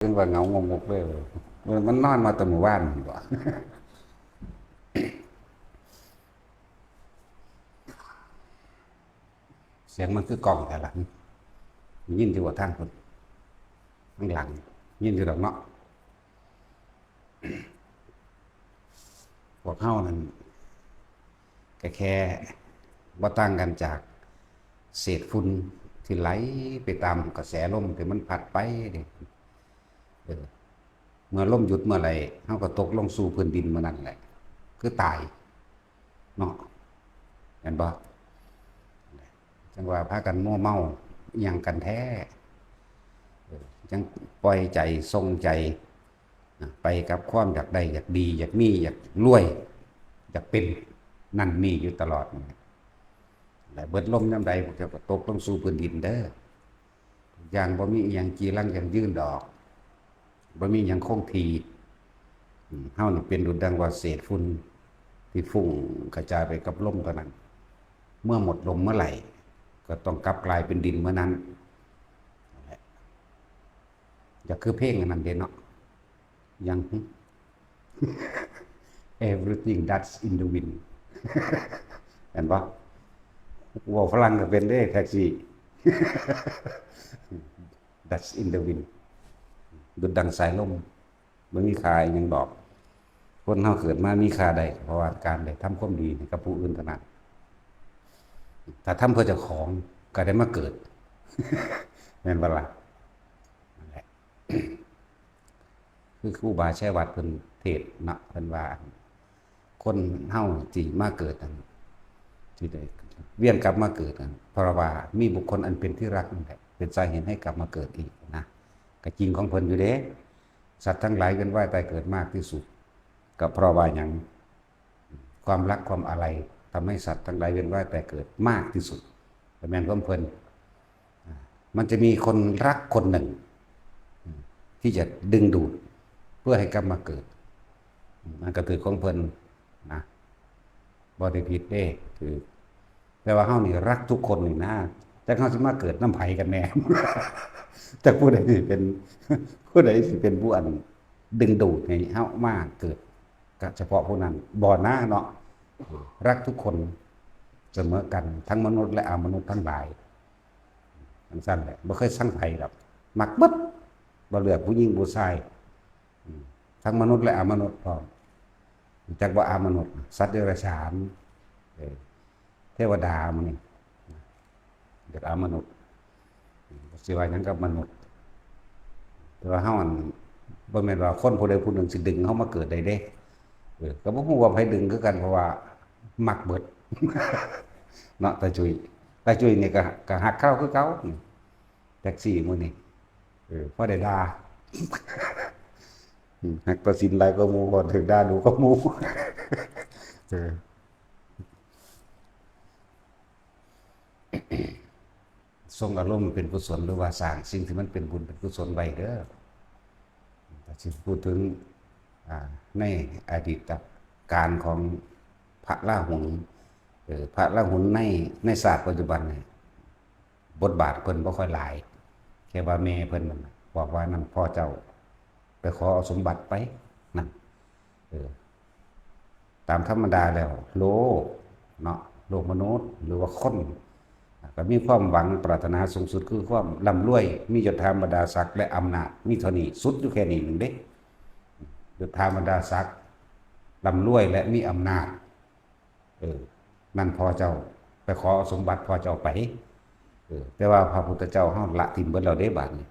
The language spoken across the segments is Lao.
ຈັ່ງວ່າເຫງົາງົກໆເລີຍ. ມັນນອນມາແຕ່ມື້ວານນີ້ບໍ? ສຽງມັນຄືກ້ອງແທ້ລະ. ໄດ້ຍິນຢູ່ບໍ່ທາງພຸ້ນ? ທາງຫຼັງ ຍິນຢູ່ດອກເນາະ. ພວກເຮົານັ້ນກະແຄ່ບໍ່ຕ່າງກັນຈາກເສດຝຸ່ນທີ່ໄຫຼໄປຕາມກະແສລົມທີ່ມັນພັດໄປເດ້. ເອີ ເມື່ອລົມຢຸດເມື່ອໃດ ເຮົາກໍຕົກລົງສູ່ພື້ນດິນເມື່ອນັ້ນແຫຼະ ຄືຕາຍເນາະ ແມ່ນບໍ່? ຈັ່ງວ່າພາກັນມົວເມົາອີ່ຫຍັງກັນແທ້ ເອີ ຈັ່ງປ່ອຍໃຈ ສົ່ງໃຈ ນະ ໄປກັບຄວາມຢາກໄດ້ ຢາກດີ ຢາກມີ ຢາກລວຍ ຢາກເປັນນັ້ນນີ້ຢູ່ຕະຫຼອດ ແລະ ເບິດລົມຍາມໃດ ພວກເຈົ້າກໍຕົກລົງສູ່ພື້ນດິນເດີ້. ທຸກຢ່າງບໍ່ມີອີ່ຫຍັງຈີລັງຢັ້ງຢືນດອກ ບໍ່ມີຫຍັງຄົງທີ່. ອືມ ເຮົານີ້ເປັນດຸດດັ່ງວ່າເສດຝຸ່ນທີ່ຟຸ້ງກະຈາຍໄປກັບລົມເທົ່ານັ້ນ ເມື່ອໝົດລົມເມື່ອໃດ ກໍຕ້ອງກັບກາຍເປັນດິນເມື່ອນັ້ນ. ນັ້ນແຫຼະ ຢາກຄືເພງອັນນັ້ນເດ້ເນາະ ຫຍັງ Everything dust in the wind ແມ່ນບໍ່? ເວົ້າຝຣັ່ງກໍເປັນເດ້ ແທັກຊີ Dust in the wind ດຸດດັ່ງສາຍລົມ ບໍ່ມີຄ່າອີ່ຫຍັງດອກ. ຄົນເຮົາເກີດມາມີຄ່າໄດ້ ເພາະວ່າການໄດ້ທຳຄວາມດີໃຫ້ກັບຜູ້ອື່ນເທົ່ານັ້ນ. ຖ້າທຳເພື່ອເຈົ້າຂອງ ກໍໄດ້ມາເກີດ ແມ່ນບໍ່ລະ? ນັ້ນແຫຼະ ຄືຄູບາໄຊຍະວັດເພິ່ນເທດເນາະ ເພິ່ນວ່າ ຄົນເຮົາທີ່ມາເກີດນັ້ນ ທີ່ໄດ້ວຽນກັບມາເກີດນັ້ນ ເພາະວ່າມີບຸກຄົນອັນເປັນທີ່ຮັກນັ້ນແຫຼະ ເປັນສາເຫດໃຫ້ກັບມາເກີດອີກນະ. ກໍຈິງຂອງເພິ່ນຢູ່ເດ້ ສັດທັງຫຼາຍວຽນວ່າຍຕາຍເກີດມາກທີ່ສຸດ ກໍເພາະວ່າຫຍັງ? ຄວາມລັກຄວາມອາໄລ ທຳໃຫ້ສັດທັງຫຼາຍວຽນວ່າຍຕາຍເກີດມາກທີ່ສຸດ ກໍແມ່ນຂອງເພິ່ນ. ອາ ມັນຈະມີຄົນລັກຄົນໜຶ່ງ ອາ ທີ່ຈະດຶງດູດເພື່ອໃຫ້ກັບມາເກີດ ອາ ມັນກໍຖືກຂອງເພິ່ນນະ ບໍ່ໄດ້ຜິດເດ້ ຖືກ. ແຕ່ວ່າເຮົານີ້ລັກທຸກຄົນນີ້ນະ ຈັກເຮົາຊິມາເກີດນຳໃຜກັນແນ່ ຈັກຜູ້ໃດຊິເປັນ ຜູ້ໃດຊິເປັນຜູ້ອັນດຶງດູດໃຫ້ເຮົາມາເກີດ ກະສະເພາະຜູ້ນັ້ນບໍ່ນາເນາະ. ລັກທຸກຄົນສະເໝີກັນ ທັງມະນຸດ ແລະ ອະມະນຸດທັງຫຼາຍ ຈັ່ງຊັ້ນແຫຼະ ບໍ່ເຄີຍຊັງໃຜດອກ ມັກເບິດ ບໍ່ເລືອກຜູ້ຍິງຜູ້ຊາຍ ອືມ ທັງມະນຸດ ແລະ ອະມະນຸດພ້ອມ ຈັກວ່າອະມະນຸດ ສັດເດຍລະສານ ເອີ ເທວະດາ ໝູ່ນີ້ ເອີ້ນອະມະນຸດ ຊິວ່າຫຍັງກັບມະນຸດ ແຕ່ວ່າເຮົາ ອັນ ບໍ່ແມ່ນວ່າຄົນຜູ້ໃດຜູ້ໜຶ່ງຊິດຶງເຮົາມາເກີດໄດ້ເດ້ ເອີ ກໍບໍ່ຮູ້ວ່າໃຜດຶງຄືກັນ ເພາະວ່າມັກເບິດເນາະ. ຕາຈຸ້ຍ ຕາຈຸ້ຍນີ້ກໍ ກໍຮັກເຂົາຄືເກົ່າ ແທັກຊີມື້ນີ້ ເອີ ພໍໄດ້ດ່າ ອືມ ຮັກຕາສິນຫຼາຍກວ່າໝູ່ ພໍຖືກດ່າດຸກວ່າໝູ່ ເອີ. ສົ່ງອາລົມເປັນກຸສົນ ຫຼືວ່າສ້າງສິ່ງທີ່ມັນເປັນບຸນເປັນກຸສົນໄວ້ເດີ້. ຖ້າຊິພູດເຖິງ ອາ ໃນອະດີດຕະການຂອງພະລາຫຸນ ເອີ ພະລາຫຸນໃນ ໃນຊາດປັດຈຸບັນນີ້ ບົດບາດເພິ່ນບໍ່ຄ່ອຍຫຼາຍ ແຄ່ວ່າແມ່ເພິ່ນນັ້ນບອກວ່າ ນັ້ນພໍ່ເຈົ້າໄປຂໍເອົາສົມບັດໄປ ນັ້ນ ເອີ ຕາມທຳມະດາແລ້ວໂລກເນາະ ໂລກມະນຸດ ຫຼືວ່າຄົນ ກໍມີຄວາມຫວັງປາດຖະໜາສູງສຸດຄືຄວາມລ່ຳລວຍ ມີຍົດຖາບັນດາສັກ ແລະ ອຳນາດ ມີເທົ່ານີ້ ສຸດຢູ່ແຄ່ນີ້ໜຶ່ງເດ້ ຍົດຖາບັນດາສັກ ລ່ຳລວຍ ແລະ ມີອຳນາດ ເອີ ນັ້ນພໍ່ເຈົ້າ ໄປຂໍເອົາສົມບັດພໍ່ເຈົ້າໄປ ເອີ ແຕ່ວ່າພະພຸດທະເຈົ້າເຮົາລະຖິ້ມເບິດແລ້ວເດ້ບາດນີ້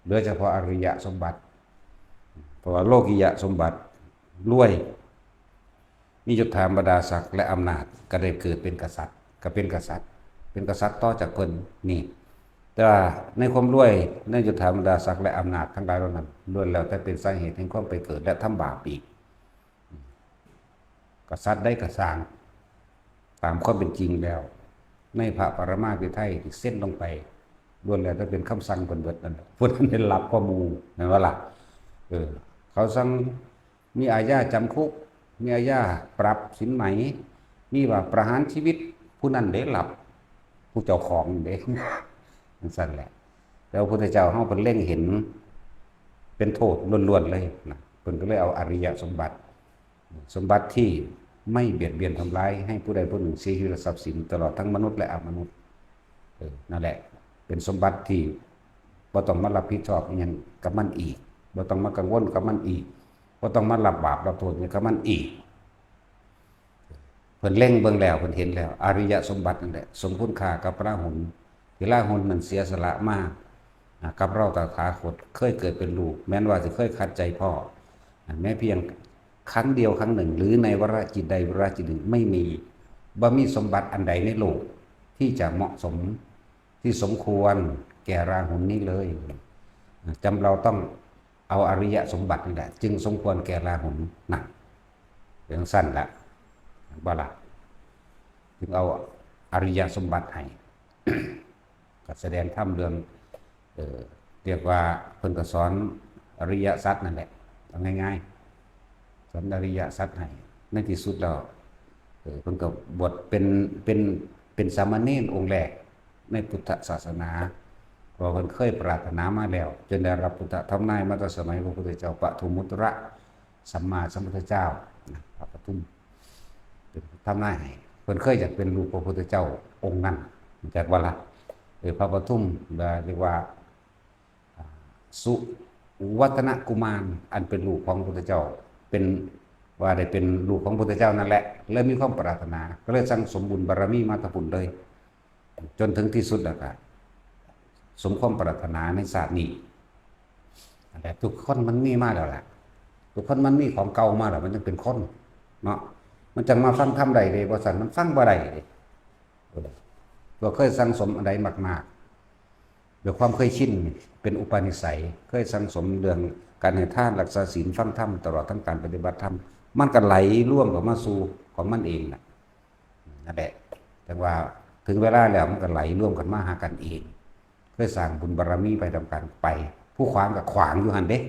ເຫຼືອສະເພາະອະລິຍະສົມບັດ ເພາະວ່າໂລກິຍະສົມບັດ ລວຍ ມີຍົດຖາບັນດາສັກ ແລະ ອຳນາດ ກໍໄດ້ເກີດເປັນກະສັດ ກໍເປັນກະສັດ ເປັນກະສັດຕໍ່ຈາກເພິ່ນນີ້ ແຕ່ວ່າໃນຄວາມລວຍ ໃນຍົດຖາບັນດາສັກ ແລະ ອຳນາດທັງຫຼາຍເຫຼົ່ານັ້ນ ລ້ວນແລ້ວແຕ່ເປັນສາເຫດແຫ່ງຄວາມໄປເກີດ ແລະ ທຳບາບອີກ. ກະສັດໃດກໍຊ່າງ ຕາມຄວາມເປັນຈິງແລ້ວ ໃນພະປະລະມາພິໄທທີ່ເຊັນລົງໄປ ລ້ວນແລ້ວແຕ່ເປັນຄຳສັ່ງເພິ່ນເບິດນັ້ນແຫຼະ ຜູ້ນັ້ນໄດ້ຮັບກວ່າໝູ່ ແມ່ນບໍ່ລະ? ເອີ ເຂົາສັ່ງມີອາຍາຈຳຄຸກ ມີອາຍາປັບສິນໃໝ ມີວ່າປະຫານຊີວິດ ຜູ້ນັ້ນເດ້ຮັບ ຜູ້ເຈົ້າຂອງເດ້ ຈັ່ງຊັ້ນແຫຼະ. ແຕ່ວ່າພະພຸດທະເຈົ້າເຮົາເພິ່ນເລັງເຫັນ ເປັນໂທດລ້ວນໆເລີຍນະ. ເພິ່ນກໍເລີຍເອົາອະລິຍະສົມບັດ ສົມບັດທີ່ໄມ່ບຽດບຽນທຳລາຍໃຫ້ຜູ້ໃດຜູ້ໜຶ່ງເສຍຊີວິດ ແລະ ຊັບສິນ ຕະຫຼອດທັງມະນຸດ ແລະ ອະມະນຸດ. ເອີ ນັ້ນແຫຼະ ເປັນສົມບັດທີ່ບໍ່ຕ້ອງມາຮັບຜິດຊອບອີ່ຫຍັງກັບມັນອີກ, ບໍ່ຕ້ອງມາກັງວົນກັບມັນອີກ, ບໍ່ຕ້ອງມາຮັບບາບຮັບໂທດຫຍັງກັບມັນອີກ. ເພິ່ນເລັງເບິ່ງແລ້ວ ເພິ່ນເຫັນແລ້ວ ອະລິຍະສົມບັດນັ້ນແຫຼະ ສົມຄຸນຄ່າກັບລາຫຸນ ທີ່ລາຫຸນນັ້ນເສຍສະຫຼະມາ ອາ ກັບເຮົາຕະຖາຄົດ ເຄີຍເກີດເປັນລູກ ແມ່ນວ່າຊິເຄີຍຂັດໃຈພໍ່ ອາ ແມ້ພຽງຄັ້ງດຽວຄັ້ງໜຶ່ງ ຫຼື ໃນວາລະຈິດໃດວາລະຈິດໜຶ່ງ ໄມ່ມີ ບໍ່ມີສົມບັດອັນໃດໃນໂລກທີ່ຈະເໝາະສົມ ທີ່ສົມຄວນແກ່ລາຫຸນນີ້ເລີຍ. ຈຳເຮົາຕ້ອງເອົາອະລິຍະສົມບັດນີ້ແຫຼະ ຈຶ່ງສົມຄວນແກ່ລາຫຸນນະ. ເປັນຈັ່ງຊັ້ນລະ ເຫັນບໍ່ລະ? ຈຶ່ງເອົາອະລິຍະສົມບັດໃຫ້ ກໍສະແດງທຳເລື່ອງ ເອີ ຮຽກວ່າເພິ່ນກໍສອນອະລິຍະສັດນັ້ນແຫຼະ ເອົາງ່າຍໆ ສອນອະລິຍະສັດໃຫ້. ໃນທີ່ສຸດແລ້ວ ເອີ ເພິ່ນກໍບວດເປັນ ເປັນ ເປັນສາມະເນນອົງແລກໃນພຸດທະສາສະໜາ ເພາະວ່າເພິ່ນເຄີຍປາດຖະໜາມາແລ້ວ ຈົນໄດ້ຮັບພຸດທະທຳນາຍມາແຕ່ສະໄໝພະພຸດທະເຈົ້າປະທຸມມຸດຕະລະ ສຳມາສຳພຸດທະເຈົ້ານະ ພະປະທຸມ ເປັນຜູ້ທຳນາຍໃຫ້. ເພິ່ນເຄີຍຢາກເປັນລູກພະພຸດທະເຈົ້າອົງນັ້ນ ຮູ້ຈັກບໍ່ລະ? ເອີ ພະປະທຸມ ລະ ຮຽກວ່າ ອາ ສຸວັດຕະນະກຸມານ ອັນເປັນລູກຂອງພະພຸດທະເຈົ້າ ເປັນ ວ່າໄດ້ເປັນລູກຂອງພະພຸດທະເຈົ້ານັ້ນແຫຼະ ເລີຍມີຄວາມປາດຖະໜາ ກໍເລີຍສັ່ງສົມບຸນບາລະມີມາແຕ່ພຸ້ນເລີຍ. ຈົນເຖິງທີ່ສຸດແລ້ວກະສົມຄວາມປາດຖະໜາໃນຊາດນີ້. ນັ້ນແຫຼະ ທຸກຄົນມັນມີມາແລ້ວລະ ທຸກຄົນມັນມີຂອງເກົ່າມາແລ້ວ ມັນຍັງເປັນຄົນເນາະ. ມັນຈັ່ງມາຟັງທຳໄດ້ເດ້ ບໍ່ຊັ້ນມັນຟັງບໍ່ໄດ້ເດ້. ເອີ ຕົວເຄີຍສັ່ງສົມອັນໃດມາກໆ ດ້ວຍຄວາມເຄີຍຊິນ ເປັນອຸປະນິໄສ ເຄີຍສັ່ງສົມເລື່ອງການໃຫ້ທານ ຮັກສາສິນ ຟັງທຳ ຕະຫຼອດທັງການປະຕິບັດທຳ ມັນກໍໄຫຼລວມເຂົ້າມາສູ່ຂອງມັນເອງນະ. ນັ້ນແຫຼະ ຈັ່ງວ່າເຖິງເວລາແລ້ວ ມັນກໍໄຫຼລວມກັນມາຫາກັນເອງ. ເຄີຍສ້າງບຸນບາລະມີໄປນຳກັນໄປ ຜູ້ຂວາງກໍຂວາງຢູ່ຫັ້ນເດ້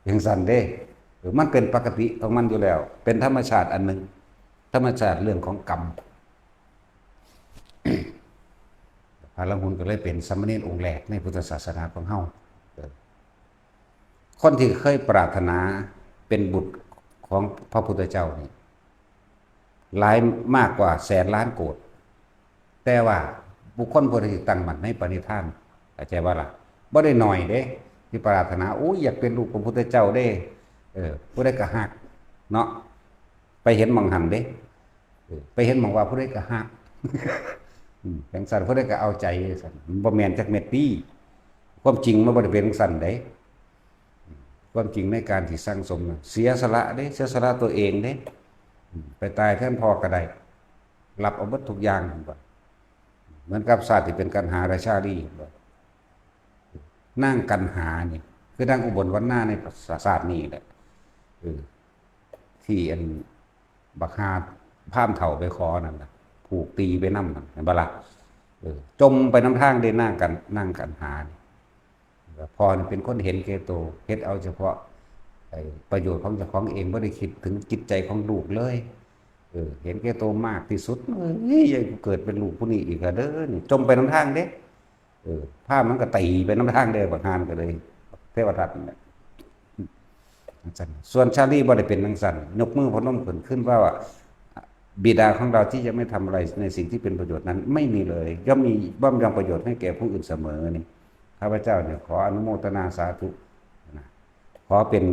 ຈັ່ງຊັ້ນເດ້. ເອີ ມັນເປັນປະກະຕິຂອງມັນຢູ່ແລ້ວ ເປັນທຳມະຊາດອັນໜຶ່ງ ທຳມະຊາດເລື່ອງຂອງກຳ. ພະລາຫຸນກໍເລີຍເປັນສາມະເນນອົງແລກໃນພຸດທະສາສະໜາຂອງເຮົາ. ເອີ ຄົນທີ່ເຄີຍປາດຖະໜາເປັນບຸດຂອງພະພຸດທະເຈົ້ານີ້ ຫຼາຍມາກກວ່າແສນລ້ານໂກດ ແຕ່ວ່າບຸກຄົນຜູ້ໃດທີ່ຕັ້ງໝັ້ນໃນປະນິທານ ເຂົ້າໃຈບໍ່ລະ? ບໍ່ໄດ້ໜ້ອຍເດ້ ທີ່ປາດຖະໜາ ໂອ້ຍ ຢາກເປັນລູກຂອງພະພຸດທະເຈົ້າເດ້. ເອີ ຜູ້ໃດກໍຮັກເນາະ ໄປເຫັນໝ່ອງຫັ້ນເດ້. ເອີ ໄປເຫັນໝ່ອງວ່າຜູ້ໃດກໍຮັກ ອືມ ຈັ່ງຊັ້ນ ຜູ້ໃດກໍເອົາໃຈ ຈັ່ງຊັ້ນ ມັນບໍ່ແມ່ນຈັກເມັດຕິ. ຄວາມຈິງມັນບໍ່ໄດ້ເປັນຈັ່ງຊັ້ນເດ້. ຄວາມຈິງໃນການທີ່ສັ່ງສົມນະ ເສຍສະຫຼະເດ້ ເສຍສະຫຼະຕົວເອງເດ້. ອືມ ໄປຕາຍແທນພໍ່ກໍໄດ້ ຮັບເອົາເບິດທຸກຢ່າງ. ເໝືອນກັບຊາດທີ່ເປັນກັນຫາ ແລະ ຊາລີ ນາງກັນຫານີ້ ຄືນາງອຸບົນວັນນາໃນຊາດນີ້ແຫຼະ ເອີ ທີ່ອັນ ບັກຫ່າພາມເຖົ້າໄປຂໍນັ້ນນະ ຖືກຕີໄປນຳນັ້ນ ເຫັນບໍ່ລະ? ເອີ ຈົມໄປນຳທາງເດ້ ນາງກັນ ນາງກັນຫານີ້. ພໍ່ນີ້ເປັນຄົນເຫັນແກ່ໂຕ ເຮັດເອົາສະເພາະ ໄອ້ ປະໂຫຍດຂອງເຈົ້າຂອງເອງ ບໍ່ໄດ້ຄິດເຖິງຈິດໃຈຂອງລູກເລີຍ. ເອີ ເຫັນແກ່ໂຕມາກທີ່ສຸດ ເອີຍ ຢ່າໃຫ້ກູເກີດເປັນລູກຜູ້ນີ້ອີກລະເດີ ນີ້ ຈົມໄປນຳທາງເດ້. ເອີ ພາມມັນກໍຕີໄປນຳທາງເດີ ບັກຫ່ານກໍເລີຍ ເທວະທັດນັ້ນແຫຼະ. ຈັ່ງຊັ້ນ ສ່ວນຊາລີບໍ່ໄດ້ເປັນຈັ່ງຊັ້ນ ຍົກມືພະນົມຂຶ້ນ ຂຶ້ນວ່າ ບິດາຂອງເຮົາທີ່ຈະໄມ່ທຳອະໄລໃນສິ່ງທີ່ເປັນປະໂຫຍດນັ້ນໄມ່ມີເລີຍ ຍ່ອມມີ ຍ່ອມຍັງປະໂຫຍດໃຫ້ແກ່ຜູ້ອື່ນສະເໝີນີ້ ຂ້າພະເຈົ້ານີ້ຂໍອະນຸໂມທະນາສາທຸນະ ຂໍເປັນ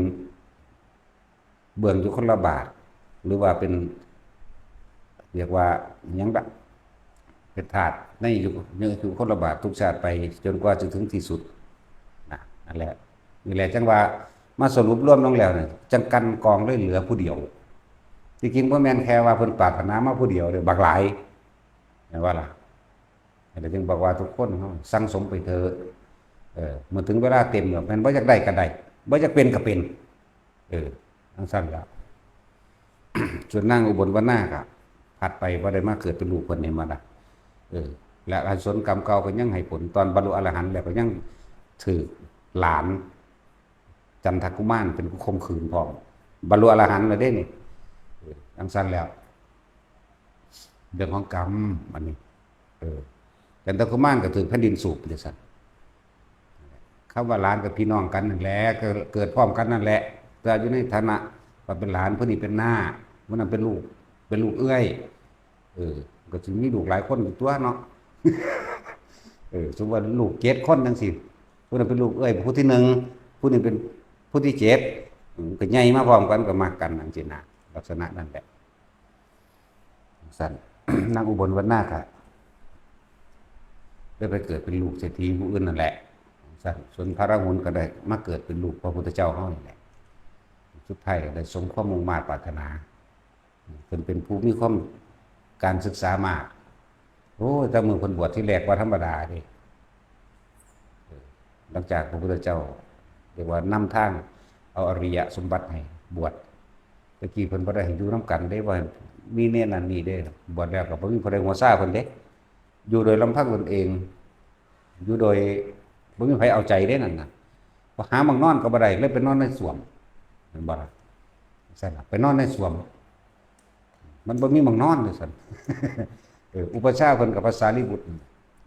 ເບື້ອງຢູ່ຄົນລະບາດ ຫຼືວ່າເປັນ ຮຽກວ່າຫຍັງລະ ເປັນທາດໃນຢູ່ ໃນຢູ່ຄົນລະບາດທຸກຊາດໄປ ຈົນກວ່າຈະເຖິງທີ່ສຸດນະ. ນັ້ນແຫຼະ ນີ້ແຫຼະ ຈັ່ງວ່າມາສະຫຼຸບລວມລົງແລ້ວນີ້ ຈັ່ງກັ່ນກອງເລີຍເຫຼືອຜູ້ດຽວ. ທີ່ຈິງບໍ່ແມ່ນແຄ່ວ່າເພິ່ນປາດຖະໜາມາຜູ້ດຽວເດ້ ບັກຫຼາຍ ແມ່ນບໍ່ລະ? ແລ້ວຈຶ່ງບອກວ່າທຸກຄົນເຮົາສັ່ງສົມໄປເທີະ ເອີ ເມື່ອເຖິງເວລາເຕັມແລ້ວ ແມ່ນບໍ່ຢາກໄດ້ກໍໄດ້ ບໍ່ຢາກເປັນກໍເປັນ ເອີ ຈັ່ງຊັ້ນລະ. ສ່ວນນາງອຸບົນວັນນາກໍພັດໄປ ບໍ່ໄດ້ມາເກີດເປັນລູກເພິ່ນ ເຫັນບໍ່ລະ? ເອີ ແລະອະກຸສົນກຳເກົ່າກໍຍັງໃຫ້ຜົນ ຕອນບັນລຸອະລະຫັນແລ້ວກໍຍັງຖືກຫຼານຈັນທະກຸມານເປັນຜູ້ຂົ່ມຂືນພ້ອມ ບັນລຸອະລະຫັນແລ້ວເດ້ນີ້. ເອີ ຈັ່ງຊັ້ນແລ້ວ ເລື່ອງຂອງກຳ ອັນນີ້ ເອີ ຈັນທະກຸມານກໍຖືກແຜ່ນດິນສູບ ຈັ່ງຊັ້ນ. ຄຳວ່າຫຼານກໍພີ່ນ້ອງກັນນັ້ນແຫຼະ ກໍເກີດພ້ອມກັນນັ້ນແຫຼະ ແຕ່ຢູ່ໃນຖານະວ່າເປັນຫຼານ ຜູ້ນີ້ເປັນນ້າ ຜູ້ນັ້ນເປັນລູກ ເປັນລູກເອື້ອຍ ເອີ ກໍຊິມີລູກຫຼາຍຄົນຢູ່ຕົວະເນາະ ເອີ ສົມມຸດວ່າລູກເຈັດຄົນຈັ່ງຊີ້ ຜູ້ນັ້ນເປັນລູກເອື້ອຍຜູ້ທີໜຶ່ງ ຜູ້ນີ້ເປັນຜູ້ທີເຈັດ ເອີ ກໍໃຫຍ່ມາພ້ອມກັນ ກໍມັກກັນຈັ່ງຊີ້ນະ ລັກສະນະນັ້ນແຫຼະ. ຊັ້ນ ນາງອຸບົນວັນນາກະໄດ້ໄປເກີດເປັນລູກເສດຖີຜູ້ອື່ນນັ້ນແຫຼະ ຊັ້ນ ສ່ວນພະລາຫຸນກໍໄດ້ມາເກີດເປັນລູກພະພຸດທະເຈົ້າເຮົານີ້ແຫຼະ ສຸດທ້າຍກໍໄດ້ສົມຄວາມມຸ່ງມາດປາດຖະໜາ ເພິ່ນເປັນຜູ້ມີຄວາມ ການສຶກສາມາກ ໂອ້ຍ ແຕ່ມື້ເພິ່ນບວດທີແລກບໍ່ທຳມະດາເດ້ ເອີ ຫຼັງຈາກພະພຸດທະເຈົ້າ ຮຽກວ່ານຳທາງເອົາອະລິຍະສົມບັດໃຫ້ບວດ ແຕ່ກີ້ເພິ່ນບໍ່ໄດ້ໃຫ້ຢູ່ນຳກັນເດ້ ບໍ່ໃຫ້ມີແນວນັ້ນນີ້ເດ້ ບວດແລ້ວກໍບໍ່ມີຜູ້ໃດຫົວຊາເພິ່ນເດ້ ຢູ່ໂດຍລຳພັງຕົນເອງ ຢູ່ໂດຍບໍ່ມີໃຜເອົາໃຈເດ້ນັ້ນນະ ເພາະຫາໝ່ອງນອນກໍບໍ່ໄດ້ ເລີຍໄປນອນໃນສ້ວມ ແມ່ນບໍ່ລະ? ຊັ້ນລະ ໄປນອນໃນສ້ວມ ມັນບໍ່ມີໝ່ອງນອນ ວ່າຊັ້ນ ເອີ ອຸປັດຊາເພິ່ນກັບພະສາລີບຸດ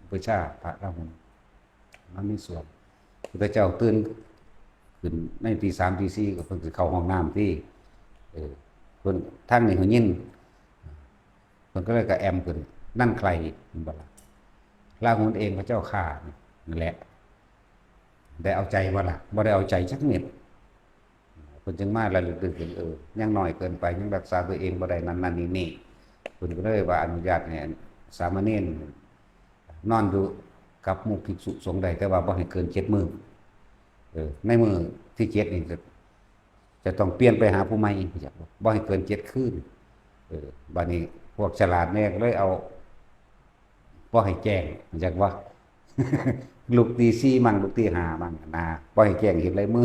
ອຸປັດຊາພະລາຫຸນ ມັນມີສ່ວນ ພຸດທະເຈົ້າຕື່ນຂຶ້ນໃນຕີສາມຕີສີ່ ກໍເພິ່ນຊິເຂົ້າຫ້ອງນ້ຳຕິ ເອີ ເພິ່ນ ທາງນີ້ຫູຍິນ ເພິ່ນກໍເລີຍກະແອມຂຶ້ນ ນັ້ນໃຄ ແມ່ນບໍ່ລະ? ລາຫຸນເອງ ພະເຈົ້າຂ້າ ນັ້ນແຫຼະ ໄດ້ເອົາໃຈບໍ່ລະ? ບໍ່ໄດ້ເອົາໃຈຈັກເມັດ. ເພິ່ນຈຶ່ງມາລະລຶກເຖິງ ເອີ ຍັງນ້ອຍເກີນໄປ ຍັງຮັກສາຕົວເອງບໍ່ໄດ້ ນັ້ນໆ ນີ້ໆ ເພິ່ນກໍເລີຍວ່າອະນຸຍາດໃຫ້ສາມະເນນນອນຢູ່ກັບໝູ່ພິກສຸສົງໄດ້ ແຕ່ວ່າບໍ່ໃຫ້ເກີນເຈັດມື້ ເອີ ໃນມື້ທີເຈັດນີ້ຈະ ຈະຕ້ອງປ່ຽນໄປຫາຜູ້ໃໝ່ ບໍ່ໃຫ້ເກີນເຈັດຄືນ ເອີ ບາດນີ້ພວກສະຫຼາດແດ່ກໍເລີຍເອົາ ບໍ່ໃຫ້ແຈ້ງ ຮູ້ຈັກບໍ່? ລຸກຕີສີ່ມັ້ງ ລຸກຕີຫ້າມັ້ງນະ ບໍ່ໃຫ້ແຈ້ງເຫັນລາຍມື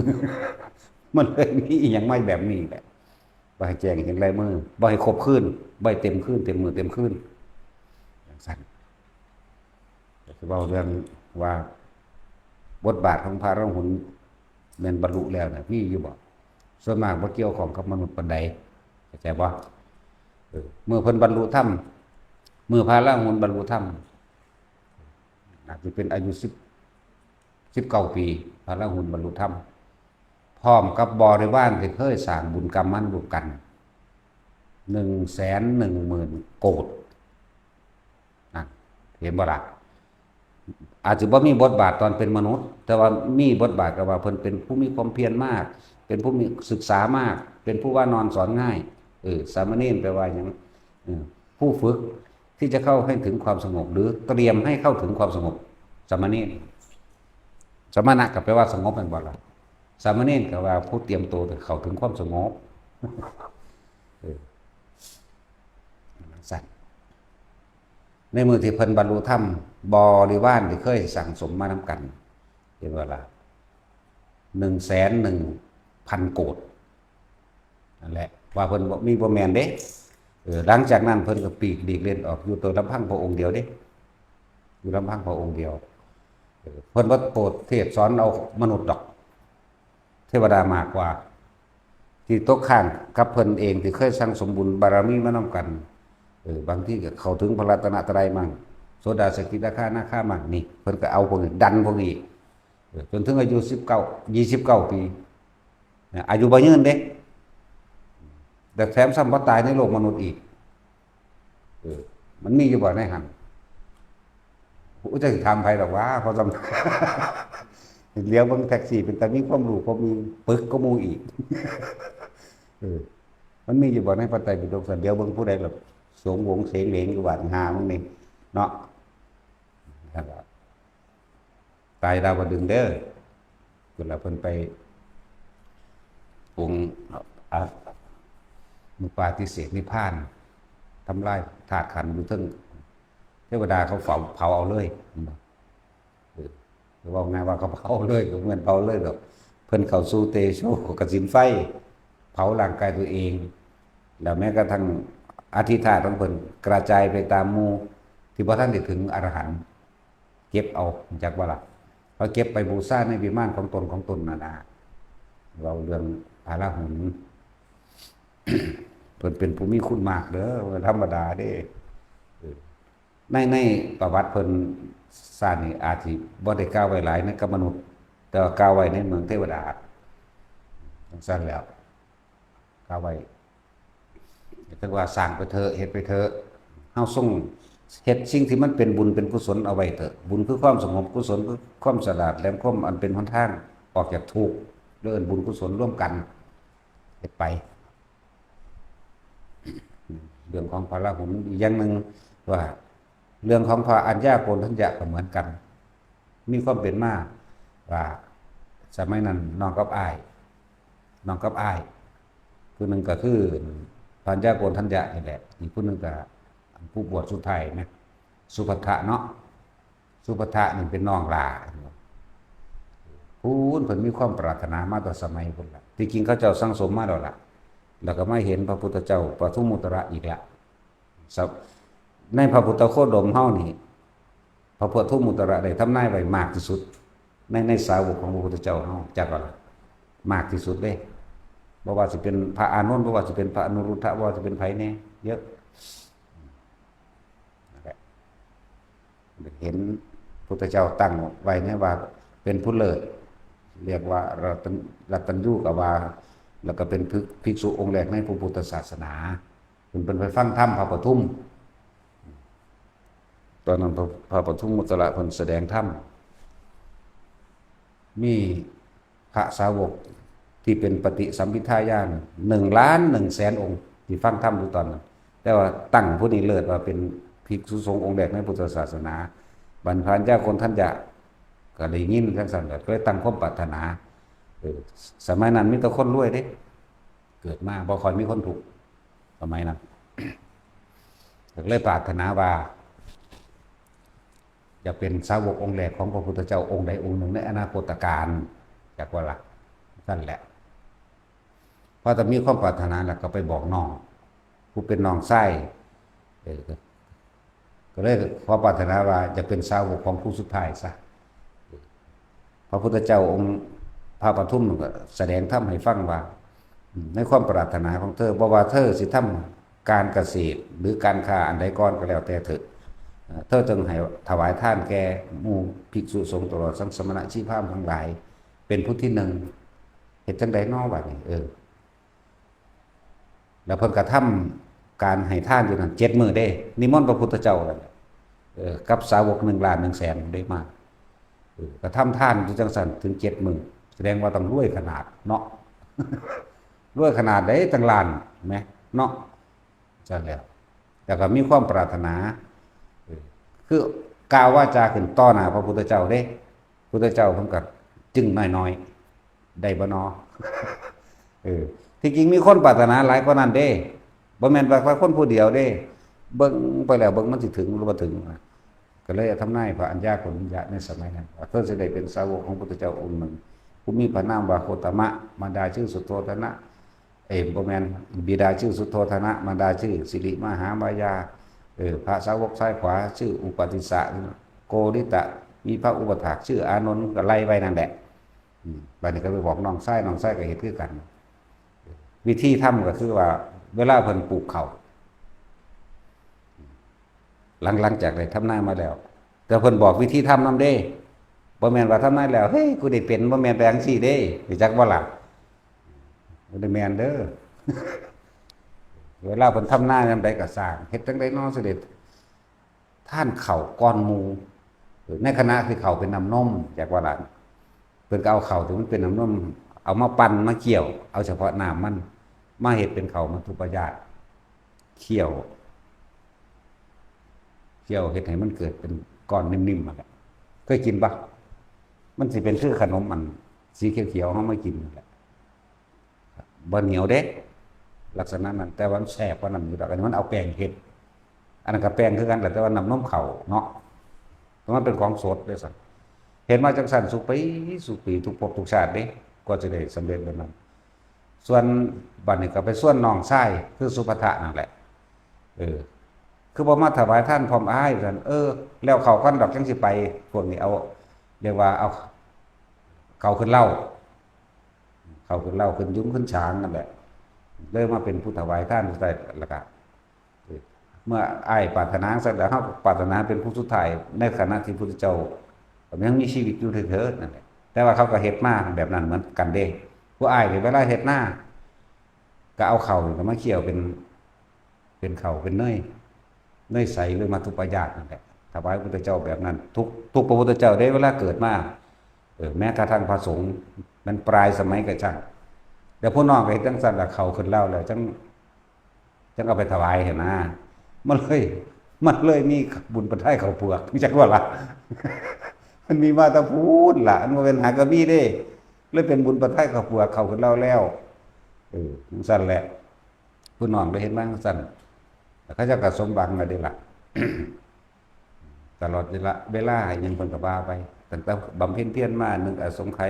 ມັນເລີຍມີອີ່ຫຍັງມາແບບນີ້ແຫຼະ ບໍ່ໃຫ້ແຈ້ງເຫັນລາຍມື ບໍ່ໃຫ້ຄົບຄືນ ບໍ່ໃຫ້ເຕັມຄືນ ເຕັມມື້ເຕັມຄືນ ຈັ່ງຊັ້ນ. ກໍຊິເວົ້າເລື່ອງວ່າ ບົດບາດຂອງພະລາຫຸນ ແມ່ນບັນລຸແລ້ວນະ ມີຢູ່ບໍ່? ສ່ວນມາກບໍ່ກ່ຽວຂ້ອງກັບມະນຸດປານໃດ ເຂົ້າໃຈບໍ່? ເອີ ເມື່ອເພິ່ນບັນລຸທຳ ເມື່ອພະລາຫຸນບັນລຸທຳ ອາດຈະເປັນອາຍຸສິບ ສິບເກົ້າປີ ພະລາຫຸນບັນລຸທຳ ພ້ອມກັບບໍລິວານທີ່ເຄີຍສ້າງບຸນກຳມັນຮ່ວມກັນ ໜຶ່ງແສນໜຶ່ງໝື່ນໂກດ ນັ້ນ ເຫັນບໍ່ລະ? ອາດຈະບໍ່ມີບົດບາດຕອນເປັນມະນຸດ ແຕ່ວ່າມີບົດບາດກໍວ່າເພິ່ນເປັນຜູ້ມີຄວາມພຽນມາກ ເປັນຜູ້ມີສຶກສາມາກ ເປັນຜູ້ວ່ານອນສອນງ່າຍ ເອີ ສາມະເນນແປວ່າຫຍັງ? ເອີ ຜູ້ຝຶກທີ່ຈະເຂົ້າໃຫ້ເຖິງຄວາມສະຫງົບ ຫຼື ຕຽມໃຫ້ເຂົ້າເຖິງຄວາມສະຫງົບ ສາມະເນນ ສະມະນະກໍແປວ່າສະຫງົບແມ່ນບໍ່ລະ? ສາມະເນນກໍວ່າຜູ້ຕຽມໂຕເຂົ້າເຖິງຄວາມສະຫງົບ ເອີ ຈັ່ງຊັ້ນ ໃນມື້ທີ່ເພິ່ນບັນລຸທຳ ບໍລິວານທີ່ເຄີຍສັ່ງສົມມານຳກັນ ເຫັນບໍ່ລະ? ໜຶ່ງແສນໜຶ່ງພັນໂກດ ນັ້ນແຫຼະ ວ່າເພິ່ນບໍ່ມີ ບໍ່ແມ່ນເດ້ ເອີ ຫຼັງຈາກນັ້ນເພິ່ນກໍປີກຫຼີກເລ່ນອອກ ຢູ່ໂຕລຳພັງພະອົງດຽວເດ້ ຢູ່ລຳພັງພະອົງດຽວ ເອີ ເພິ່ນບໍ່ໂປດເທດສອນເອົາມະນຸດດອກ ເທວະດາມາກກວ່າ ທີ່ຕົກຄ້າງກັບເພິ່ນເອງ ທີ່ເຄີຍສັ່ງສົມບຸນບາລະມີມານຳກັນ ເອີ ບາງທີກໍເຂົ້າເຖິງພະລັດຕະນະຕະໄລມັ້ງ ໂສດາ ສະກິດາຄາ ອະນາຄາມັ້ງ ນີ້ ເພິ່ນກໍເອົາພວກນີ້ ດັນພວກນີ້ ເອີ ຈົນເຖິງອາຍຸສິບເກົ້າ ຊາວເກົ້າປີ ອາຍຸບໍ່ຍືນເດ້ ແລະ ແຖມຊ້ຳບໍ່ຕາຍໃນໂລກມະນຸດອີກ ເອີ ມັນມີຢູ່ບໍ່ໃນຫັ້ນ? ໂອ້ ຈັກຊິຖາມໃຜດອກຫວາ ເພາະສ່ຳ ຫຼຽວເບິ່ງແທັກຊີເປັນຕາມີຄວາມຮູ້ ເພາະມີປຶກກວ່າໝູ່ອີກ ເອີ ມັນມີຢູ່ບໍ່ໃນພະໄຕປິດົກຊັ້ນ? ຫຼຽວເບິ່ງຜູ້ໃດລະ ສວງໂຫງເສງເຫຼງຢູ່ຫວາດຫາມຶງນີ້ເນາະ ນັ້ນລະ ຕາຍດາວະດຶງເດີ ເພິ່ນລະເພິ່ນໄປປຸງ ອາ ອະນຸປາຕິເສດນິບພານ ທຳລາຍທາດຂັນຢູ່ເທິງ ເທວະດາເຂົາເຝົ້າ ເຜົາເອົາເລີຍ ເອີ ເວົ້າງ່າຍວ່າເຂົາເຜົາເລີຍ ກໍແມ່ນເຜົາເລີຍດອກ ເພິ່ນເຂົ້າສູ່ເຕໂຊກະສິນໄຟ ເຜົາຮ່າງກາຍຕົວເອງ ແລ້ວແມ້ກະທັ່ງອະທິທາດຂອງເພິ່ນກະຈາຍໄປຕາມໝູ່ທີ່ບໍ່ທັນໄດ້ເຖິງອະລະຫັນ ເກັບເອົາ ຮູ້ຈັກບໍ່ລະ? ເຂົາເກັບໄປບູຊາໃນວິມານຂອງຕົນ ຂອງຕົນນັ້ນນະ ເວົ້າເລື່ອງພະລາຫຸນ ເພິ່ນເປັນຜູ້ມີຄຸນມາກເດີ ບໍ່ທຳມະດາເດ້ ເອີ ໃນ ໃນປະຫວັດເພິ່ນຊາດນີ້ອາດຊິບໍ່ໄດ້ກ່າວໄວ້ຫຼາຍໃນກັບມະນຸດ ແຕ່ວ່າກ່າວໄວ້ໃນເມືອງເທວະດາ ຈັ່ງຊັ້ນແລ້ວ ກ່າວໄວ້ ເຖິງວ່າສ້າງໄປເຖາະ ເຮັດໄປເຖາະ ເຮົາຊົງເຮັດສິ່ງທີ່ມັນເປັນບຸນເປັນກຸສົນເອົາໄວ້ເຖາະ. ບຸນຄືຄວາມສະຫງົບ, ກຸສົນຄືຄວາມສະຫຼາດແຫຼມຄົມ ອັນເປັນຫົນທາງອອກຈາກທຸກ, ເອີ້ນບຸນກຸສົນລວມກັນ ເຮັດໄປ. ເລື່ອງຂອງພະລາຫຸນອີກຢ່າງໜຶ່ງວ່າ ເລື່ອງຂອງພະອັນຍາໂກນທັນຍະກໍເໝືອນກັນ ມີຄວາມເປັນມາວ່າ ສະໄໝນັ້ນນ້ອງກັບອ້າຍ ນ້ອງກັບອ້າຍ ຜູ້ໜຶ່ງກໍຄືພະອັນຍາໂກນທັນຍະນີ້ແຫຼະ ອີກຜູ້ໜຶ່ງກໍຜູ້ບວດສຸດທ້າຍນະ ສຸພັດທະເນາະ. ສຸພັດທະນີ້ເປັນນ້ອງຫຼ້າ ພຸ້ນເພິ່ນມີຄວາມປາດຖະໜາມາແຕ່ສະໄໝພຸ້ນລະ. ທີ່ຈິງເຂົາເຈົ້າສັ່ງສົມມາແລ້ວລະ ແລ້ວກໍມາເຫັນພະພຸດທະເຈົ້າປະທຸມມຸດຕະລະອີກລະ. ສະ ໃນພະພຸດທະໂຄດົມເຮົານີ້ ພະພຸດທະມຸດຕະລະໄດ້ທຳນາຍໄວ້ມາກທີ່ສຸດ ໃນ ໃນສາວົກຂອງພະພຸດທະເຈົ້າເຮົາ ຈັກວ່າລະ ມາກທີ່ສຸດເດ້. ບໍ່ວ່າຊິເປັນພະອານົນ ບໍ່ວ່າຊິເປັນພະອະນຸລຸດທະ ບໍ່ວ່າຊິເປັນໃຜແດ່ ເຍອະ. ເຫັນພຸດທະເຈົ້າຕັ້ງໄວ້ນະວ່າເປັນຜູ້ເລີດ ຮຽກວ່າລະຕັນ ລະຕັນຍູກໍວ່າ ແລ້ວກໍເປັນພິກ ພິກສຸອົງແລກໃນພະພຸດທະສາສະໜາ. ເພິ່ນ ເພິ່ນໄປຟັງທຳພະປະທຸມ ຕອນນັ້ນພະ ພະປະທຸມມຸດຕະລະເພິ່ນສະແດງທຳ ມີພະສາວົກທີ່ເປັນປະຕິສຳພິດທາຍານ ໜຶ່ງລ້ານໜຶ່ງແສນອົງ ທີ່ຟັງທຳຢູ່ຕອນນັ້ນ. ແຕ່ວ່າຕັ້ງຜູ້ນີ້ເລີດວ່າເປັນພິກສຸສົງອົງແລກໃນພຸດທະສາສະໜາ. ບັນພານຍາໂກນທັນຍະກໍໄດ້ຍິນຈັ່ງຊັ້ນ ກໍເລີຍຕັ້ງຄວາມປາດຖະໜາ. ເອີ ສະໄໝນັ້ນມີແຕ່ຄົນລວຍເດ້ ເກີດມາບໍ່ຄ່ອຍມີຄົນທຸກ ສະໄໝນັ້ນ ກໍເລີຍປາດຖະໜາວ່າ ຢາກເປັນສາວົກອົງແລກຂອງພະພຸດທະເຈົ້າອົງໃດອົງໜຶ່ງໃນອະນາຄົດຕະການ ຈັກວ່າລະ ຊັ້ນແຫຼະ. ພໍຕະມີຄວາມປາດຖະໜາແລ້ວກໍໄປບອກນ້ອງ ຜູ້ເປັນນ້ອງຊາຍ ເອີ ກໍເລີຍຂໍປາດຖະໜາວ່າຢາກເປັນສາວົກຂອງຜູ້ສຸດທ້າຍຊະ. ພະພຸດທະເຈົ້າອົງພະປະທຸມກໍສະແດງທຳໃຫ້ຟັງວ່າ ໃນຄວາມປາດຖະໜາຂອງເທີ ບໍ່ວ່າເທີຊິທຳການກະເສດ ຫຼື ການຄ້າອັນໃດກ່ອນກໍແລ້ວແຕ່ເທີ ເທີຕ້ອງໃຫ້ຖວາຍທານແກ່ໝູ່ພິກສຸສົງ ຕະຫຼອດທັງສະມະນະຊີພາມທັງຫຼາຍ ເປັນຜູ້ທີໜຶ່ງ. ເຮັດຈັ່ງໃດນໍບາດນີ້? ເອີ ແລ້ວເພິ່ນກະທຳການໃຫ້ທານຢູ່ນັ້ນເຈັດມື້ເດ້ ນິມົນພະພຸດທະເຈົ້ານັ້ນແຫຼະ ເອີ ກັບສາວົກໜຶ່ງລ້ານໜຶ່ງແສນເດ້ມາ ເອີ ກະທຳທານຢູ່ຈັ່ງຊັ້ນເຖິງເຈັດມື້ ສະແດງວ່າຕ້ອງລວຍຂະໜາດເນາະ ລວຍຂະໜາດໃດຕັ້ງລ້ານແໝ ເນາະ ຊັ້ນແຫຼະ ແລ້ວກະມີຄວາມປາດຖະໜາ ເອີ ຄືກ່າວວາຈາຂຶ້ນຕໍ່ໜ້າພະພຸດທະເຈົ້າເດ້ ພຸດທະເຈົ້າເພິ່ນກໍຈຶ່ງນ້ອຍໆ ໄດ້ບໍ່ນໍ? ເອີ ທີ່ຈິງມີຄົນປາດຖະໜາຫຼາຍກວ່ານັ້ນເດ້ ບໍ່ແມ່ນວ່າ ວ່າຄົນຜູ້ດຽວເດ້ ເບິ່ງໄປແລ້ວເບິ່ງມັນຊິເຖິງຫຼືບໍ່ເຖິງ ກໍເລີຍທຳນາຍພະອັນຍາໂກນທັນຍະໃນສະໄໝນັ້ນວ່າ ເພິ່ນຊິໄດ້ເປັນສາວົກຂອງພຸດທະເຈົ້າອົງໜຶ່ງ ຜູ້ມີພະນາມວ່າໂຄຕະມະ ມານດາຊື່ສຸໂທທະນະ ເອີ ບໍ່ແມ່ນ ບິດາຊື່ສຸໂທທະນະ ມານດາຊື່ສິລິມະຫາມາຍາ ເອີ ພະສາວົກຊ້າຍຂວາຊື່ອຸປາທິສະ ໂກລິຕະ ມີພະອຸປະຖາກຊື່ອານົນ ກໍໄລ່ໄປນັ້ນແຫຼະ. ອືມ ບາດນີ້ກໍໄປບອກນ້ອງຊາຍ ນ້ອງຊາຍກໍເຮັດຄືກັນ. ວິທີທຳກໍຄືວ່າ ເວລາເພິ່ນປູກເຂົ້າ ຫຼັງ ຫຼັງຈາກໄດ້ທຳນາຍມາແລ້ວ ແຕ່ເພິ່ນບອກວິທີທຳນຳເດ້ ບໍ່ແມ່ນວ່າທຳນາຍແລ້ວ ເຮີ້ຍ ກູໄດ້ເປັນ ບໍ່ແມ່ນໄປຈັ່ງຊີ້ເດ້ ຮູ້ຈັກບໍ່ລະ? ບໍ່ໄດ້ແມ່ນເດີ ເວລາເພິ່ນທຳນາຍາມໃດກໍຊ່າງ ເຮັດຈັ່ງໃດນໍຊິໄດ້ ທານເຂົ້າກ່ອນໝູ່ ເອີ ໃນຂະນະທີ່ເຂົ້າເປັນນ້ຳນົມ ຈັກວ່າລະ ເພິ່ນກໍເອົາເຂົ້າທີ່ມັນເປັນນ້ຳນົມ ເອົາມາປັ່ນມາກ່ຽວ ເອົາສະເພາະນ້ຳມັນ ມາເຮັດເປັນເຂົ້າມັດຖຸປະຍາດ ຂ້ຽວ ຂ້ຽວເຮັດໃຫ້ມັນເກີດເປັນກ້ອນນິ້ມໆ ຫັ້ນແຫຼະ. ເຄີຍກິນບໍ່? ມັນຊິເປັນຄືຂະໜົມອັນສີຂຽວໆ ເຮົາມາກິນນັ້ນແຫຼະ. ບໍ່ໜຽວເດ້ ລັກສະນະນັ້ນ ແຕ່ວ່າມັນແຊບກວ່ານັ້ນຢູ່ດອກ. ອັນນີ້ມັນເອົາແປ້ງເຮັດ ອັນນັ້ນກໍແປ້ງຄືກັນແຫຼະ ແຕ່ວ່ານ້ຳນົມເຂົ້າເນາະ ແຕ່ມັນເປັນຂອງສົດເດ້ຊັ້ນ. ເຮັດມາຈັ່ງຊັ້ນສູ່ປີ ສູ່ປີ ທຸກພົບທຸກຊາດເດ້ ກວ່າຈະໄດ້ສຳເລັດແບບນັ້ນ. ສ່ວນບັດນີ້ກໍໄປຊວນນ້ອງຊາຍ ຄືສຸພັດທະນັ້ນແຫຼະ ເອີ ຄືບໍ່ມາຖວາຍທານພ້ອມອ້າຍ? ວ່າຊັ້ນ. ເອີ ແລ້ວເຂົ້າກ່ອນດອກ ຈັ່ງຊິໄປ. ພວກນີ້ເອົາ ຮຽກວ່າເອົາເຂົ້າຂຶ້ນເລົ້າ ເຂົ້າຂຶ້ນເລົ້າ ຂຶ້ນຍຸງຂຶ້ນສາງນັ້ນແຫຼະ ເລີຍມາເປັນຜູ້ຖວາຍທານສຸດທ້າຍ. ແລ້ວກະເມື່ອອ້າຍປາດຖະໜາຊັ້ນແລ້ວ ເຮົາກໍປາດຖະໜາເປັນຜູ້ສຸດທ້າຍ ໃນຂະນະທີ່ພຸດທະເຈົ້າຍັງມີຊີວິດຢູ່ເທີດນັ້ນແຫຼະ. ແຕ່ ຕ່ວ່າເຂົາກໍເຮັດມາແບບນັ້ນເໝືອນກັນເດ້. ຜູ້ອ້າຍນີ້ເວລາເຮັດນາ ກໍເອົາເຂົ້ານີ້ກໍມາຄ້ຽວເປັນ ເປັນເຂົ້າເປັນເນີຍ ເນີຍໃສ ຫຼື ມັດຖຸປາຍາດນັ້ນແຫຼະ ຖວາຍພະພຸດທະເຈົ້າແບບນັ້ນ. ທຸກ ທຸກພະພຸດທະເຈົ້າເດ້ ເວລາເກີດມາ ເອີ ແມ້ກະທັ່ງພະສົງ ແມ່ນປາຍສະໄໝກໍຊ່າງ ແລ້ວພວກນ້ອງກໍເຮັດຈັ່ງຊັ້ນລະ ເຂົ້າຂຶ້ນລາວແລ້ວຈັ່ງ ຈັ່ງເອົາໄປຖວາຍຫັ້ນນະ. ມັນເລີຍ ມັນເລີຍມີບຸນປະທາຍເຂົ້າປວກ ຈັກວ່າລະ ມັນມີມາແຕ່ພຸ້ນລະ ມັນບໍ່ແມ່ນຫາກະມີເດ້. ເລີຍເປັນບຸນປະທາຍເຂົ້າປວກ ເຂົ້າຂຶ້ນລາວແລ້ວ. ເອີ ຈັ່ງຊັ້ນແຫຼະ ຜູ້ນ້ອງໄດ້ເຮັດມາຈັ່ງຊັ້ນ ເຂົາເຈົ້າກໍສົມຫວັງແລ້ວເດ້ລະ. ຕະຫຼອດເວລາ ເວລາຫຍັງເພິ່ນກໍວ່າໄປ ຕັ້ງແຕ່ບຳເພັນພຽນມາ ໜຶ່ງອະສົງໄຂ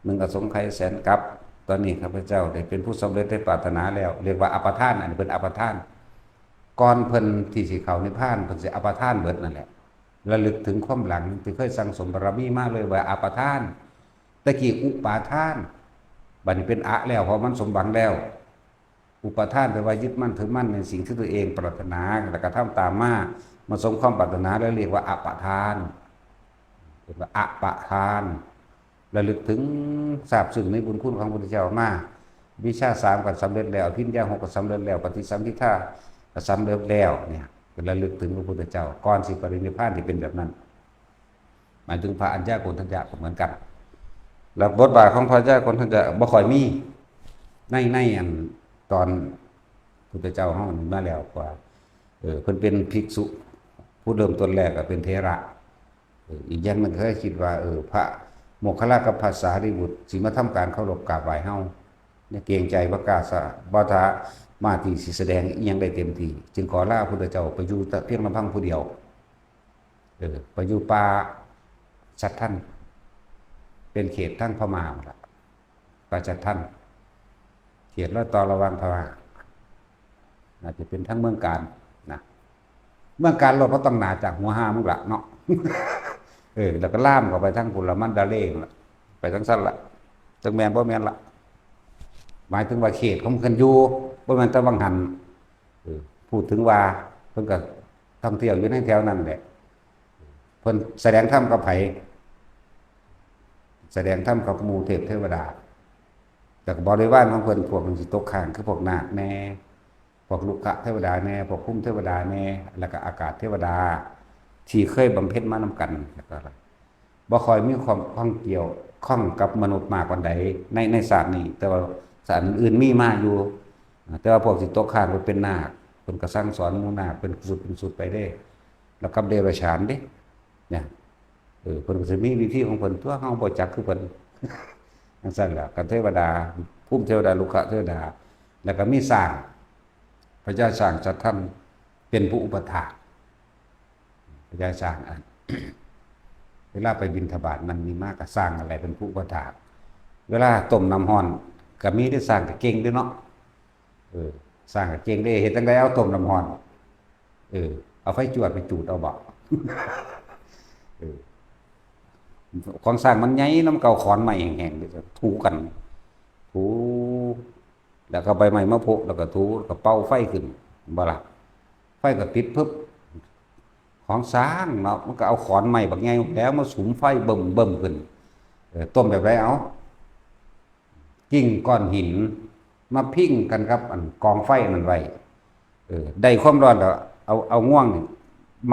ໜຶ່ງອະສົງໄຂແສນກັບ ຕອນນີ້ຂ້າພະເຈົ້າໄດ້ເປັນຜູ້ສຳເລັດໃນປາດຖະໜາແລ້ວ ເອີ້ນວ່າອະປະທານ. ອັນນີ້ເພິ່ນອະປະທານ ກ່ອນເພິ່ນທີ່ຊິເຂົ້ານິບພານ ເພິ່ນຊິອະປະທານເບິດນັ້ນແຫຼະ ລະລຶກເຖິງຄວາມຫຼັງທີ່ເຄີຍສັ່ງສົມບາລະມີມາເລີຍວ່າອະປະທານ. ແຕ່ກີ້ອຸປາທານ ບັດນີ້ເປັນອະແລ້ວ ເພາະມັນສົມຫວັງແລ້ວ. ອຸປາທານແປວ່າຍຶດໝັ້ນຖືໝັ້ນໃນສິ່ງທີ່ຕົວເອງປາດຖະໜາ ແລະກະທຳຕາມມາ ມາສົມຄວາມປາດຖະໜາ ແລ້ວເອີ້ນວ່າອະປະທານ ເອີ້ນວ່າອະປະທານ. ລະລຶກເຖິງຊາບຊຶ້ງໃນບຸນຄຸນຂອງພະພຸດທະເຈົ້າມາ ວິຊາສາມກໍສຳເລັດແລ້ວ ອະພິນຍາຫົກກໍສຳເລັດແລ້ວ ປະຕິສຳພິທາກໍສຳເລັດແລ້ວ. ເນຍ ລະລຶກເຖິງພະພຸດທະເຈົ້າ ກ່ອນຊິປະລິນິບພານທີ່ເປັນແບບນັ້ນ ໝາຍເຖິງພະອັນຍາໂກນທັນຍະກໍເໝືອນກັນ. ແລ້ວບົດບາດຂອງພະອັນຍາໂກນທັນຍະບໍ່ຄ່ອຍມີໃນ ໃນອັນຕອນພຸດທະເຈົ້າເຮົານີ້ມາແລ້ວ ວ່າ ເອີ ເພິ່ນເປັນພິກສຸຜູ້ເລີ່ມຕົ້ນແລກກໍເປັນເຖລະ. ເອີ ອີກຢ່າງໜຶ່ງເຂົາຄິດວ່າ ເອີ ພະໂມກຄັນລາກັບພະສາລີບຸດຊິມາທຳການເຄົາລົບກາບໄຫວ້ເຮົາ ເກງໃຈບໍ່ກ້າສະ ບໍ່ສາມາດທີ່ຊິສະແດງອີ່ຫຍັງໄດ້ເຕັມທີ່ ຈຶ່ງຂໍລາພຸດທະເຈົ້າໄປຢູ່ແຕ່ພຽງລຳພັງຜູ້ດຽວ. ເອີ ໄປຢູ່ປ່າສັດທັນ ເປັນເຂດທາງພະມ້າພຸ້ນລະ ປ່າສັດທັນ ເຂດລອຍຕໍ່ລະຫວ່າງພະມ້າ ໜ້າຈະເປັນທາງເມືອງການນະ. ເມືອງການລະບໍ່ຕ້ອງໜ້າຈາກຫົວຮ່າງລະເນາະ. ເອີ ແລ້ວກໍລາມເຂົ້າໄປທາງພຸ້ນລະ ມັນດາເລນລະ ໄປທາງຊັ້ນລະ ຈັກແມ່ນບໍ່ແມ່ນລະ. ໝາຍເຖິງວ່າເຂດຂອງເພິ່ນຢູ່ ບໍ່ແມ່ນແຕ່ຫວ່າງຫັ້ນ. ເອີ ພູດເຖິງວ່າເພິ່ນກໍທ່ອງທ່ຽວຢູ່ໃນແຖວນັ້ນແຫຼະ. ເພິ່ນສະແດງທຳກັບໃຜ? ສະແດງທຳກັບໝູ່ເທບເທວະດາ ແລ້ວກໍບໍລິວານຂອງເພິ່ນ ພວກໜຶ່ງຊິຕົກຄ້າງ ຄືພວກນາກແດ່ ພວກລຸກຂະເທວະດາແດ່ ພວກພູມເທວະດາແດ່ ແລ້ວກໍອາກາດເທວະດາ ທີ່ເຄີຍບຳເພັນມານຳກັນ ແລ້ວກໍ ບໍ່ຄ່ອຍມີຄວາມຂ້ອງກ່ຽວຂ້ອງກັບມະນຸດມາກປານໃດໃນ ໃນຊາດນີ້ ແຕ່ວ່າຊາດອື່ນໆມີມາຢູ່ ແຕ່ວ່າພວກທີ່ຕົກຄ້າງໄປເປັນນາກ ເພິ່ນກໍສັ່ງສອນໝູ່ນາກເປັນຊຸດເປັນຊຸດໄປເດ້ ແລ້ວກັບເດຍລະສານເດ້ ນະ ເອີ ເພິ່ນກໍຊິມີວິທີຂອງເພິ່ນຕົວະ ເຮົາບໍ່ຈັກຄືເພິ່ນ ຈັ່ງຊັ້ນແຫຼະ ກັບເທວະດາ ພູມເທວະດາ ລຸກຂະເທວະດາ ແລ້ວກໍມີຊ້າງ ພະຍາຊ້າງສັດທັນເປັນຜູ້ອຸປະຖາກ ພະຍາຊ້າງ ອັນ ເວລາໄປບິນທະບາດນັ້ນນີ້ມາ ກໍຊ້າງນັ້ນແຫຼະເປັນຜູ້ອຸປະຖາກ ເວລາຕົ້ມນ້ຳຮ້ອນກໍມີເດ້ ຊ້າງກໍເກັ່ງເດ້ເນາະ ເອີ ຊ້າງກໍເກັ່ງເດ້ ເຮັດຈັ່ງໃດເອົາຕົ້ມນ້ຳຮ້ອນ ເອີ ເອົາໄຟຈວດໄປຈູດເອົາບໍ ເອີ ຂອງຊ້າງມັນໃຫຍ່ນຳ ເອົາຂອນໄມ້ແຫ້ງໆ ຖູກັນ ຖູ ແລ້ວກໍໃບໄມ້ມາໂພະ ແລ້ວກໍຖູ ແລ້ວກໍເປົ່າໄຟຂຶ້ນ ເຫັນບໍ່ລະ ໄຟກໍຕິດປຶບ ຂອງຊ້າງເນາະ ມັນກໍເອົາຂອນໄມ້ບັກໃຫຍ່ແລ້ວມາສຸມໄຟເບິ່ມໆຂຶ້ນ ເອີ ຕົ້ມແບບໃດເອົາ ກິ່ງກ້ອນຫີນມາພິງກັນກັບອັນກອງໄຟນັ້ນໄວ້ ເອີ ໄດ້ຄວາມຮ້ອນແລ້ວ ເອົາ ເອົາງວງນີ້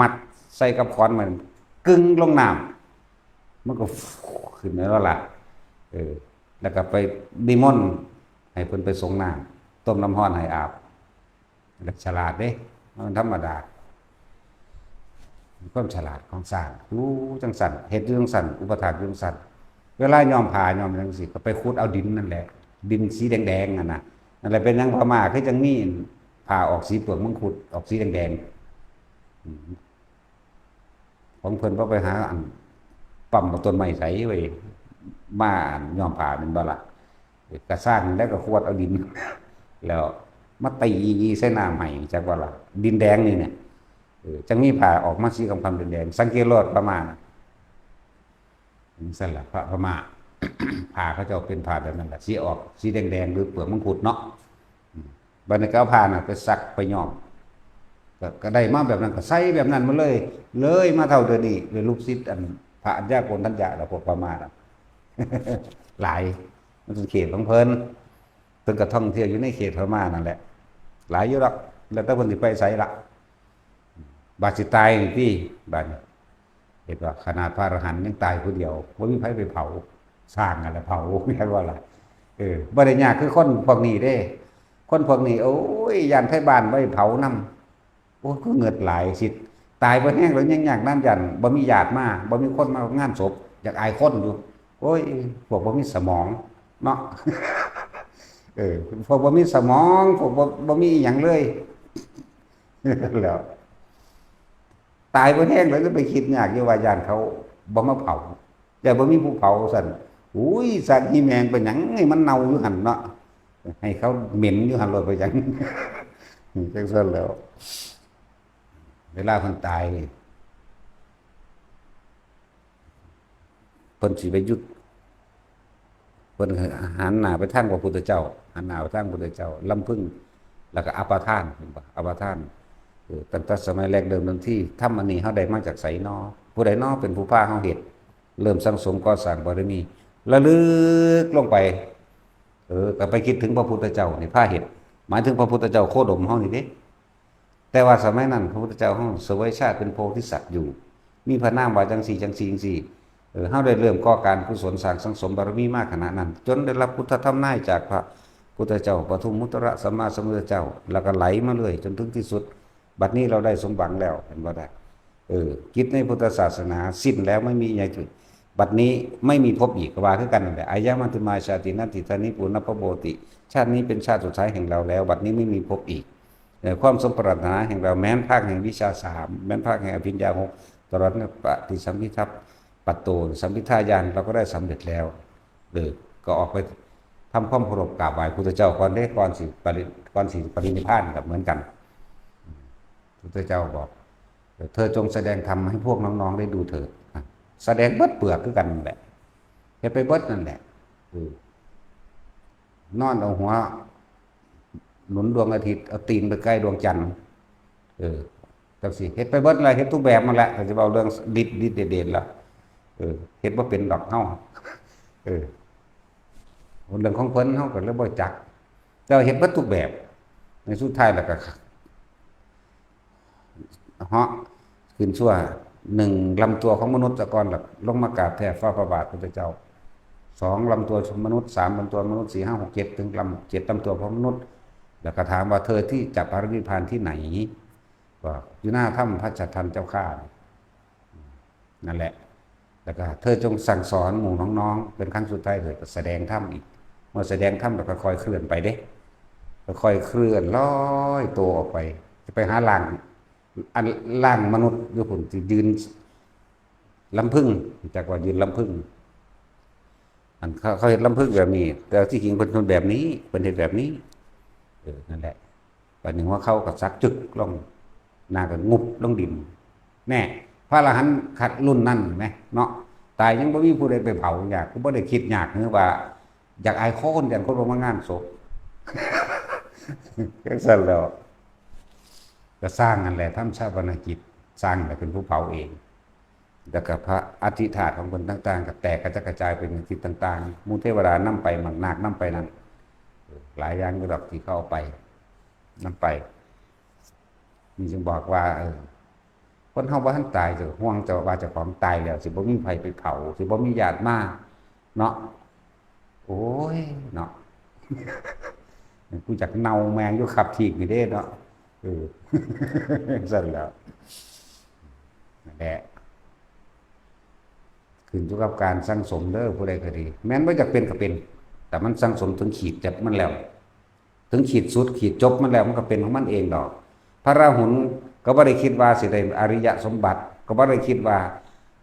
ມັດໃສ່ກັບຂອນມັນ ກຶ່ງລົງນ້ຳ ມັນກໍຂຶ້ນແລ້ວລະ ເອີ ແລ້ວກໍໄປນິມົນໃຫ້ເພິ່ນໄປສົງນ້ຳ ຕົ້ມນ້ຳຮ້ອນໃຫ້ອາບ ແລະ ສະຫຼາດເດ້ ມັນທຳມະດາ ຄວາມສະຫຼາດຂອງຊ້າງ ຢູ່ຈັ່ງຊັ້ນ ເຮັດຢູ່ຈັ່ງຊັ້ນ ອຸປະຖາກຢູ່ຈັ່ງຊັ້ນ ເວລາຍ້ອມຜ້າຍ້ອມຫຍັງຊີ້ ກໍໄປຂຸດເອົາດິນນັ້ນແຫຼະ ດິນສີແດງໆນັ້ນນະ ນັ້ນແຫຼະ ເປັນຫຍັງພະມ້າຄືຈັ່ງມີຜ້າອອກສີເປືອກມັງຄຸດ ອອກສີແດງໆ ອືມ ຂອງເພິ່ນບໍ່ໄປຫາອັນປ້ຳເອົາຕົ້ນໄມ້ໃສເວີຍ ມາອັນຍ້ອມຜ້າແມ່ນບໍ່ລະ ກະຊ້າງແລ້ວກໍຂວດເອົາດິນ ແລ້ວມາຕີໃສ່ນ້ຳໃຫ້ ຈັກວ່າລະ ດິນແດງນີ້ແຫຼະ ເອີ ຈັ່ງມີຜ້າອອກມາສີຄຳໆແດງໆ ສັງເກດໂລດພະມ້ານະ ຈັ່ງຊັ້ນລະ ພະ ພະມ້າ ຜ້າເຂົາເຈົ້າເປັນຜ້າແບບນັ້ນລະ ຊິອອກສີແດງໆ ຫຼື ເປືອກມັງຄຸດເນາະ ອືມ ບັດນີ້ກໍເອົາຜ້ານັ້ນໄປຊັກໄປຍ້ອມ ກໍ ກໍໄດ້ມາແບບນັ້ນ ກໍໃສ່ແບບນັ້ນໝົດເລີຍ ເລີຍມາເທົ່າດຽວນີ້ ເລີຍລູກສິດອັນພະອັນຍາໂກນທັນຍະລະ ພວກພະມ້ານະ ຫຼາຍ ມັນເປັນເຂດຂອງເພິ່ນ ເພິ່ນກໍທ່ອງທ່ຽວຢູ່ໃນເຂດເຂົາມານັ້ນແຫຼະ ຫຼາຍຢູ່ດອກ ແລ້ວແຕ່ເພິ່ນຊິໄປໃສລະ ບາດຊິຕາຍນີ້ຕິ ບາດນີ້ ເຫັນບໍ່ ຂະໜາດພະອະລະຫັນຍັງຕາຍຜູ້ດຽວ ບໍ່ມີໃຜໄປເຜົາ ຊ່າງຫັ້ນລະເຜົາ ແມ່ນບໍ່ລະ? ເອີ ບໍ່ໄດ້ຍາກຄືຄົນພວກນີ້ເດ້ ຄົນພວກນີ້ ໂອ້ຍ ຢ້ານໄທບ້ານໄປເຜົານຳ ໂອ້ຍ ຄືເງິດຫຼາຍ ຊິຕາຍບໍ່ແຮງແລ້ວ ຍັງຍາກນຳ ຢ້ານບໍ່ມີຍາດມາ ບໍ່ມີຄົນມາງານສົບ ຢາກອາຍຄົນຢູ່ ໂອ້ຍ ພວກບໍ່ມີສະໝອງເນາະ ເອີ ພວກບໍ່ມີສະໝອງ ພວກບໍ່ ບໍ່ມີອີ່ຫຍັງເລີຍ ແລ້ວ ຕາຍບໍ່ແຮງແລ້ວ ຈະໄປຄິດຍາກຢູ່ວ່າຢ້ານເຂົາບໍ່ມາເຜົາ ຢ້ານບໍ່ມີຜູ້ເຜົາຊັ້ນ ອຸ້ຍ ສັກຮີແມງໄປຫຍັງ ໃຫ້ມັນເນົ່າຢູ່ຫັ້ນເນາະ ໃຫ້ເຂົາເໝັນຢູ່ຫັ້ນໂລດໄປຫຍັງ ຈັ່ງຊັ້ນແລ້ວ ເວລາເພິ່ນຕາຍນີ້ ເພິ່ນຊິໄປຢຸດ ເພິ່ນຫັນໜ້າໄປທາງພະພຸດທະເຈົ້າ ຫັນໜ້າໄປທາງພະພຸດທະເຈົ້າ ລຳພຶງ ແລ້ວກໍອາປະທານ ເຫັນບໍ່ ອາປະທານ ເອີ ຕັ້ງແຕ່ສະໄໝແລກເລີ່ມເດີມທີ ທຳອັນນີ້ເຮົາໄດ້ມາຈາກໃສນໍ? ຜູ້ໃດນໍເປັນຜູ້ພາເຮົາເຮັດ? ເລີ່ມສັ່ງສົມກໍ່ສ້າງບາລະມີ ລະລຶກລົງໄປ ເອີ ກໍໄປຄິດເຖິງພະພຸດທະເຈົ້ານີ້ພາເຮັດ ໝາຍເຖິງພະພຸດທະເຈົ້າໂຄດົມເຮົານີ້ເດ້. ແຕ່ວ່າສະໄໝນັ້ນ ພະພຸດທະເຈົ້າເຮົາສະເຫວີຍຊາດເປັນໂພທິສັດຢູ່ ມີພະນາມວ່າຈັ່ງຊີ້ ຈັ່ງຊີ້ ຈັ່ງຊີ້ ເອີ ເຮົາໄດ້ເລີ່ມກໍ່ການກຸສົນສ້າງສັງສົມບາລະມີມາຂະນະນັ້ນ ຈົນໄດ້ຮັບພຸດທະທຳນາຍຈາກພະພຸດທະເຈົ້າ ປະທຸມມຸດຕະລະສຳມາສຳພຸດທະເຈົ້າ ແລ້ວກໍໄຫຼມາເລື້ອຍຈົນເຖິງທີ່ສຸດ ບັດນີ້ເຮົາໄດ້ສົມຫວັງແລ້ວ ເຫັນບໍ່ລະ? ເອີ ກິດໃນພຸດທະສາສະໜາສິ້ນແລ້ວ ໄມ່ມີໃນຈຸດ ບັດນີ້ໄມ່ມີພົບອີກ ກໍວ່າຄືກັນນັ້ນແຫຼະ ອາຍັງມັດທິມາຊາຕິ ນັດຖິດຖານິ ປຸນນະປະໂບຕິ ຊາດນີ້ເປັນຊາດສຸດທ້າຍແຫ່ງເຮົາແລ້ວ ບັດນີ້ໄມ່ມີພົບອີກ ເອີ ຄວາມສົມປາດຖະໜາແຫ່ງເຮົາ ແມ່ນພາກແຫ່ງວິຊາສາມ ແມ່ນພາກແຫ່ງອະພິນຍາຫົກ ຕະຫຼອດປະຕິສຳພິທັບ ປະໂຕ ສຳພິທາຍານ ເຮົາກໍໄດ້ສຳເລັດແລ້ວ ເອີ ກໍອອກໄປທຳຄວາມເຄົາລົບກາບໄຫວ້ພຸດທະເຈົ້າກ່ອນເດ້ ກ່ອນຊິປະລິ ກ່ອນຊິປະລິນິບພານກໍເໝືອນກັນ ພຸດທະເຈົ້າບອກ ເທີຈົ່ງສະແດງທຳໃຫ້ພວກນ້ອງໆໄດ້ດູເຖີດ ສະແດງເບິດເປືອກຄືກັນນັ້ນແຫຼະ ເຮັດໄປເບິດນັ້ນແຫຼະ ເອີ ນອນເອົາຫົວໜູນດວງອາທິດ ເອົາຕີນໄປໃກ້ດວງຈັນ ເອີ ຈັ່ງຊີ້ ເຮັດໄປເບິດລະ ເຮັດທຸກແບບນັ້ນແຫຼະ ກໍຊິເວົ້າເລື່ອງລິດລິດເດດເດດລະ ເອີ ເຮັດບໍ່ເປັນດອກເຮົາ ເອີ ເລື່ອງຂອງເພິ່ນເຮົາກໍເລີຍບໍ່ຈັກ ແຕ່ວ່າເຮັດເບິດທຸກແບບ ໃນສຸດທ້າຍແລ້ວກໍ ເຫາະຂຶ້ນຊົ່ວ ໜຶ່ງ ລຳຕົວຂອງມະນຸດສາກ່ອນ ແລ້ວລົງມາກາບແທບຝ່າພະບາດພຸດທະເຈົ້າ ສອງ ລຳຕົວມະນຸດ ສາມ ລຳຕົວມະນຸດ ສີ່ ຫ້າ ຫົກ ເຈັດ ເຖິງລຳ ເຈັດ ລຳຕົວຂອງມະນຸດ ແລ້ວກໍຖາມວ່າ ເທີທີ່ຈະປະລິນິບພານທີ່ໄຫນ? ວ່າ ຢູ່ໜ້າຖ້ຳພະຈັດທັນເຈົ້າຂ້າ ນັ້ນແຫຼະ ແລ້ວກໍເທີຈົ່ງສັ່ງສອນໝູ່ນ້ອງໆ ເປັນຄັ້ງສຸດທ້າຍ ເທີກໍສະແດງຖ້ຳອີກ ເມື່ອສະແດງຖ້ຳແລ້ວກໍຄ່ອຍເຄື່ອນໄປເດ້ ຄ່ອຍເຄື່ອນລອຍໂຕອອກໄປ ຈະໄປຫາລ່າງ ອັນລ່າງມະນຸດຢູ່ພຸ້ນ ທີ່ຢືນລຳພຶງ ຮູ້ຈັກວ່າຢືນລຳພຶງ ອັນເຂົາ ເຂົາເຮັດລຳພຶງແບບນີ້ ແຕ່ທີ່ຈິງເພິ່ນ ເພິ່ນແບບນີ້ ເພິ່ນເຮັດແບບນີ້ ເອີ ນັ້ນແຫຼະ ບາດນີ້ຫົວເຂົ່າກໍສັກຈຶກລົງ ໜ້າກໍງຸບລົງດິນ ແນ່ ພະອະລະຫັນຂັ້ນລຸ້ນນັ້ນແໝ ເນາະ ຕາຍຍັງບໍ່ມີຜູ້ໃດໄປເຜົາ ຢາກ ກໍບໍ່ໄດ້ຄິດຍາກ ຫຼືວ່າຢາກອາຍຄົນ ຢ້ານຄົນບໍ່ມາງານສົບ ຈັ່ງຊັ້ນແລ້ວ ກໍຊ່າງຫັ້ນແຫຼະ ທຳຊາປະນະກິດ ຊ່າງແຫຼະເປັນຜູ້ເຜົາເອງ ແລ້ວກໍພະອັດຖິທາດຂອງເພິ່ນຕ່າງໆ ກໍແຕກກະຈັດກະຈາຍໄປໃນທິດຕ່າງໆ ໝູ່ເທວະດານຳໄປ ໝາກນາກນຳໄປນັ້ນ ເອີ ຫຼາຍຢ່າງຢູ່ດອກທີ່ເຂົາເອົາໄປ ນຳໄປ ນີ້ຈຶ່ງບອກວ່າ ເອີ ຄົນເຮົາບໍ່ທັນຕາຍ ຈະຫ່ວງແຕ່ວ່າເຈົ້າຂອງຕາຍແລ້ວ ຊິບໍ່ມີໃຜໄປເຜົາ ຊິບໍ່ມີຍາດມາເນາະ ໂອ້ຍ ເນາະ ກູຢາກເນົ່າແມງຢູ່ຄັບຖີກນີ້ເດ້ເນາະ ເອີ ຊັ້ນແຫຼະ ນັ້ນແຫຼະ ຂຶ້ນຢູ່ກັບການສັ່ງສົມເດີ ຜູ້ໃດກໍດີ ແມ່ນບໍ່ຢາກເປັນກໍເປັນ ແຕ່ມັນສັ່ງສົມເຖິງຂີດຈັບມັນແລ້ວ ເຖິງຂີດສຸດ ຂີດຈົບມັນແລ້ວ ມັນກໍເປັນຂອງມັນເອງດອກ ພະລາຫຸນກໍບໍ່ໄດ້ຄິດວ່າຊິໄດ້ອະລິຍະສົມບັດ ກໍບໍ່ໄດ້ຄິດວ່າ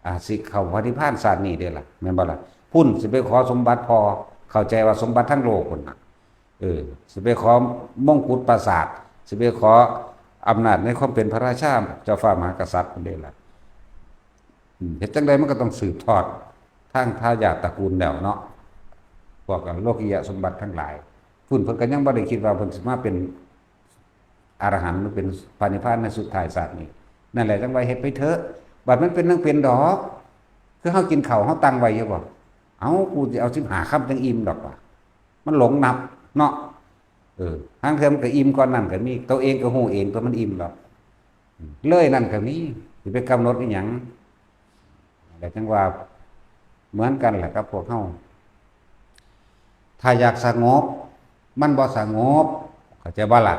ອາ ຊິເຂົ້າພະນິບພານຊາດນີ້ເດ້ລະ ແມ່ນບໍ່ລະ? ພຸ້ນຊິໄປຂໍສົມບັດພໍ່ ເຂົ້າໃຈວ່າສົມບັດທາງໂລກພຸ້ນນະ ເອີ ຊິໄປຂໍມົງກຸດປາສາດ ຊິໄປຂໍອຳນາດໃນຄວາມເປັນພະລາຊາ ເຈົ້າຟ້າມະຫາກະສັດພຸ້ນເດ້ລະ ອືມ ເຮັດຈັ່ງໃດມັນກໍຕ້ອງສືບທອດທາງທາຍາດຕະກູນແລ້ວເນາະ ພວກໂລກິຍະສົມບັດທັງຫຼາຍ ພຸ້ນເພິ່ນກໍຍັງບໍ່ໄດ້ຄິດວ່າເພິ່ນຊິມາເປັນ ອະລະຫັນ ຫຼືເປັນພະນິບພານໃນສຸດທ້າຍຊາດນີ້ ນັ້ນແຫຼະ ຈັ່ງວ່າເຮັດໄປເຖາະ ບັດມັນເປັນໜຍັງເປັນດອກ ຄືເຮົາກິນເຂົ້າ ເຮົາຕັ້ງໄວ້ຢູ່ບໍ່? ເອົາ ກູຊິເອົາສິບຫ້າຄຳຈັ່ງອີ່ມດອກວ່າ ມັນຫຼົງນັບເນາະ. ເອີ ລາງເທື່ອມັນກໍອີ່ມກ່ອນນັ້ນກໍມີ ໂຕເອງກໍຮູ້ເອງຕົວະ ມັນອີ່ມດອກ. ເລີຍນັ້ນກໍມີ ຊິໄປກຳນົດອີ່ຫຍັງ? ແລ້ວຈັ່ງວ່າເໝືອນກັນແຫຼະກັບພວກເຮົາ ຖ້າຢາກສະຫງົບ ມັນບໍ່ສະຫງົບ ເຂົ້າໃຈບໍ່ລະ?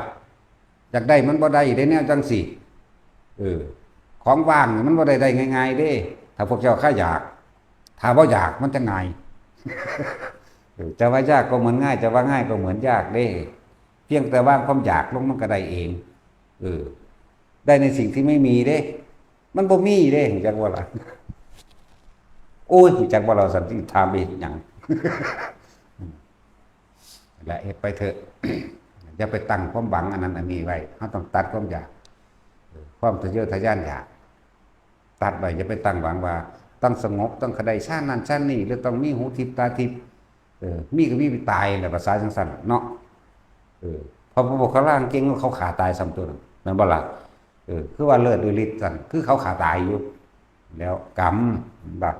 ຢາກໄດ້ມັນບໍ່ໄດ້ເດ້ແນວຈັ່ງຊີ້. ເອີ ຂອງວ່າງມັນບໍ່ໄດ້ໄດ້ງ່າຍໆເດ້ ຖ້າພວກເຈົ້າຄາຢາກ. ຖ້າບໍ່ຢາກມັນຈະງ່າຍ. ເອີ ຈະວ່າຍາກກໍເໝືອນງ່າຍ ຈະວ່າງ່າຍກໍເໝືອນຍາກເດ້. ພຽງແຕ່ວາງຄວາມຢາກລົງມັນກໍໄດ້ເອງ. ເອີ ໄດ້ໃນສິ່ງທີ່ໄມ່ມີເດ້. ມັນບໍ່ມີເດ້ ຮູ້ຈັກບໍ່ລະ? ໂອ້ຍ ຮູ້ຈັກບໍ່ລະ ວ່າຊັ້ນ ຊິຖາມໄປເຮັດຫຍັງ? ແລະ ເຮັດໄປເຖາະ ຢ່າໄປຕັ້ງຄວາມຫວັງອັນນັ້ນອັນນີ້ໄວ້. ເຮົາຕ້ອງຕັດຄວາມຢາກ ເອີ ຄວາມທະເຍີະທະຍານຢາກ ຕັດໄວ້. ຢ່າໄປຕັ້ງຫວັງວ່າຕ້ອງສະຫງົບ ຕ້ອງໄດ້ຊານນັ້ນຊານນີ້ ຫຼືຕ້ອງມີຫູທິບຕາທິບ. ເອີ ມີກໍມີໄປຕາຍແຫຼະ ພາສາຈັ່ງຊັ້ນເນາະ. ເອີ ເພາະພວກເຂົາລ່າງເກັ່ງ ເຂົາຂ້າຕາຍຊ້ຳຕົວະນັ້ນ ແມ່ນບໍ່ລະ? ເອີ ຄືວ່າເລີດດ້ວຍລິດຊັ້ນ ຄືເຂົາຂ້າຕາຍຢູ່. ແລ້ວກຳ ບາດ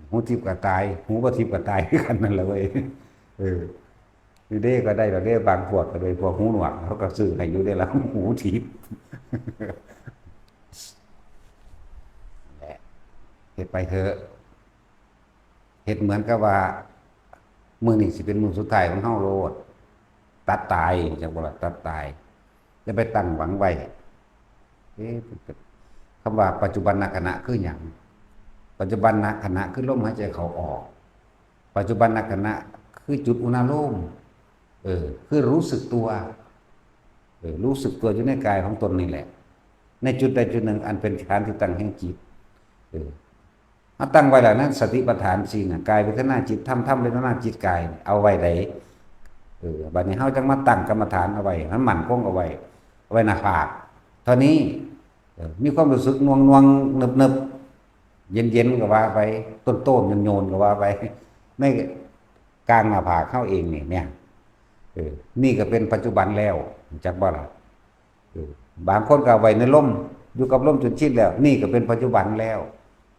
ຫູທິບກໍຕາຍ ຫູບໍ່ທິບກໍຕາຍຄືກັນນັ້ນລະເວີຍ. ເອີ ຢູ່ເດ້ກໍໄດ້ດອກເດ້ ບາງພວກກໍໂດຍພວກຫູໜວກ ເຂົາກໍຊື້ໃຫ້ຢູ່ເດ້ລະ ຫູທິບ. ແຫຼະ ເຮັດໄປເຖາະ. ເຮັດເໝືອນກັບວ່າມື້ນີ້ຊິເປັນມື້ສຸດທ້າຍຂອງເຮົາໂລດ ຕັດຕາຍ ຮູ້ຈັກບໍ່ລະ? ຕັດຕາຍ. ຢ່າໄປຕັ້ງຫວັງໄວ້. ເອ ຄຳວ່າປັດຈຸບັນນະຂະນະຄືຫຍັງ? ປັດຈຸບັນນະຂະນະຄືລົມຫາຍໃຈເຂົ້າອອກ. ປັດຈຸບັນນະຂະນະຄືຈຸດອຸນາໂລມ. ເອີ ຄືຮູ້ສຶກຕົວ. ເອີ ຮູ້ສຶກຕົວຢູ່ໃນກາຍຂອງຕົນນີ້ແຫຼະ ໃນຈຸດໃດຈຸດໜຶ່ງ ອັນເປັນຖານທີ່ຕັ້ງແຫ່ງຈິດ. ເອີ ເຮົາຕັ້ງໄວ້ແລ້ວນັ້ນ ສະຕິປັດຖານສີ່ນະ ກາຍເວທະນາຈິດທຳ ທຳເວທະນາຈິດກາຍ ເອົາໄວ້ໃດ. ເອີ ບາດນີ້ເຮົາຈັ່ງມາຕັ້ງກຳມະຖານເອົາໄວ້ ໃຫ້ມັນໝັ້ນຄົງເອົາໄວ້ ເອົາໄວ້ໜ້າຜາກເທົ່ານີ້. ເອີ ມີຄວາມຮູ້ສຶກໜ່ວງໆ ເນີບໆ ເຢັນໆ ກໍວ່າໄປ ໂຕ້ນໆ ໂຍນໆ ກໍວ່າໄປ ໃນກາງໜ້າຜາກເຮົາເອງນີ້ ເອີ ນີ້ກໍເປັນປັດຈຸບັນແລ້ວ ຮູ້ຈັກບໍ່ລະ? ເອີ ບາງຄົນກໍເອົາໄວ້ໃນລົມ ຢູ່ກັບລົມຈົນຊິນແລ້ວ ນີ້ກໍເປັນປັດຈຸບັນແລ້ວ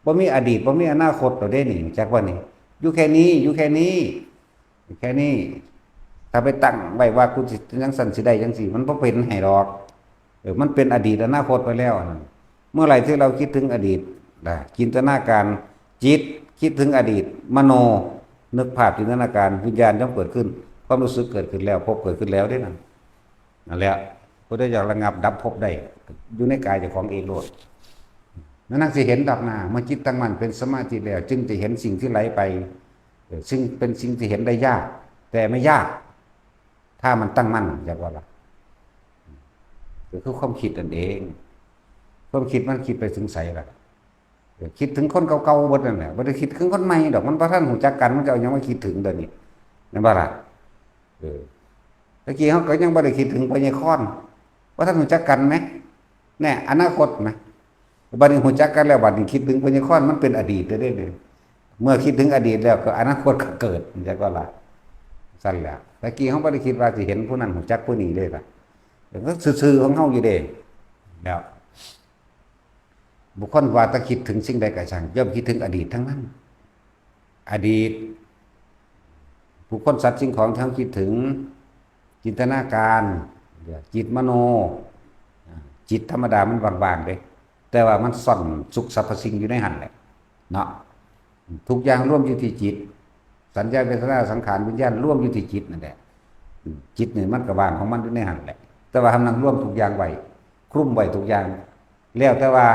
ບໍ່ມີອະດີດ ບໍ່ມີອະນາຄົດແລ້ວເດ້ນີ້ ຮູ້ຈັກບໍ່ນີ້? ຢູ່ແຄ່ນີ້ ຢູ່ແຄ່ນີ້ ແຄ່ນີ້. ຖ້າໄປຕັ້ງໄວ້ວ່າ ກູຊິຈັ່ງຊັ້ນ ຊິໄດ້ຈັ່ງຊີ້ ມັນບໍ່ເປັນໃຫ້ດອກ. ເອີ ມັນເປັນອະດີດອະນາຄົດໄປແລ້ວນັ້ນ. ເມື່ອໃດທີ່ເຮົາຄິດເຖິງອະດີດ ນະ ຈິນຕະນາການ ຈິດຄິດເຖິງອະດີດ ມະໂນ ນຶກພາບ ຈິນຕະນາການ ວິນຍານຍ່ອມເກີດຂຶ້ນ ຄວາມຮູ້ສຶກເກີດຂຶ້ນແລ້ວ ພົບເກີດຂຶ້ນແລ້ວເດ້ນັ້ນ. ນັ້ນແຫຼະ ຜູ້ໃດຢາກລະງັບດັບພົບໄດ້ ຢູ່ໃນກາຍເຈົ້າຂອງເອງໂລດ. ນັ້ນນາງຊິເຫັນດອກນາ ເມື່ອຈິດຕັ້ງໝັ້ນເປັນສະມາທິແລ້ວ ຈຶ່ງຈະເຫັນສິ່ງທີ່ໄຫຼໄປ ເອີ ຊຶ່ງເປັນສິ່ງທີ່ເຫັນໄດ້ຍາກ ແຕ່ໄມ່ຍາກ ຖ້າມັນຕັ້ງໝັ້ນ ຢາກວ່າລະ ກໍຄືຄວາມຄິດນັ້ນເອງ. ຄວາມຄິດມັນຄິດໄປເຖິງໃສລະ? ເອີ ຄິດເຖິງຄົນເກົ່າໆເບິດນັ້ນແຫຼະ ບໍ່ໄດ້ຄິດເຖິງຄົນໃໝ່ດອກ. ມັນບໍ່ທັນຮູ້ຈັກກັນ ມັນຈະເອົາຫຍັງມາຄິດເຖິງດຽວນີ້ ແມ່ນບໍ່ລະ? ເອີ ຕະກີ້ເຮົາກໍຍັງບໍ່ໄດ້ຄິດເຖິງພະຍາຄອນ ບໍ່ທັນຮູ້ຈັກກັນແມ ແນ່ ອະນາຄົດນະ. ບັດນີ້ຮູ້ຈັກກັນແລ້ວ ບັດນີ້ຄິດເຖິງພະຍາຄອນ ມັນເປັນອະດີດແລ້ວເດ້. ເມື່ອຄິດເຖິງອະດີດແລ້ວ ກໍອະນາຄົດກໍເກີດ ຈັກວ່າລະ ຊັ້ນແຫຼະ. ຕະກີ້ເຮົາບໍ່ໄດ້ຄິດວ່າຊິເຫັນຜູ້ນັ້ນ ຮູ້ຈັກຜູ້ນີ້ເດ້ລະ ກໍຊື່ໆຂອງເຮົາຢູ່ເດ້. ແລ້ວບຸກຄົນວ່າແຕ່ຄິດເຖິງສິ່ງໃດກໍຊ່າງ ຍ່ອມຄິດເຖິງອະດີດທັງນັ້ນ. ອະດີດ ຜູ້ຄົນ ສັດ ສິ່ງຂອງທີ່ເຮົາຄິດເຖິງ ຈິນຕະນາການ ຈິດມະໂນ ອາ ຈິດທຳມະດາມັນວ່າງໆເດ້ ແຕ່ວ່າມັນສ້ອນສຸກສັບພະສິ່ງຢູ່ໃນຫັ້ນແຫຼະເນາະ. ທຸກຢ່າງລວມຢູ່ທີ່ຈິດ ສັນຍາ ເວທະນາ ສັງຂານ ວິນຍານ ລວມຢູ່ທີ່ຈິດນັ້ນແຫຼະ. ອາ ຈິດນີ້ມັນກໍວ່າງຂອງມັນຢູ່ໃນຫັ້ນແຫຼະ ແຕ່ວ່າເຮົານັ່ງລວມທຸກຢ່າງໄວ້ ຄລຸມໄວ້ທຸກຢ່າງ ແລ້ວແຕ່ວ່າ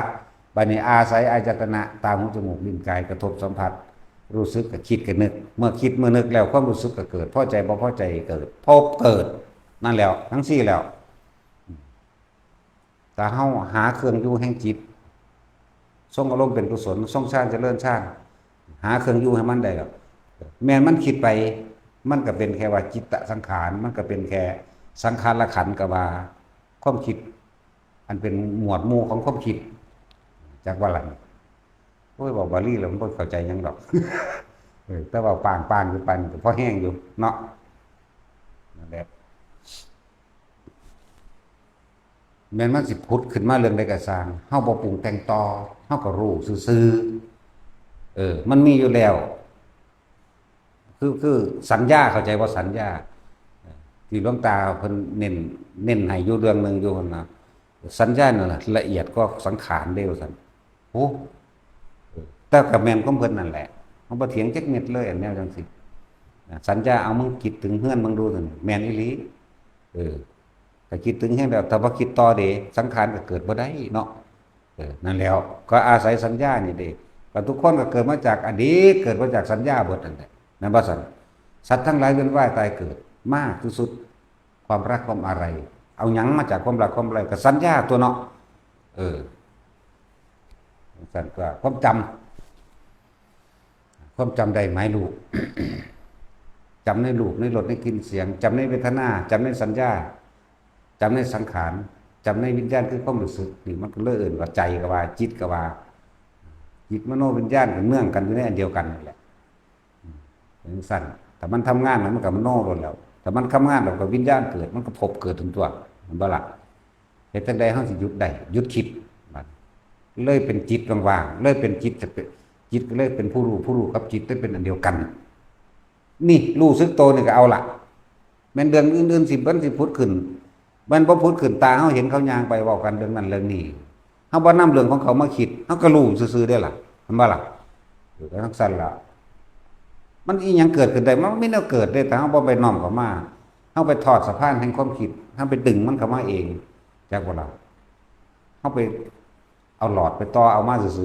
ບາດນີ້ອາໄສອາຍະຕະນະ ຕາ ຫູ ຈະມູກ ລີ້ນ ກາຍ ກະທົບສຳຜັດ ຮູ້ສຶກ ກະຄິດ ກະນຶກ ເມື່ອຄິດເມື່ອນຶກແລ້ວ ຄວາມຮູ້ສຶກກະເກີດ ພໍໃຈບໍ່ພໍໃຈເກີດ ພົບເກີດ ນັ້ນແຫຼະ ທັງສີ່ແລ້ວ. ຖ້າເຮົາຫາເຄື່ອງຢູ່ແຫ່ງຈິດ ຊົງອາລົມເປັນກຸສົນ ຊົງຊານ ຈະເລີນຊານ ຫາເຄື່ອງຢູ່ໃຫ້ມັນໄດ້ແລ້ວ ແມ່ນມັນຄິດໄປ ມັນກະເປັນແຄ່ວ່າຈິດຕະສັງຂານ ມັນກະເປັນແຄ່ສັງຂາລະຂັນ ກະວ່າຄວາມຄິດ ອັນເປັນໝວດໝູ່ຂອງຄວາມຄິດ ຈັກວ່າລະ. ໂອ້ຍ ເວົ້າບາລີແລ້ວມັນບໍ່ເຂົ້າໃຈຫຍັງດອກ ເອີ ແຕ່ເວົ້າປາງໆຢູ່ປານນີ້ກໍພໍແຮງຢູ່ເນາະ. ນັ້ນແຫຼະ ແມ່ນມັນຊິຜຸດຂຶ້ນມາເລື່ອງໃດກໍຊ່າງ ເຮົາບໍ່ປຸງແຕ່ງຕໍ່ ເຮົາກໍຮູ້ຊື່ໆ ເອີ ມັນມີຢູ່ແລ້ວ. ຄື ຄືສັນຍາ ເຂົ້າໃຈບໍ່? ສັນຍາ ທີ່ຫຼວງຕາເພິ່ນເນັ້ນ ເນັ້ນໃຫ້ຢູ່ເລື່ອງໜຶ່ງຢູ່ຫັ້ນນະ ສັນຍານັ້ນລະອຽດກວ່າສັງຂານເດ້ວ່າຊັ້ນ. ໂອ້ ແຕ່ກໍແມ່ນຂອງເພິ່ນນັ້ນແຫຼະ ເຮົາບໍ່ຖຽງຈັກເມັດເລີຍ ອັນແນວຈັ່ງຊີ້. ສັນຍາ ເອົາ ມຶງຄິດເຖິງເຮືອນເບິ່ງດູ ນັ້ນແມ່ນອີ່ຫຼີ. ເອີ ກໍຄິດເຖິງເຮືອນແລ້ວ ຖ້າບໍ່ຄິດຕໍ່ເດ້ ສັງຂານກໍເກີດບໍ່ໄດ້ເນາະ. ເອີ ນັ້ນແຫຼ້ວ ກໍອາໄສສັນຍານີ້ເດ້ ກໍທຸກຄົນກໍເກີດມາຈາກອະດີດ ເກີດມາຈາກສັນຍາເບິດນັ້ນແຫຼະ ແມ່ນບໍ່ຊັ້ນ? ສັດທັງຫຼາຍເວີຍນວ່າຍຕາຍເກີດ ມາທີ່ສຸດ ຄວາມລັກຄວາມອາໄລ ເອົາຫຍັງມາຈາກຄວາມລັກຄວາມອາໄລ? ກໍສັນຍາຕົວະເນາະ. ເອີ ສັນ ກໍຄວາມຈຳ ຄວາມຈຳໄດ້ໝາຍຮູບ ຈຳໃນຮູບ ໃນລົດ ໃນກິ່ນສຽງ ຈຳໃນເວທະນາ ຈຳໃນສັນຍາ ຈຳໃນສັງຂານ ຈຳໃນວິນຍານ ຄືຄວາມຮູ້ສຶກ. ນີ້ມັນກໍເລີຍເອີ້ນວ່າໃຈກໍວ່າ ຈິດກໍວ່າ ຈິດມະໂນວິນຍານກໍເນື່ອງກັນຢູ່ໃນອັນດຽວກັນນີ້ແຫຼະ. ເປັນຈັ່ງຊັ້ນ ຖ້າມັນທຳງານແລ້ວມັນກໍມະໂນໂລດແລ້ວ ຖ້າມັນທຳງານແລ້ວກໍວິນຍານເກີດ ມັນກໍພົບເກີດທັນຕົວະ ແມ່ນບໍ່ລະ? ເຮັດຈັ່ງໃດເຮົາຊິຢຸດໄດ້? ຢຸດຄິດ ບັດເລີຍເປັນຈິດວ່າງໆ ເລີຍເປັນຈິດ ຈະເປັນ ຈິດກໍເລີຍເປັນຜູ້ຮູ້ ຜູ້ຮູ້ກັບຈິດໄດ້ເປັນອັນດຽວກັນ. ນີ້ ຮູ້ສຶກໂຕນີ້ກໍເອົາລະ ແມ່ນເລື່ອງອື່ນໆ ຊິ ມັນຊິຜຸດຂຶ້ນ ມັນບໍ່ຜຸດຂຶ້ນ ຕາເຮົາເຫັນເຂົາຍ່າງໄປເວົ້າກັນເລື່ອງນັ້ນເລື່ອງນີ້ ເຮົາບໍ່ນຳເລື່ອງຂອງເຂົາມາຄິດ ເຮົາກໍຮູ້ຊື່ໆເດ້ລະ ແມ່ນບໍ່ລະ? ເອີ ກໍຈັ່ງຊັ້ນລະ ມັນອີ່ຫຍັງເກີດຂຶ້ນໄດ້? ມັນມີແນວເກີດເດ້ ຖ້າເຮົາບໍ່ໄປນ້ອມເຂົ້າມາ ເຮົາໄປທອດສະພານແຫ່ງຄວາມຄິດ ເຮົາໄປດຶງມັນເຂົ້າມາເອງ ຈັກບໍ່ລະ? ເຮົາໄປ ເອົາຫຼອດໄປຕໍ່ເອົາມາຊື່ໆ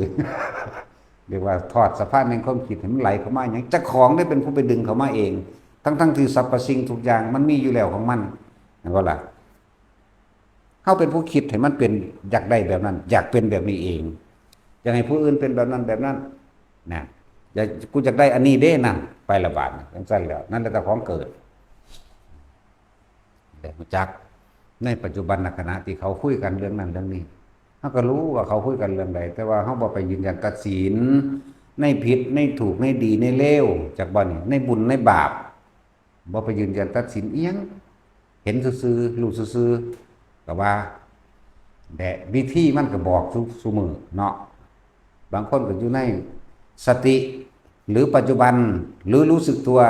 ເອີ້ນວ່າທອດສະພານແຫ່ງຄວາມຄິດໃຫ້ມັນໄຫຼເຂົ້າມາຫຍັງ ເຈົ້າຂອງໄດ້ເປັນຜູ້ໄປດຶງເຂົ້າມາເອງ ທັງໆທີ່ສັບພະສິ່ງທຸກຢ່າງມັນມີຢູ່ແລ້ວຂອງມັນ ແມ່ນບໍ່ລະ? ເຮົາເປັນຜູ້ຄິດໃຫ້ມັນເປັນ ຢາກໄດ້ແບບນັ້ນ ຢາກເປັນແບບນີ້ເອງ ຢາກໃຫ້ຜູ້ອື່ນເປັນແບບນັ້ນແບບນັ້ນນະ ຢາກ ກູຢາກໄດ້ອັນນີ້ເດ້ ນັ້ນ ໄປລະບາດນີ້ ຈັ່ງຊັ້ນແລ້ວ ນັ້ນແຫຼະເຈົ້າຂອງເກີດ. ໄດ້ຮູ້ຈັກໃນປັດຈຸບັນນະຂະນະທີ່ເຂົາຄຸຍກັນເລື່ອງນັ້ນເລື່ອງນີ້ ເຮົາກໍຮູ້ວ່າເຂົາຄຸຍກັນເລື່ອງໃດ ແຕ່ວ່າເຮົາບໍ່ໄປຢືນຢັນຕັດສິນໃນຜິດໃນຖືກໃນດີໃນເລວ ຈັກບໍ່ນີ້ ໃນບຸນໃນບາບ ບໍ່ໄປຢືນຢັນຕັດສິນອີ່ຫຍັງ ເຫັນຊື່ໆ ຮູ້ຊື່ໆ ກໍວ່າ ແລະ ວິທີມັນກໍບອກຊຸ ຊຸມື້ເນາະ ບາງຄົນກໍຢູ່ໃນສະຕິ ຫຼື ປັດຈຸບັນ ຫຼື ຮູ້ສຶກຕົວ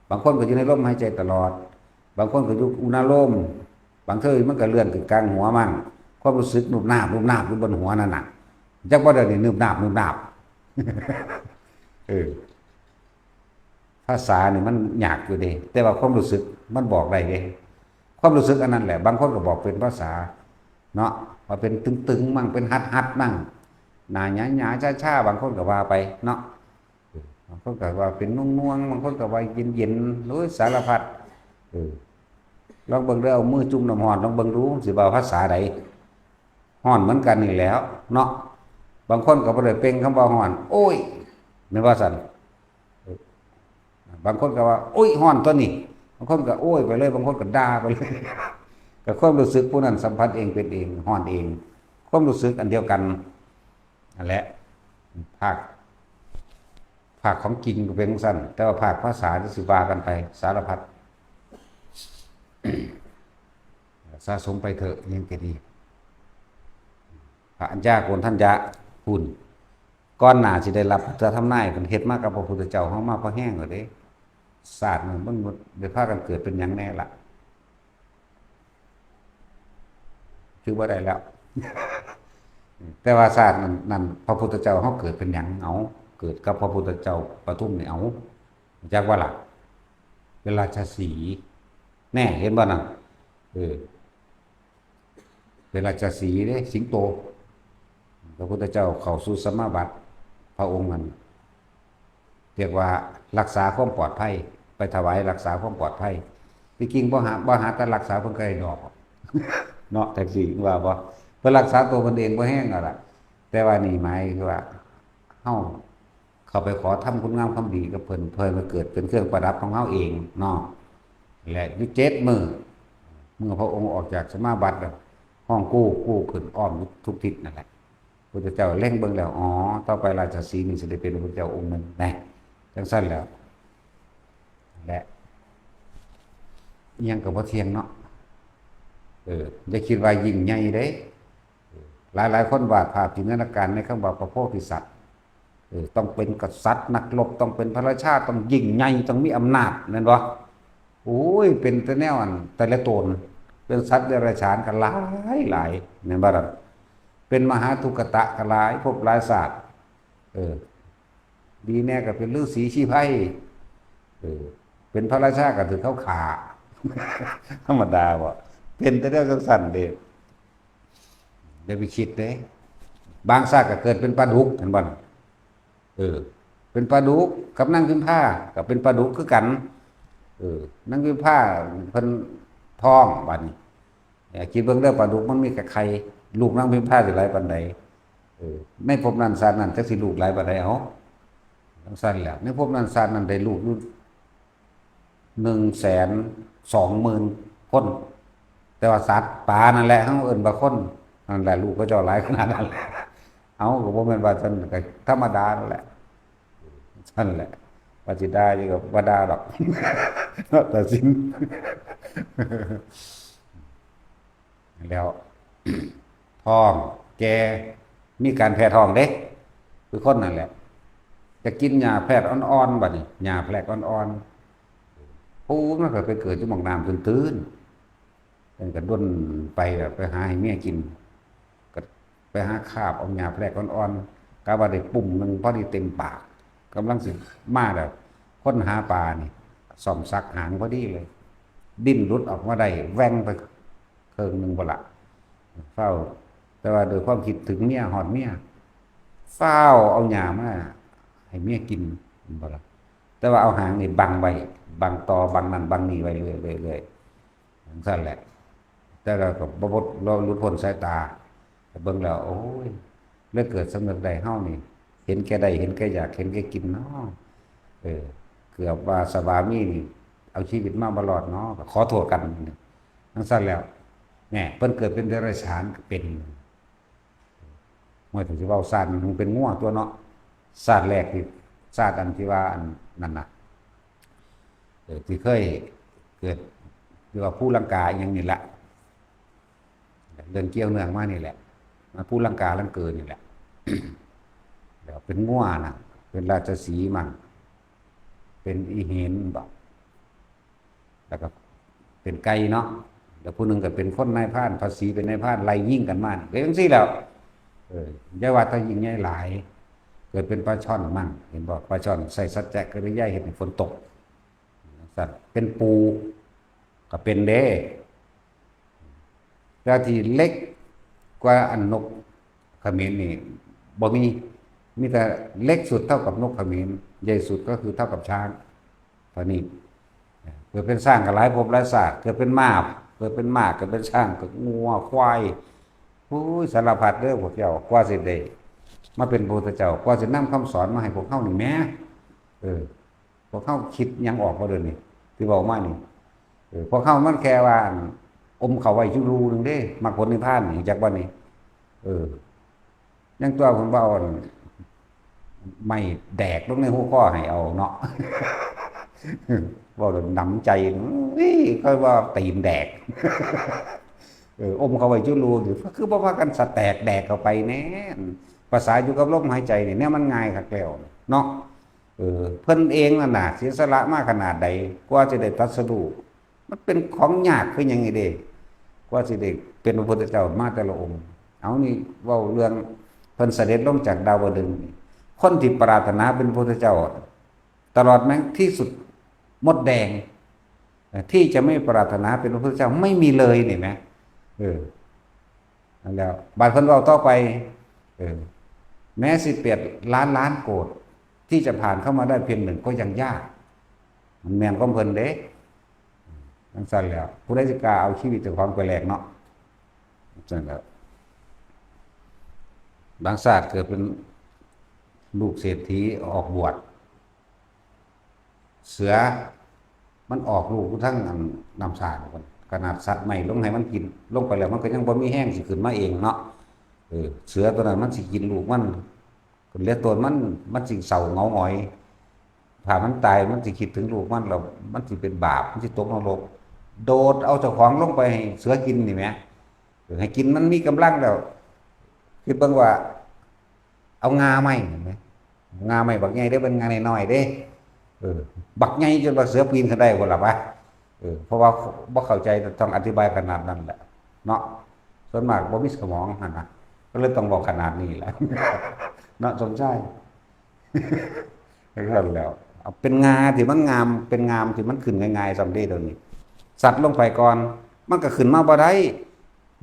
ບາງຄົນກໍຢູ່ໃນລົມຫາຍໃຈຕະຫຼອດ ບາງຄົນກໍຢູ່ອຸນາໂລມ ບາງເທື່ອມັນກໍເລື່ອນຂຶ້ນກາງຫົວມັນ ຄວາມຮູ້ສຶກນຸບໜາບ ນຸບໜາບຢູ່ບົນຫົວນັ້ນນະ ຈັກບໍ່ດຽວນີ້ ນຸບໜາບ ນຸບໜາບ ເອີ ພາສານີ້ມັນຍາກຢູ່ເດ້ ແຕ່ວ່າຄວາມຮູ້ສຶກມັນບອກໄດ້ເດ້ ຄວາມຮູ້ສຶກອັນນັ້ນແຫຼະ ບາງຄົນກໍບອກເປັນພາສາເນາະ ວ່າເປັນຕຶງໆ ມັ້ງ ເປັນຮັດໆ ມັ້ງ ໜ້າຫຍາໆ ຊາໆ ບາງຄົນກໍວ່າໄປເນາະ ບາງຄົນກໍວ່າເປັນໜ່ວງໆ ບາງຄົນກໍວ່າເຢັນໆ ໂອ້ຍ ສາລະພັດ ເອີ ລອງເບິ່ງເດີ ເອົາມືຈຸ່ມນ້ຳຮ້ອນ ລອງເບິ່ງດູ ຊິເວົ້າພາສາໃດ ຮ້ອນເໝືອນກັນນີ້ແຫຼ້ວເນາະ ບາງຄົນກໍບໍ່ໄດ້ເປັ່ງຄຳວ່າຮ້ອນ ໂອ້ຍ ແມ່ນວ່າຊັ້ນ ບາງຄົນກໍວ່າ ໂອ້ຍ ຮ້ອນຕົວນີ້ ບາງຄົນກໍໂອ້ຍໄປເລີຍ ບາງຄົນກໍດ່າໄປເລີຍ ກໍຄວາມຮູ້ສຶກຜູ້ນັ້ນສຳຜັດເອງ ເປັນເອງ ຮ້ອນເອງ ຄວາມຮູ້ສຶກອັນດຽວກັນ ນັ້ນແຫຼະ ພາກ ພາກຂອງຈິງກໍເປັນຈັ່ງຊັ້ນ ແຕ່ວ່າພາກພາສາຈະຊິວ່າກັນໄປສາລະພັດ ສະສົມໄປເຖາະ ຫຍັງກໍດີ ພະອັນຍາໂກນທັນຍະພຸ້ນ ກ່ອນໜ້າຊິໄດ້ຮັບເທື່ອທຳນາຍ ເພິ່ນເຮັດມາກັບພະພຸດທະເຈົ້າເຮົາມາພໍແຮງແລ້ວເດ້ ຊາດນັ້ນມັນບໍ່ໄດ້ພາກັນເກີດເປັນຫຍັງແນ່ລະ? ຖືວ່າໄດ້ແລ້ວ ແຕ່ວ່າຊາດນັ້ນ ນັ້ນ ພະພຸດທະເຈົ້າເຮົາເກີດເປັນຫຍັງ? ເອົາ ເກີດກັບພະພຸດທະເຈົ້າປະທຸມນີ້ ເອົາ ຮູ້ຈັກບໍ່ລະ? ເປັນລາຊະສີ ແນ່ ເຫັນບໍ່ນັ້ນ? ເອີ ເປັນລາຊະສີເດ້ ສິງໂຕ ພະພຸດທະເຈົ້າເຂົ້າສູ່ສະມາບັດ ພະອົງນັ້ນ ຮຽກວ່າຮັກສາຄວາມປອດໄພ ໄປຖວາຍຮັກສາຄວາມປອດໄພ ທີ່ຈິງບໍ່ຫາ ບໍ່ຫາແຕ່ຮັກສາ ເພິ່ນກໍໄດ້ດອກເນາະ ແທັກຊີວ່າບໍ່ ເພິ່ນຮັກສາຕົວເພິ່ນເອງບໍ່ແຮງແລ້ວລະ ແຕ່ວ່ານີ້ໝາຍຄືວ່າເຮົາເຂົ້າໄປຂໍທຳຄຸນງາມຄວາມດີກັບເພິ່ນ ເພື່ອໃຫ້ເກີດເປັນເຄື່ອງປະດັບຂອງເຮົາເອງເນາະ ແລະ ຢູ່ເຈັດມື້ ເມື່ອພະອົງອອກຈາກສະມາບັດແລ້ວ ຮ້ອງກູ້ ກູ້ຂຶ້ນອ້ອມທຸກທິດນັ້ນແຫຼະ ພຸດທະເຈົ້າເລັງເບິ່ງແລ້ວ ອໍ ຕໍ່ໄປລາຊະສີນີ້ຊິໄດ້ເປັນພະພຸດທະເຈົ້າອົງໜຶ່ງແນ່ ຈັ່ງຊັ້ນແຫຼ້ວ ແລະ ອີ່ຫຍັງກໍບໍ່ທ່ຽງເນາະ ເອີ ຢ່າຄິດວ່າຍິ່ງໃຫຍ່ເດ້ ເອີ ຫຼາຍໆຄົນວາດພາບຈິນຕະນາການໃນຄຳວ່າພະໂພທິສັດ ເອີ ຕ້ອງເປັນກະສັດນັກລົບ ຕ້ອງເປັນພະລາຊາ ຕ້ອງຍິ່ງໃຫຍ່ ຕ້ອງມີອຳນາດ ແມ່ນບໍ່? ໂອ້ຍ ເປັນແຕ່ແນວອັນ ແຕ່ລະຕົນ ເປັນສັດເດຍລະສານກໍຫຼາຍໆ ແມ່ນບໍ່ລະ? ເປັນມະຫາທຸກກະຕະກໍຫຼາຍພົບຫຼາຍຊາດ ເອີ ດີແນ່ກໍເປັນລືສີຊີໄພ ເອີ ເປັນພະລາຊາກໍຖືກເຂົາຂ້າ ທຳມະດາບໍ່? ເປັນແຕ່ແນວຈັ່ງຊັ້ນເດ້ ຢ່າໄປຄິດເດ້ ບາງຊາດກໍເກີດເປັນປາດຸກ ເຫັນບໍ່? ເອີ ເປັນປາດຸກກັບນາງພິມພາກໍເປັນປາດຸກຄືກັນ ເອີ ນາງພິມພາເພິ່ນທ້ອງ ບາດນີ້ ເອີ ຄິດເບິ່ງເດີ ປາດຸກມັນມີແຕ່ໄຂ່ ລູກນາງພິມພາຊິຫຼາຍປານໃດ? ເອີ ໃນພົບນັ້ນຊາດນັ້ນຈັກຊິລູກຫຼາຍປານໃດ ເອົາ ຈັ່ງຊັ້ນແຫຼະ ໃນພົບນັ້ນຊາດນັ້ນໄດ້ລູກຢູ່ ໜຶ່ງແສນສອງໝື່ນຄົນ ແຕ່ວ່າສັດປ່ານັ້ນແຫຼະ ເຮົາເອີ້ນວ່າຄົນ ນັ້ນແຫຼະ ລູກເຂົາເຈົ້າຫຼາຍຂະໜາດນັ້ນແຫຼະ ເອົາ ກໍບໍ່ແມ່ນວ່າຊັ້ນ ກໍທຳມະດານັ້ນແຫຼະ ຊັ້ນແຫຼະ ວ່າຊິດ່າຢູ່ກໍບໍ່ດ່າດອກ ເນາະ ຕັດສິນ ແລ້ວ ທ້ອງແກ່ ມີການແພ້ທ້ອງເດ້ ຄືຄົນນັ້ນແຫຼະ ຈະກິນຫຍ້າແພກອ່ອນໆ ບັດນີ້ ຫຍ້າແພກອ່ອນໆ ໂອ້ ມັນກໍໄປເກີດຢູ່ໝ່ອງນ້ຳຕື້ນໆ ເພິ່ນກໍດົນໄປແບບໄປຫາໃຫ້ເມຍກິນ ກໍໄປຫາຄາບເອົາຫຍ້າແພກອ່ອນໆ ກະວ່າໄດ້ປຸ້ມໜຶ່ງພໍດີເຕັມປາກ ກຳລັງຊິມາແລ້ວ ຄົນຫາປານີ້ ສ້ອງສັກຫາງພໍດີເລີຍ ດິ້ນຫຼຸດອອກມາໄດ້ ແວ່ງໄປ ເຄິ່ງໜຶ່ງພຸ້ນລະ ຟ້າວ ແຕ່ວ່າດ້ວຍຄວາມຄິດເຖິງເມຍ ຮອດເມຍ ຟ້າວເອົາຫຍ້າມາໃຫ້ເມຍກິນ ເຫັນບໍ່ລະ? ແຕ່ວ່າເອົາຫາງນີ້ບັງໄວ້ ບັງຕໍ ບັງນັ້ນບັງນີ້ໄວ້ເລື້ອຍໆ ຈັ່ງຊັ້ນແຫຼະ ແຕ່ລະກໍບໍ່ ບໍ່ ຫຼຸດພົ້ນສາຍຕາ ເບິ່ງແລ້ວ ໂອ້ຍ ເລີຍເກີດສຳນຶກໄດ້ ເຮົານີ້ເຫັນແກ່ໄດ້ ເຫັນແກ່ຢາກ ເຫັນແກ່ກິນເນາະ ເອີ ເກືອບວ່າສະບາມີນີ້ ເອົາຊີວິດມາບໍ່ລອດເນາະ ກໍຂໍໂທດກັນ ຈັ່ງຊັ້ນແລ້ວ ແນ່ ເພິ່ນເກີດເປັນເດຍລະສານກໍເປັນ ໂອ້ຍ ຖ້າຊິເວົ້າຊາດມັນເປັນງົວຕົວເນາະ ຊາດແລກທີ່ ຊາດອັນທີ່ວ່າອັນນັ້ນນະ ເອີ ທີ່ເຄີຍເກີດ ທີ່ວ່າພູລັງກາອີ່ຫຍັງນີ້ແຫຼະ ເລື່ອງກ່ຽວເນື່ອງມານີ້ແຫຼະ ມາພູລັງກາລັງເກີນີ້ແຫຼະ ແລ້ວເປັນງົວນະ ເປັນລາຊະສີມັ້ງ ເປັນອີ່ຫີນບໍ ແລ້ວກໍເປັນໄກ່ເນາະ ແລ້ວຜູ້ໜຶ່ງກໍເປັນຄົນນາຍພານ ພາສີເປັນນາຍພານ ໄລ່ຍິງກັນມາ ເປັນຈັ່ງຊີ້ແຫຼ້ວ ເອີ ຢ່າວ່າແຕ່ຍິ່ງໃຫຍ່ຫຼາຍ ເກີດເປັນປາຊ່ອນມັ້ງ ເຫັນບໍ່ ປາຊ່ອນໃຊ້ສັດຈະກິລິຍາເຮັດໃຫ້ຝົນຕົກ ຈັ່ງຊັ້ນ ເປັນປູກໍເປັນເດ້ ແຕ່ທີ່ເລັກກວ່າອັນນົກຂະເໝນນີ້ບໍ່ມີ ມີແຕ່ເລັກສຸດເທົ່າກັບນົກຂະເໝນ ໃຫຍ່ສຸດກໍຄືເທົ່າກັບຊ້າງ ເທົ່ານີ້ ເກີດເປັນຊ້າງກໍຫຼາຍພົບຫຼາຍຊາດ ເກີດເປັນມ້າ ເກີດເປັນມ້າ ເກີດເປັນຊ້າງ ເກີດງົວ ຄວາຍ ໂອ້ຍ ສາລະພັດເດີພວກເຈົ້າ ກວ່າຊິໄດ້ມາເປັນພະພຸດທະເຈົ້າ ກວ່າຊິນຳຄຳສອນມາໃຫ້ພວກເຮົານີ້ແໝ ເອີ ພວກເຮົາຄິດຫຍັງອອກບໍ່ເດີນີ້ ທີ່ເວົ້າມານີ້ ເອີ ພວກເຮົາມັນແຄ່ວ່າ ອັນ ອົມເຂົ້າໄວ້ຢູ່ຮູໜຶ່ງເດ້ ມັກຜົນນິບພານນີ້ ຮູ້ຈັກບໍ່ນີ້? ເອີ ຍັງຕົວະເພິ່ນວ່າ ອັນ ໄມ້ແດກລົງໃນຫູຄໍໃຫ້ເອົາເນາະ ເວົ້າແລ້ວໜຳໃຈ ເອີຍ ຂ້ອຍວ່າຕີນແດກ ເອີ ອົມເຂົ້າໄວ້ຢູ່ຮູນີ້ ຄືບໍ່ພາກັນສະແຕກແດກເຂົ້າໄປແດ່ ພາສາຢູ່ກັບລົມຫາຍໃຈນີ້ ແນວມັນງ່າຍຄັກແລ້ວເນາະ ເອີ ເພິ່ນເອງນັ້ນນະ ເສຍສະຫຼະມາຂະໜາດໃດ ກວ່າຊິໄດ້ຕັດສະຮູ້ ມັນເປັນຂອງຍາກຄືຫຍັງນີ້ເດ້ ກວ່າຊິໄດ້ເປັນພະພຸດທະເຈົ້າມາແຕ່ລະອົງ. ເອົາ ນີ້ເວົ້າເລື່ອງເພິ່ນສະເດັດລົງຈາກດາວະດຶງນີ້ ຄົນທີ່ປາຖະໜາເປັນພະພຸດທະເຈົ້າ ຕະຫຼອດແມ້ງທີ່ສຸດ ມົດແດງ ທີ່ຈະໄມ່ປາຖະໜາເປັນພະພຸດທະເຈົ້າ ໄມ່ມີເລີຍນີ້ແໝ ເອີ ນັ້ນແຫຼະ ບາດເພິ່ນເວົ້າຕໍ່ໄປ ເອີ ແມ້ສິບແປດລ້ານລ້ານໂກດ ທີ່ຈະຜ່ານເຂົ້າມາໄດ້ພຽງໜຶ່ງກໍຍັງຍາກ ມັນແມ່ນຂອງເພິ່ນເດ້ ຈັ່ງຊັ້ນແຫຼະ ຜູ້ໃດຊິກ້າເອົາຊີວິດເຈົ້າຂອງໄປແລກເນາະ ຈັ່ງຊັ້ນແຫຼະ ບາງຊາດເກີດເປັນລູກເສດຖີອອກບວດ ເສືອມັນອອກລູກຢູ່ທາງອັນນ້ຳສາພຸ້ນ ຂະໜາດສັດໄໝ້ລົງໃຫ້ມັນກິນ ລົງໄປແລ້ວມັນກໍຍັງບໍ່ມີແຮງຊິຂຶ້ນມາເອງເນາະ ເອີ ເສືອຕົວນັ້ນມັນຊິກິນລູກມັນ ເຫຼືອຕົນມັນ ມັນຊິເສົ້າເຫງົາຫງອຍ ຖ້າມັນຕາຍມັນຊິຄິດເຖິງລູກມັນ ແລ້ວມັນຊິເປັນບາບ ມັນຊິຕົກນະລົກ ໂດດເອົາເຈົ້າຂອງລົງໄປໃຫ້ເສືອກິນນີ້ແໝ ເອີ ໃຫ້ກິນມັນມີກຳລັງແລ້ວ ຄິດເບິ່ງວ່າ ເອົາງ່າໄມ້ຫັ້ນແໝ ເ ງາໄມ້ບັກໃຫຍ່ເດ້ ເປັນງານ້ອຍໆເດ້. ເອີ ບັກໃຫຍ່ຈົນວ່າເສືອປີນຂຶ້ນໄດ້ພຸ້ນລະວະ. ເອີ ເພາະວ່າບໍ່ເຂົ້າໃຈ ຕ້ອງອະທິບາຍຂະໜາດນັ້ນແຫຼະເນາະ. ສ່ວນມາກບໍ່ມີສະໝອງຫັ້ນນະ ກໍເລີຍຕ້ອງເວົ້າຂະໜາດນີ້ແຫຼະເນາະ ສົມຊາຍ. ຈັ່ງຊັ້ນແຫຼ້ວ ເປັນງາທີ່ມັນງາມ ເປັນງາມທີ່ມັນຂຶ້ນງ່າຍໆ ສ່ຳເດ ດຽວນີ້ ສັດລົງໄປກ່ອນ ມັນກໍຂຶ້ນມາບໍ່ໄດ້.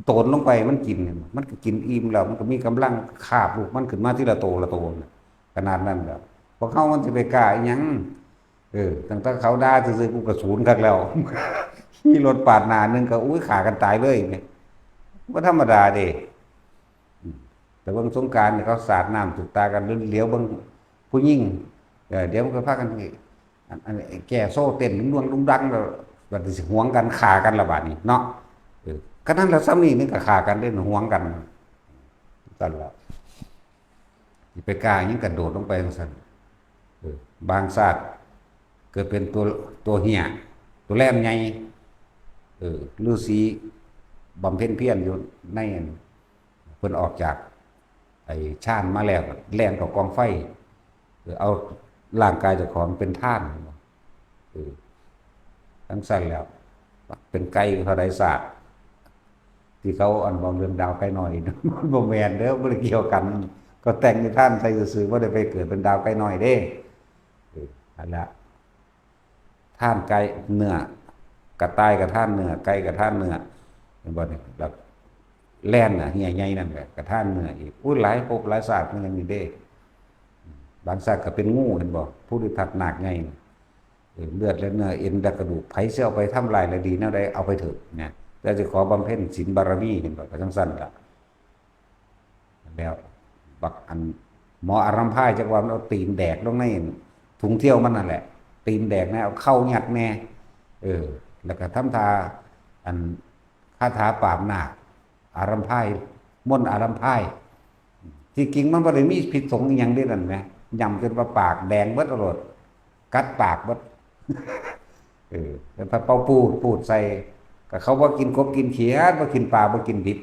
ໂຕນລົງໄປມັນກິນ ມັນກໍກິນອີ່ມແລ້ວ ມັນກໍມີກຳລັງຄາບລູກມັນຂຶ້ນມາທີລະໂຕລະໂຕ ຂະໜາດນັ້ນແຫຼ້ວ. ພວກເຮົາມັນຊິໄປກ້າອີ່ຫຍັງ? ເອີ ຕັ້ງແຕ່ເຂົາດ່າຊື່ໆ ກູກໍສູນຄັກແລ້ວ. ຂີ່ລົດປາດໜ້າໜຶ່ງກໍ ໂອ້ຍ ຂ້າກັນຕາຍເລີຍ ນີ້ບໍ່ທຳມະດາເດ້. ອືມ ແຕ່ເບິ່ງສົງການນີ້ ເຂົາສາດນ້ຳຖືກຕາກັນ ຫຼຽວເບິ່ງຜູ້ຍິງ ເອີ ດຽວມັນກໍພາກັນ ອັນ ອັນ ແກ່ໂຊເຕັ້ນດຸງດັງ ດຸງດັງ ແລ້ວບັດນີ້ຊິຫວງກັນ ຂ້າກັນລະບາດນີ້ເນາະ. ເອີ ກະນັ້ນລະ ສ່ຳນີ້ມັນກະຂ້າກັນເດ້ ຫວງກັນ ຊັ້ນລະ ຊິໄປກ້າຫຍັງ ກະໂດດລົງໄປຈັ່ງຊັ້ນ. ເອີ ບາງຊາດເກີດເປັນຕົວ ຕົວເຮ້ຍ ຕົວແຫຼມໃຫຍ່ ເອີ ລືສີບຳເພັນພຽນຢູ່ໃນ ເພິ່ນອອກຈາກໄອ້ຊານມາແລ້ວ ແລ່ນເຂົ້າກອງໄຟ ເອີ ເອົາຮ່າງກາຍເຈົ້າຂອງເປັນທານ ເອີ ຈັ່ງຊັ້ນແລ້ວ ເປັນໄກ່ເທົ່າໃດຊາດ ທີ່ເຂົາອັນເວົ້າເລື່ອງດາວໄກ່ນ້ອຍ ມັນບໍ່ແມ່ນເດີ ບໍ່ໄດ້ກ່ຽວກັນ. ກໍແຕ່ງນິທານໃສ່ຊື່ໆ ບໍ່ໄດ້ໄປເກີດເປັນດາວໄກ່ນ້ອຍເດ້. ເອີ ຫັ້ນລະ ທານໄກ່ເນື້ອ ກະຕ່າຍກະທານເນື້ອ ໄກ່ກະທານເນື້ອ ເຫັນບໍ່ນີ້? ແລ້ວແລ່ນນະ ເຮ້ຍໃຫຍ່ນັ້ນແຫຼະ ກະທານເນື້ອອີກ. ໂອ້ຍ ຫຼາຍພົບຫຼາຍຊາດ ມັນຍັງນີ້ເດ້. ບາງຊາດກໍເປັນງູ ເຫັນບໍ່? ພູລິທັດນາກໃຫຍ່ ເອີ ເລືອດແລະເນື້ອ ເອັນແລະກະດູກ ໃຜຊິເອົາໄປທຳລາຍລະດີແນວໃດ ເອົາໄປເຖິດນະ ແຕ່ຊິຂໍບຳເພັນສິນບາລະມີ ເຫັນບໍ່? ກໍຈັ່ງຊັ້ນລະ. ແລ້ວບັກອັນໝໍອາຣັມພາຍ ຈັກວ່າມັນເອົາຕີນແດກລົງໃນຖົງທຽວມັນນັ້ນແຫຼະ ຕີນແດກແດ່ ເອົາເຂົ້າຍັດແດ່ ເອີ ແລ້ວກໍທຳທ່າອັນຄາຖາປາບນາກ ອາຣັມພາຍ ມົນອາຣັມພາຍ. ທີ່ຈິງມັນບໍ່ໄດ້ມີພິດສົງອີ່ຫຍັງເດ້ນັ້ນແໝ ຫຍ້ຳຈົນວ່າປາກແດງເບິດໂລດ ກັດປາກເບິດ. ເອີ ແລ້ວພະເປົ່າປູດ ປູດໃສ່ ກໍເຂົາບໍ່ກິນກົບກິນຂຽດ ບໍ່ກິນປາ ບໍ່ກິນດິບ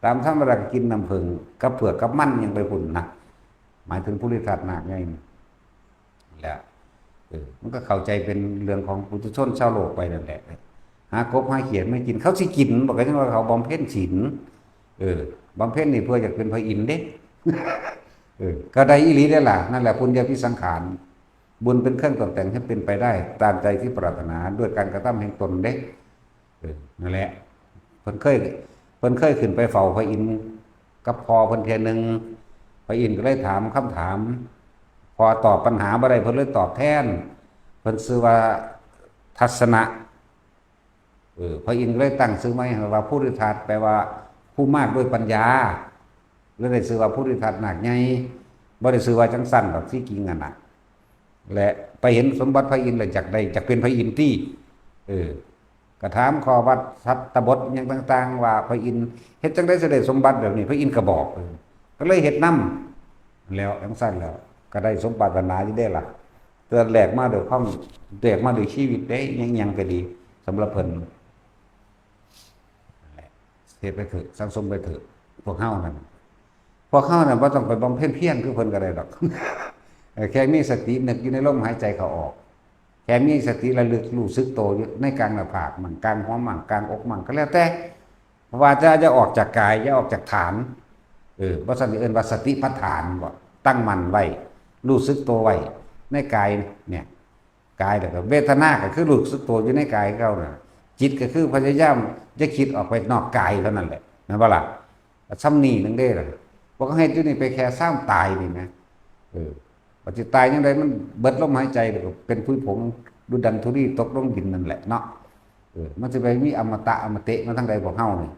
ຕາມທຳມະດາກໍກິນນ້ຳເຜິ້ງກັບເຜືອກກັບມັນຫຍັງໄປພຸ້ນນະ ໝາຍເຖິງພູລິທັດນາກໃຫຍ່ນີ້ແຫຼະ. ເອີ ມັນກໍເຂົ້າໃຈເປັນເລື່ອງຂອງປຸຖຸຊົນຊາວໂລກໄປນັ້ນແຫຼະ ຫາກົບຫາຂຽດມາກິນ ເຂົາຊິກິນບໍ່ ກໍຈັ່ງວ່າເຂົາບຳເພັນສິນ. ເອີ ບຳເພັນນີ້ເພື່ອຢາກເປັນພະອິນເດ້. ເອີ ກໍໄດ້ອີ່ຫຼີເດ້ລະ ນັ້ນແຫຼະ ປຸນຍະພິສັງຂານ ບຸນເປັນເຄື່ອງຕົກແຕ່ງໃຫ້ເປັນໄປໄດ້ຕາມໃຈທີ່ປາດຖະໜາ ດ້ວຍການກະທຳແຫ່ງຕົນເດ້. ເອີ ນັ້ນແຫຼະ ເພິ່ນເຄີຍ ເພິ່ນເຄີຍຂຶ້ນໄປເຝົ້າພະອິນກັບພໍ່ເພິ່ນເທື່ອໜຶ່ງ ພະອິນກໍເລີຍຖາມຄຳຖາມ ພໍຕອບບັນຫາບໍ່ໄດ້ ເພິ່ນເລີຍຕອບແທນ ເພິ່ນຊື່ວ່າທັດສະນະ. ເອີ ພະອິນກໍເລີຍຕັ້ງຊື່ໃໝ່ໃຫ້ວ່າພູລິທັດ ແປວ່າຜູ້ມາກດ້ວຍປັນຍາ ເລີຍໄດ້ຊື່ວ່າພູລິທັດນາກໃຫຍ່ ບໍ່ໄດ້ຊື່ວ່າຈັ່ງຊັ້ນດອກ ທີ່ຈິງຫັ້ນນະ. ແລະ ໄປເຫັນສົມບັດພະອິນແລ້ວຢາກໄດ້ ຢາກເປັນພະອິນຕິ. ເອີ ກໍຖາມຂໍ້ວັດສັດຕະບົດຫຍັງຕ່າງໆ ວ່າພະອິນເຮັດຈັ່ງໃດຊິໄດ້ສົມບັດແບບນີ້ ພະອິນກໍບອກ ເອີ ກໍເລີຍເຮັດນຳ ແລ້ວຈັ່ງຊັ້ນແລ້ວກໍໄດ້ສົມປາດຖະໜາຢູ່ເດ້ລະ. ແຕ່ແລກມາດ້ວຍຄວາມ ແລກມາດ້ວຍຊີວິດເດ້ ຫຍັງຫຍັງກໍດີ ສຳລັບເພິ່ນ ເຮັດໄປເຖາະ ສັງສົມໄປເຖາະ ພວກເຮົານັ້ນ ພວກເຮົານັ້ນບໍ່ຕ້ອງໄປບຳເພັນພຽນຄືເພິ່ນກໍໄດ້ດອກ. ເອີ ແຄ່ມີສະຕິນຶກຢູ່ໃນລົມຫາຍໃຈເຂົ້າອອກ ແຄ່ມີສະຕິລະລຶກຮູ້ສຶກໂຕຢູ່ໃນກາງໜ້າຜາກໝັ້ງ ກາງຫົວໝັ້ງ ກາງອົກໝັ້ງ ກໍແລ້ວແຕ່ ເພາະວ່າຈະ ຢ່າອອກຈາກກາຍ ຢ່າອອກຈາກຖານ. ເອີ ບໍ່ຊັ້ນຊິເອີ້ນວ່າສະຕິປັດຖານບໍ? ຕັ້ງໝັ້ນໄວ້ ຮູ້ສຶກໂຕໄວ້ໃນກາຍ ເນຍ ກາຍ ແລ້ວກໍເວທະນາກໍຄືຮູ້ສຶກໂຕຢູ່ໃນກາຍເກົ່ານັ້ນ ຈິດກໍຄືພະຍາຍາມຢ່າຄິດອອກໄປນອກກາຍເທົ່ານັ້ນແຫຼະ ແມ່ນບໍ່ລະ? ສ່ຳນີ້ໜຶ່ງເດ້ລະ ພວກເຮົາເຮັດຢູ່ນີ້ໄປແຄ່ຊາມຕາຍນີ້ນະ. ເອີ ປະຕິຕາຍຍາມໃດ ມັນເບິດລົມຫາຍໃຈ ແລ້ວກໍເປັນຜຸຍຜົງ ດຸດດັນທຸລີ ຕົກລົງດິນນັ້ນແຫຼະເນາະ. ເອີ ມັນຊິໄປມີອະມະຕະອະມະເຕະມາທາງໃດພວກເຮົານີ້?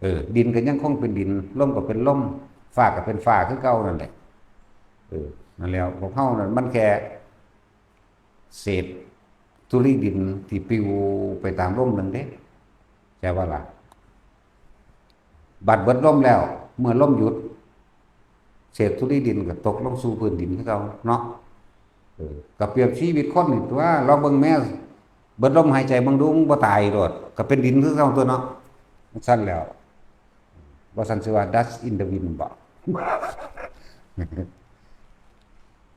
ເອີ ດິນກໍຍັງຄົງເປັນດິນ ລົມກໍເປັນລົມ ຟ້າກໍເປັນຟ້າຄືເກົ່ານັ້ນແຫຼະ. ເອີ ນັ້ນແລ້ວ ພວກເຮົານັ້ນມັນແຄ່ເສດທຸລີດິນທີ່ປິວໄປຕາມລົມນັ້ນເດ້ ແຕ່ວ່າລະ ບັດເບິດລົມແລ້ວ ເມື່ອລົມຢຸດ ເສດທຸລີດິນກໍຕົກລົງສູ່ພື້ນດິນຄືເກົ່າເນາະ. ເອີ ກໍປຽບຊີວິດຄົນນີ້ຕົວະ ລອງເບິ່ງແມ້ ເບິດລົມຫາຍໃຈເບິ່ງດູ ມັນບໍ່ຕາຍໂລດ ກໍເປັນດິນຄືເກົ່າຕົວະເນາະ. ຊັ້ນແລ້ວ ບໍ່ຊັ້ນຊິວ່າ dust in the wind ບໍ?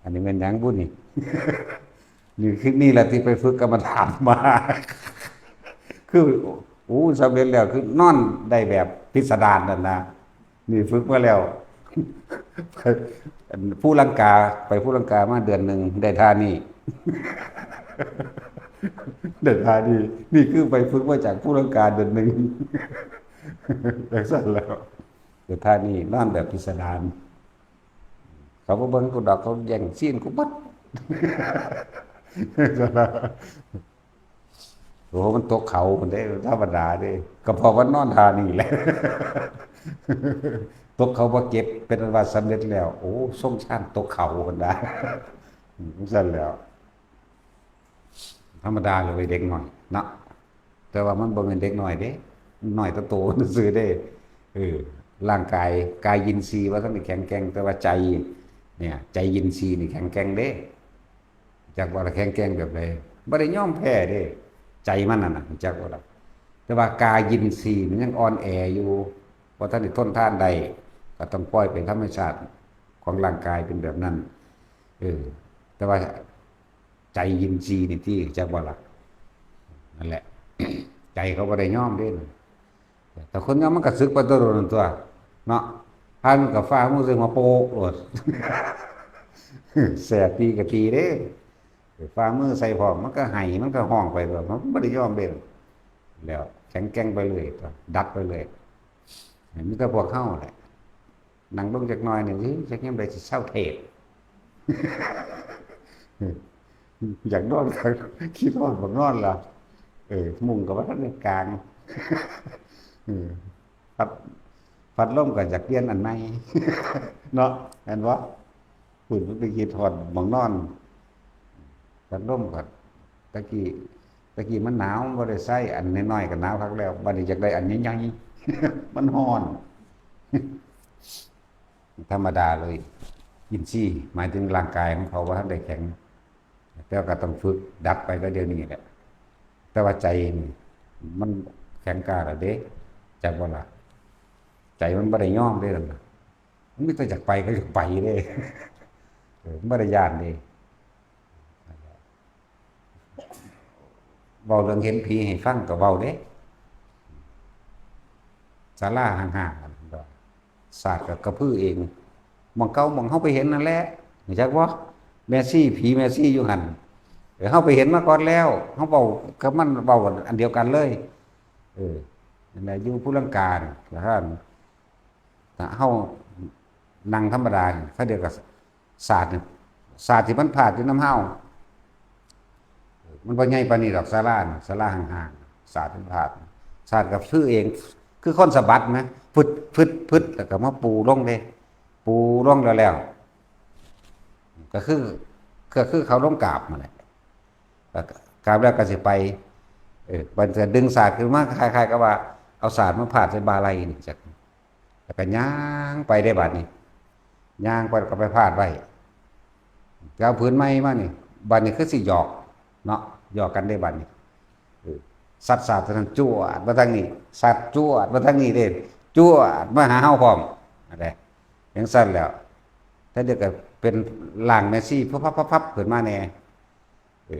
ອັນນີ້ແມ່ນຫຍັງບຸນີ້? ນີ້ຄື ນີ້ແຫຼະທີ່ໄປຝຶກກຳມະຖານມາ ຄື ໂອ້ ສຳເລັດແລ້ວ ຄືນອນໄດ້ແບບພິດສະດານນັ້ນນະ. ນີ້ຝຶກມາແລ້ວ ອັນພູລັງກາ ໄປພູລັງກາມາເດືອນໜຶ່ງ ໄດ້ທ່ານີ້ ໄດ້ທ່ານີ້. ນີ້ຄືໄປຝຶກມາຈາກພູລັງກາເດືອນໜຶ່ງ ຈັ່ງຊັ້ນແລ້ວ ໄດ້ທ່ານີ້ ນອນແບບພິດສະດານ. ເຂົາບໍ່ເບິ່ງກູດອກ ເຂົາແຍ່ງຊີນກູເບິດ. ໂອ້ ມັນຕົກເຂົາພຸ້ນເດ້ ທຳມະດາເດ້ ກໍເພາະວ່ານອນທ່ານີ້ແຫຼະ ຕົກເຂົາບໍ່ເຈັບ ເປັນອັນວ່າສຳເລັດແລ້ວ. ໂອ້ ຊົງຊານຕົກເຂົາພຸ້ນນະ ຈັ່ງຊັ້ນແລ້ວ. ທຳມະດາເລີຍເດັກນ້ອຍເນາະ ແຕ່ວ່າມັນບໍ່ແມ່ນເດັກນ້ອຍເດ້ ນ້ອຍແຕ່ໂຕຊື່ໆເດ້. ເອີ ຮ່າງກາຍ ກາຍຍິນຊີວ່າຊັ້ນນີ້ແຂງແກ່ງ ແຕ່ວ່າໃຈເນີ້ຍ ໃຈຍິນຊີນີ້ແຂງແກ່ງເດ້. ຈັກວ່າລະແຂງແກ່ງແບບໃດ? ບໍ່ໄດ້ຍອມແພ້ເດ້ ໃຈມັນນັ້ນນະ ຮູ້ຈັກບໍ່ລະ? ແຕ່ວ່າກາຍຍິນຊີມັນຍັງອ່ອນແອຢູ່ ບໍ່ທັນໄດ້ທົນທານໄດ້ ກໍຕ້ອງປ່ອຍເປັນທຳມະຊາດຂອງຮ່າງກາຍເປັນແບບນັ້ນ. ເອີ ແຕ່ວ່າໃຈຍິນຊີນີ້ຕິ ຮູ້ຈັກບໍ່ລະ? ນັ້ນແຫຼະ ໃຈເຂົາບໍ່ໄດ້ຍອມເດ້. ແຕ່ຄົນຍອມມັນກໍສຶກໄປແຕ່ດົນນັ້ນຕົວະເນາະ ພານມັນກໍຝ່າມືໃສ່ຫົວໂປະໂລດ ແສບຕີກໍຕີເດ້ ຝ່າມືໃສ່ພ້ອມ ມັນກໍໄຫ້ ມັນກໍຮ້ອງໄປໂລດ ມັນບໍ່ໄດ້ຍອມເດ້. ແລ້ວແຂງແກ່ງໄປເລີຍຕົວະ ດັດໄປເລີຍ ມີແຕ່ພວກເຮົາແຫຼະ ນັ່ງລົງຈັກໜ່ອຍໜຶ່ງ ຈັກຍາມໃດຊິເຊົາເທດ ຢາກນອນ ຄິດຮອດບັກນອນລະ ເອີ ມຸ້ງກໍບໍ່ທັນໄດ້ກາງ ເອີ ພັດ ພັດລົມກໍຢາກປ່ຽນອັນໃໝ່ເນາະ ແມ່ນບໍ່? ພຸ້ນ ໄປຄິດຮອດໝ່ອງນອນ ພັດລົມກໍ ຕະກີ້ ຕະກີ້ມັນໜາວ ມັນບໍ່ໄດ້ໃຊ້ ອັນນ້ອຍໆກໍໜາວຄັກແລ້ວ ບັດນີ້ຢາກໄດ້ອັນໃຫຍ່ໆ ມັນຮ້ອນ ທຳມະດາເລີຍ. ອິນຊີ ໝາຍເຖິງຮ່າງກາຍຂອງເຂົາບໍ່ທັນໄດ້ແຂງ ແຕ່ວ່າກໍຕ້ອງຝຶກດັດໄປ ແຕ່ດຽວນີ້ແຫຼະ. ແຕ່ວ່າໃຈນີ້ມັນແຂງກ້າແລ້ວເດ້ ຈັກບໍ່ລະ? ໃຈມັນບໍ່ໄດ້ຍອມເດ້ ມັນມີແຕ່ຢາກໄປກໍຢາກໄປເດ້ ເອີ ມັນບໍ່ໄດ້ຢ້ານເດ້. ເວົ້າເລື່ອງເຫັນຜີໃຫ້ຟັງກໍເວົ້າເດ້ ສາລາຫ່າງໆ ສາດກໍກະພືເອງ ໝ່ອງເກົ່າໝ່ອງເຮົາໄປເຫັນນັ້ນແຫຼະ ຮູ້ຈັກບໍ່? ແມ່ຊີ ຜີແມ່ຊີຢູ່ຫັ້ນ ເອີ ເຮົາໄປເຫັນມາກ່ອນແລ້ວ ເຮົາເວົ້າກັບມັນ ເວົ້າອັນດຽວກັນເລີຍ ເອີ ນັ້ນແຫຼະ ຢູ່ພູລັງການ ແລ້ວ ຖ້າເຮົານັ່ງທຳມະດານີ້ ຄາວດຽວກໍສາດນີ້ ສາດທີ່ມັນພາດຢູ່ນຳເຮົາ ມັນບໍ່ໃຫຍ່ປານນີ້ດອກ ສາລານະ ສາລາຫ່າງໆ ສາດມັນພາດ ສາດກໍຄືເອງ ຄືຄົນສະບັດນະ ຟຶດ ຟຶດ ຟຶດ ແລ້ວກໍມາປູລົງເດ້ ປູລົງແລ້ວ ແລ້ວກໍຄື ກໍຄືເຂົາລົງກາບຫັ້ນແຫຼະ ແລ້ວກາບແລ້ວກໍຊິໄປ ເອີ ບັດຈະດຶງສາດຂຶ້ນມາ ຄ້າຍໆກັບວ່າເອົາສາດມາພາດໃສ່ບ່າໄຫຼ່ນີ້ຈັກ ແລ້ວກໍຍ່າງໄປເດ້ບາດນີ້ ຍ່າງໄປແລ້ວກໍໄປພາດໄວ້ ໄປເອົາຜືນໃໝ່ມານີ້ ບາດນີ້ຄືຊິຫຍອກເນາະ ຫຍອກກັນເດ້ບາດນີ້ ເອີ ສັດສາດທາງນັ້ນ ຈວດມາທາງນີ້ ສັດຈວດມາທາງນີ້ເດ້ ຈວດມາຫາເຮົາພ້ອມ ນັ້ນແຫຼະ ຈັ່ງຊັ້ນແລ້ວ ແລ້ວດຽວກໍເປັນຮ່າງແມ່ຊີ ພັບໆໆຂຶ້ນມາແດ່. ເອີ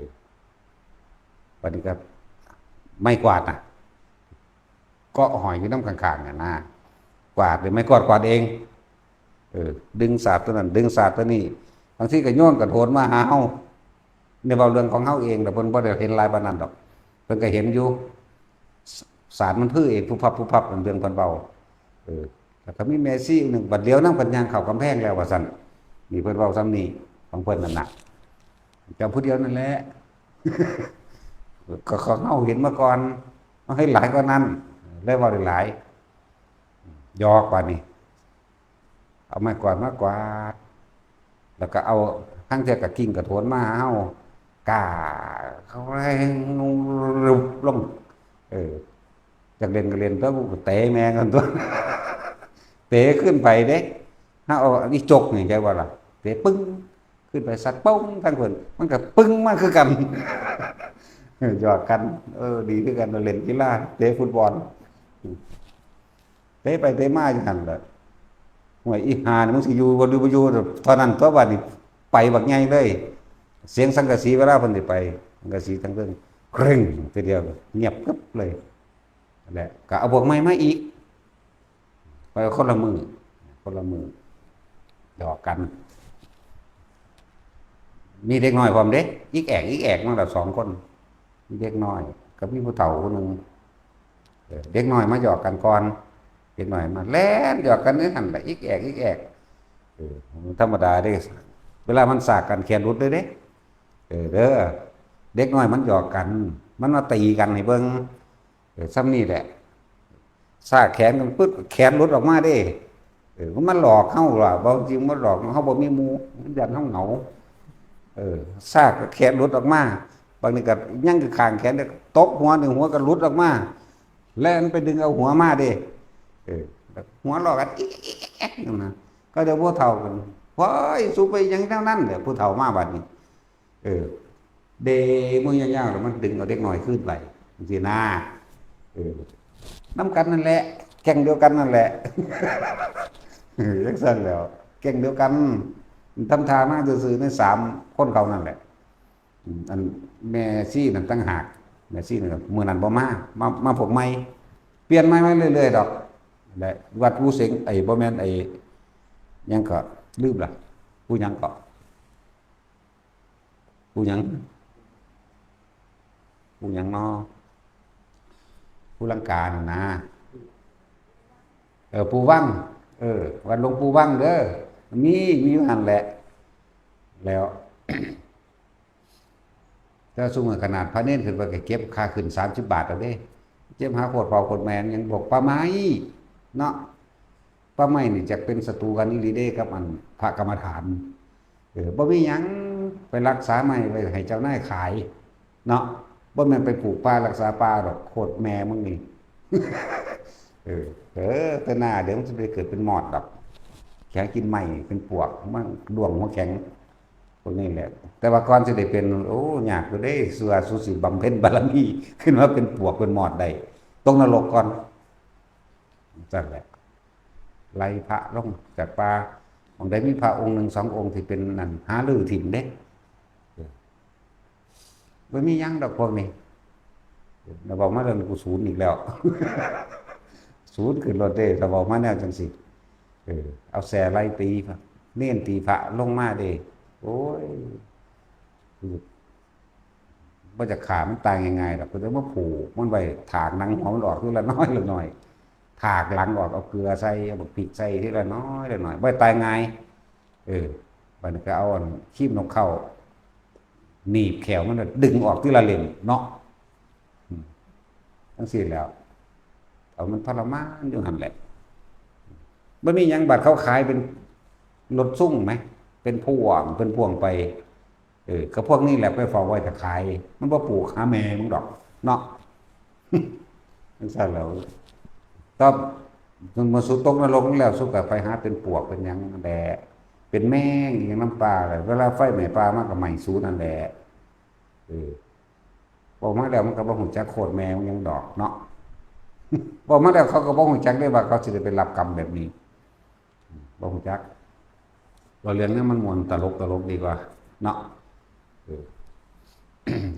ບັດນີ້ກໍໄມ້ກວາດນະ ເກາະຫ້ອຍຢູ່ນຳຂ້າງໆ ຫັ້ນນະ ກວາດ ຫຼືໄມ້ກວາດກວາດເອງ ເອີ ດຶງສາດຕົວນັ້ນ ດຶງສາດຕົວນີ້ ບາງທີກໍໂຍນກະໂຖນມາຫາເຮົາ ນີ້ເວົ້າເລື່ອງຂອງເຮົາເອງ ແຕ່ເພິ່ນບໍ່ໄດ້ເຫັນຫຼາຍປານນັ້ນດອກ ເພິ່ນກໍເຫັນຢູ່ ສ- ສາດມັນຟືເອງ ປຸບປັບ ປຸບປັບ ເລື່ອງເພິ່ນເວົ້າ ເອີ ແລ້ວກໍມີແມ່ຊີອີກໜຶ່ງ ບັດຫຼຽວນຳເພິ່ນຍ່າງເຂົ້າກຳແພງແລ້ວວ່າຊັ້ນ ນີ້ເພິ່ນເວົ້າສ່ຳນີ້ຂອງເພິ່ນນັ້ນນະ ເຈົ້າຜູ້ດຽວນັ້ນແຫຼະ ກໍຂອງເຮົາເຫັນມາກ່ອນ ເຮົາເຫັນຫຼາຍກວ່ານັ້ນ ເລີຍເວົ້າໄດ້ຫຼາຍ ຫຍອກບາດນີ້ ເອົາໄມ້ກວາດມາກວາດ ແລ້ວກໍເອົາ ລາງເທື່ອກໍກິ່ງກະໂຖນມາຫາເຮົາ ກ້າ ເຂົາແຮງ ລົງ ເອີ ຢາກເລ່ນກໍເລ່ນຕົວະ ກູກໍເຕະແມ່ງກັນຕົວະ ເຕະຂຶ້ນໄປເດ້ ຫາເອົາອີຈົກນີ້ ໃຈວ່າລະ ເຕະປຶ້ງ ຂຶ້ນໄປສັດປຶ້ງທາງເພິ່ນ ມັນກໍປຶ້ງມາຄືກັນ ຫຍອກກັນ ເອີ ດີຄືກັນ ເລ່ນກິລາ ເຕະຟຸດບອນ ເຕະໄປເຕະມາຢູ່ຫັ້ນແຫຼະ ຫ້ວຍ ອີຫ່ານີ້ ມຶງຊິຢູ່ບໍ່ ຫຼືບໍ່ຢູ່ ເທົ່ານັ້ນຕົວະ ບາດນີ້ ໄປບັກໃຫຍ່ເລີຍ. ສຽງສັງກະສີເວລາເພິ່ນຊິໄປ ສັງກະສີທັງເທິງເກຣັງ ທີດຽວງຽບກຶບເລີຍ. ແຫຼະ ກໍເອົາພວກໃໝ່ມາອີກ ໄປຄົນລະມື້ ຄົນລະມື້ ຫຍອກກັນ. ມີເດັກນ້ອຍພ້ອມເດ້ ອິກແອກ ອິກແອກມາແລ້ວສອງຄົນ. ມີເດັກນ້ອຍ ກໍມີຜູ້ເຖົ້າຜູ້ໜຶ່ງ. ເອີ ເດັກນ້ອຍມາຫຍອກກັນກ່ອນ ເດັກນ້ອຍມາແລ່ນຫຍອກກັນຢູ່ຫັ້ນລະ ອິກແອກ ອິກແອກ. ເອີ ທຳມະດາເດ້ ເວລາມັນສາກກັນແຂນຫຼຸດເລີຍເດ້. ເອີ ເດີ ເດັກນ້ອຍມັນຫຍອກກັນ ມັນມາຕີກັນໃຫ້ເບິ່ງ. ເອີ ສ່ຳນີ້ແຫຼະ ສາກແຂນກັນປຶບ ແຂນຫຼຸດອອກມາເດ້. ເອີ ມັນມາຫຼອກເຮົາລະ ບາງທີມັນຫຼອກເຮົາ ບໍ່ມີໝູ່ ມັນຢ້ານເຮົາເຫງົາ. ເອີ ສາກແຂນຫຼຸດອອກມາ ບາດນີ້ກໍຍັງຢູ່ຂ້າງແຂນ ຕົບຫົວໜຶ່ງ ຫົວກໍຫຼຸດອອກມາ ແລ່ນໄປດຶງເອົາຫົວມາເດ້. ເອີ ຫົວເລາະກັນອີກໆໆ ຢູ່ນະ ກໍເດີ ຜູ້ເຖົ້າກັນ ໂອ້ຍ ສູໄປຫຍັງແນວນັ້ນແຫຼະ ຜູ້ເຖົ້າມາບາດນີ້. ເອີ ເດມືຍາວໆ ແລ້ວມັນດຶງເອົາເດັກນ້ອຍຄືນໄປ ຈັ່ງຊີ້ນາ. ເອີ ນຳກັນນັ້ນແຫຼະ ແກ້ງດຽວກັນນັ້ນແຫຼະ. ເອີ ຈັ່ງຊັ້ນແຫຼ້ວ ແກ້ງດຽວກັນ ທຳທ່າມາຊື່ໆ ໃນສາມຄົນເຂົານັ້ນແຫຼະ. ອືມ ອັນແມ່ຊີນັ້ນຕ່າງຫາກ ແມ່ຊີນັ້ນກໍມື້ນັ້ນບໍ່ມາ ມາ ມາພວກໃໝ່ ປ່ຽນໃໝ່ມາເລື້ອຍໆ ດອກ. ແລະ ວັດພູເສັງ ໄອ້ ບໍ່ແມ່ນ ໄອ້ ຫຍັງເກາະ ລືມລະ ພູຫຍັງເກາະ ພູຫຍັງ ພູຫຍັງນໍ ພູລັງການັ້ນນະ. ເອີ ພູວັງ ເອີ ວັດຫຼວງປູ່ວັງເດີ ມີ ມີຢູ່ຫັ້ນແຫຼະ. ແລ້ວ ແຕ່ຊຸມຂະໜາດພະເນນຂຶ້ນໄປກໍເກັບຄ່າຂຶ້ນສາມສິບບາດແລ້ວເດ້. ເຈັບຫາໂຄດພໍ່ໂຄດແມ່ຫຍັງ ພວກປ່າໄມ້ເນາະ ປ່າໄມ້ນີ້ຈະເປັນສັດຕູກັນອີ່ຫຼີເດ້ກັບອັນພະກຳມະຖານ. ເອີ ບໍ່ມີຫຍັງ ໄປລັກສາໄມ້ໄວ້ໃຫ້ເຈົ້ານາຍຂາຍເນາະ ບໍ່ແມ່ນໄປປູກປ່າລັກສາປ່າດອກ ໂຄດແມ່ມຶງນີ້. ເອີ ເອີ ແຕ່ໜ້າດຽວມັນຊິໄປເກີດເປັນມອດດອກ ຫາກິນໄມ້ເປັນປວກ ມາດ້ວງຫົວແຂງ ພວກນີ້ແຫຼະ. ແຕ່ວ່າກ່ອນຊິໄດ້ເປັນ ໂອ້ ຍາກຢູ່ເດ້ ສ່ວນວ່າສູຊິບຳເພັນບາລະມີຂຶ້ນມາເປັນປວກເປັນມອດໄດ້ ຕົກນະລົກກ່ອນ ຈັ່ງຊັ້ນແຫຼະ. ໄລ່ພະລົງຈາກປ່າ ໝ່ອງໃດມີພະອົງໜຶ່ງສອງອົງທີ່ເປັນນັ້ນ ຫາຮື້ຖິ້ມເດ້. ບໍ່ມີຫຍັງດອກພວກນີ້ ແລ້ວເວົ້າມາເລື່ອງກູສູນອີກແລ້ວ ສູນຂຶ້ນໂລດເດ້ ຖ້າເວົ້າມາແນວຈັ່ງຊີ້. ເອີ ເອົາແສ້ໄລ່ຕີພະ ເນນຕີພະລົງມາເດ້. ໂອ້ຍ ບໍ່ຈະຂ້າມັນຕາຍງ່າຍໆດອກ ກໍຕ້ອງມາຜູກມັນໄວ້ ຖາກໜັງຫົວມັນອອກທີລະໜ້ອຍລະໜ້ອຍ ຖາກຫຼັງອອກ ເອົາເກືອໃສ່ ເອົາບັກພິກໃສ່ທີລະໜ້ອຍລະໜ້ອຍ ບໍ່ຕາຍງ່າຍ. ເອີ ບາດນີ້ກໍເອົາອັນຄີມນົກເຂົາໜີບແຂ້ວມັນ ດຶງອອກທີລະເຫຼັ້ມເນາະ. ອືມ ຈັ່ງຊີ້ແຫຼ້ວ ເອົາມັນທໍລະມານຢູ່ຫັ້ນແຫຼະ. ບໍ່ມີຫຍັງ ບາດເຂົາຂາຍເປັນລົດຊຸງແໝ ເປັນພ່ວງ ເປັນພ່ວງໄປ. ເອີ ກໍພວກນີ້ແຫຼະໄປເຝົ້າໄວ້ຖ້າຂາຍ ມັນບໍ່ປູກຫາແມ່ມຶງດອກເນາະ. ຈັ່ງຊັ້ນແຫຼ້ວ ຕອນເມື່ອສູຕົກນະລົກແລ້ວ ສູກໍໄປຫາເປັນປວກເປັນຫຍັງແຫຼະ ເປັນແມງອີ່ຫຍັງນຳປ່າແຫຼະ ເວລາໄຟໄໝ້ປ່າມາກໍໄໝ້ສູນັ້ນແຫຼະ. ເອີ ເວົ້າມາແລ້ວມັນກໍບໍ່ຮູ້ຈັກໂຄດແມ່ມັນຫຍັງດອກເນາະ ເວົ້າມາແລ້ວເຂົາກໍບໍ່ຮູ້ຈັກເດ້ວ່າເຂົາຊິໄດ້ໄປຮັບກຳແບບນີ້ ບໍ່ຮູ້ຈັກ. ເວົ້າເລື່ອງນັ້ນມັນມ່ວນຕະຫຼົກ ຕະຫຼົກດີກວ່າເນາະ. ເອີ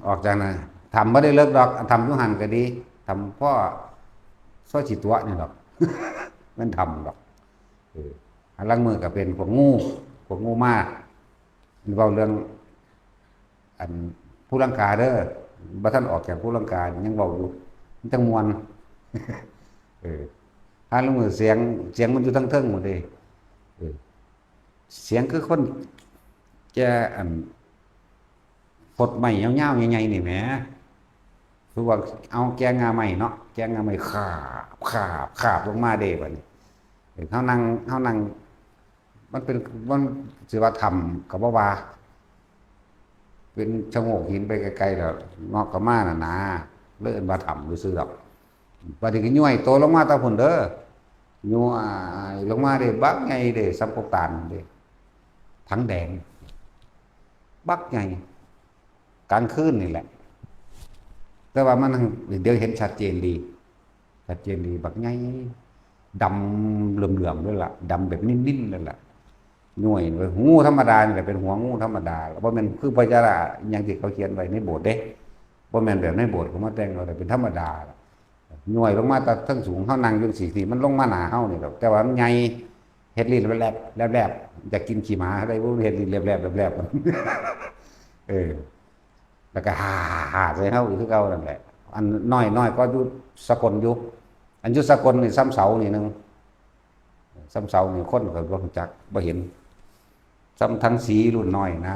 ອອກຈາກນັ້ນ ຖ້ຳບໍ່ໄດ້ເລິກດອກ ຖ້ຳຢູ່ຫັ້ນກໍດີ ຖ້ຳພໍຊ່ອຍຊິຕົວະນີ້ດອກ ແມ່ນຖ້ຳດອກ. ເອີ ອັນລາງມື້ກໍເປັນພວກງູ ພວກງູມາ ເວົ້າເລື່ອງ ອັນພູລັງກາເດີ ບໍ່ທັນອອກຈາກພູລັງກາ ຍັງເວົ້າຢູ່ ມັນຈັ່ງມ່ວນ. ເອີ ຫາລາງມື້ສຽງ ສຽງມັນຢູ່ທາງເທິງໝົດເດ້. ເອີ ສຽງຄືຄົນແກ່ ອັນ ພົດໄມ້ຍາວໆ ໃຫຍ່ໆ ນີ້ແໝ ຄືວ່າເອົາແກ່ງ່າໄມ້ເນາະ ແກ່ງ່າໄມ້ຂາບ ຂາບ ຂາບລົງມາເດ້ ບາດນີ້ ເອີ ເຮົານັ່ງ ເຮົານັ່ງ ມັນເປັນ ມັນຊິວ່າຖ້ຳກໍບໍ່ວ່າ ເປັນຊະໂງກຫີນໄປໄກໆ ແລ້ວເນາະ ກໍມານັ້ນນາ ເລີຍເອີ້ນວ່າຖ້ຳຊື່ໆດອກ. ບາດນີ້ກໍຍ້ອຍໂຕລົງມາແຕ່ພຸ້ນເດີ ຍ້ອຍລົງມາເດ້ ບັກໃຫຍ່ເດ້ ສ່ຳກົກຕານເດ້ ຖັງແດງ ບັກໃຫຍ່ ກາງຄືນນີ້ແຫຼະ ແຕ່ວ່າມັນ ດຽວເຫັນຊັດເຈນດີ ຊັດເຈນດີ ບັກໃຫຍ່ ດຳເຫຼືອມໆ ເລີຍລະ ດຳແບບນິ້ນໆ ເລີຍລະ. ຍ້ວຍ ງູທຳມະດານີ້ແຫຼະ ເປັນຫົວງູທຳມະດາ ບໍ່ແມ່ນຄືພະຍານາກອີ່ຫຍັງທີ່ເຂົາຂຽນໄວ້ໃນໂບດເດ້ ບໍ່ແມ່ນແບບໃນໂບດເຂົາມາແຕ່ງເອົາ ເປັນທຳມະດາ ຍ້ວຍລົງມາແຕ່ເທິງສູງ ເຮົານັ່ງຢູ່ຈັ່ງຊີ້ ມັນລົງມາໜ້າເຮົານີ້ແຫຼະ ແຕ່ວ່າມັນໃຫຍ່ ເຮັດລີ້ນແລບໆ ແລບໆ ຢາກກິນຂີ້ໝາໄດ້ບໍ່ ເຮັດລີ້ນແລບໆ ແລບໆ ເອີ ແລ້ວກໍຮ່າໆໆໃສ່ເຮົາອີກຄືເກົ່ານັ້ນແຫຼະ ອັນນ້ອຍ ນ້ອຍກວ່າຢູ່ສາກົນຢູ່ ອັນຢູ່ສາກົນນີ້ສ່ຳເສົານີ້ໜຶ່ງ ສ່ຳເສົານີ້ຄົນກໍບໍ່ຮູ້ຈັກ ບໍ່ເຫັນ ສ່ຳຖັງສີລຸ້ນນ້ອຍນະ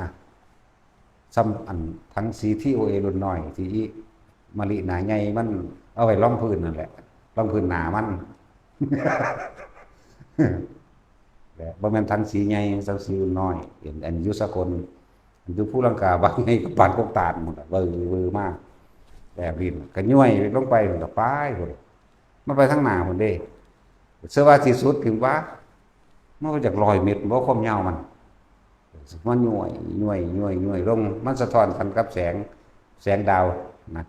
ສ່ຳອັນຖັງສີ ທີໂອເອ ລຸ້ນນ້ອຍ ທີ່ອີ່ມະລິໜ້າໃຫຍ່ ມັນເອົາໄວ້ລອງພື້ນນັ້ນແຫຼະ ລອງພື້ນໜ້າມັນ ແລະ ບໍ່ແມ່ນຖັງສີໃຫຍ່ ຖັງສີລຸ້ນນ້ອຍ ອັນ ອັນຢູ່ສາກົນ ອັນຢູ່ພູລັງກາບາງໃຫຍ່ກໍປານກົກຕານພຸ້ນລະ ເວີໆມາ ແລບລີ້ນ ກໍຍ້ວຍລົງໄປ ມັນກໍໄປພຸ້ນ ມັນໄປທາງໜ້າພຸ້ນເດ້ ເຊື່ອວ່າທີ່ສຸດ ຖືວ່າ ມັນກໍຈັກຮ້ອຍເມັດບໍ່ ຄວາມຍາວມັນ ມັນຍ້ວຍ ຍ້ວຍ ຍ້ວຍ ຍ້ວຍລົງ ມັນສະທ້ອນກັນກັບແສງ ແສງດາວນະ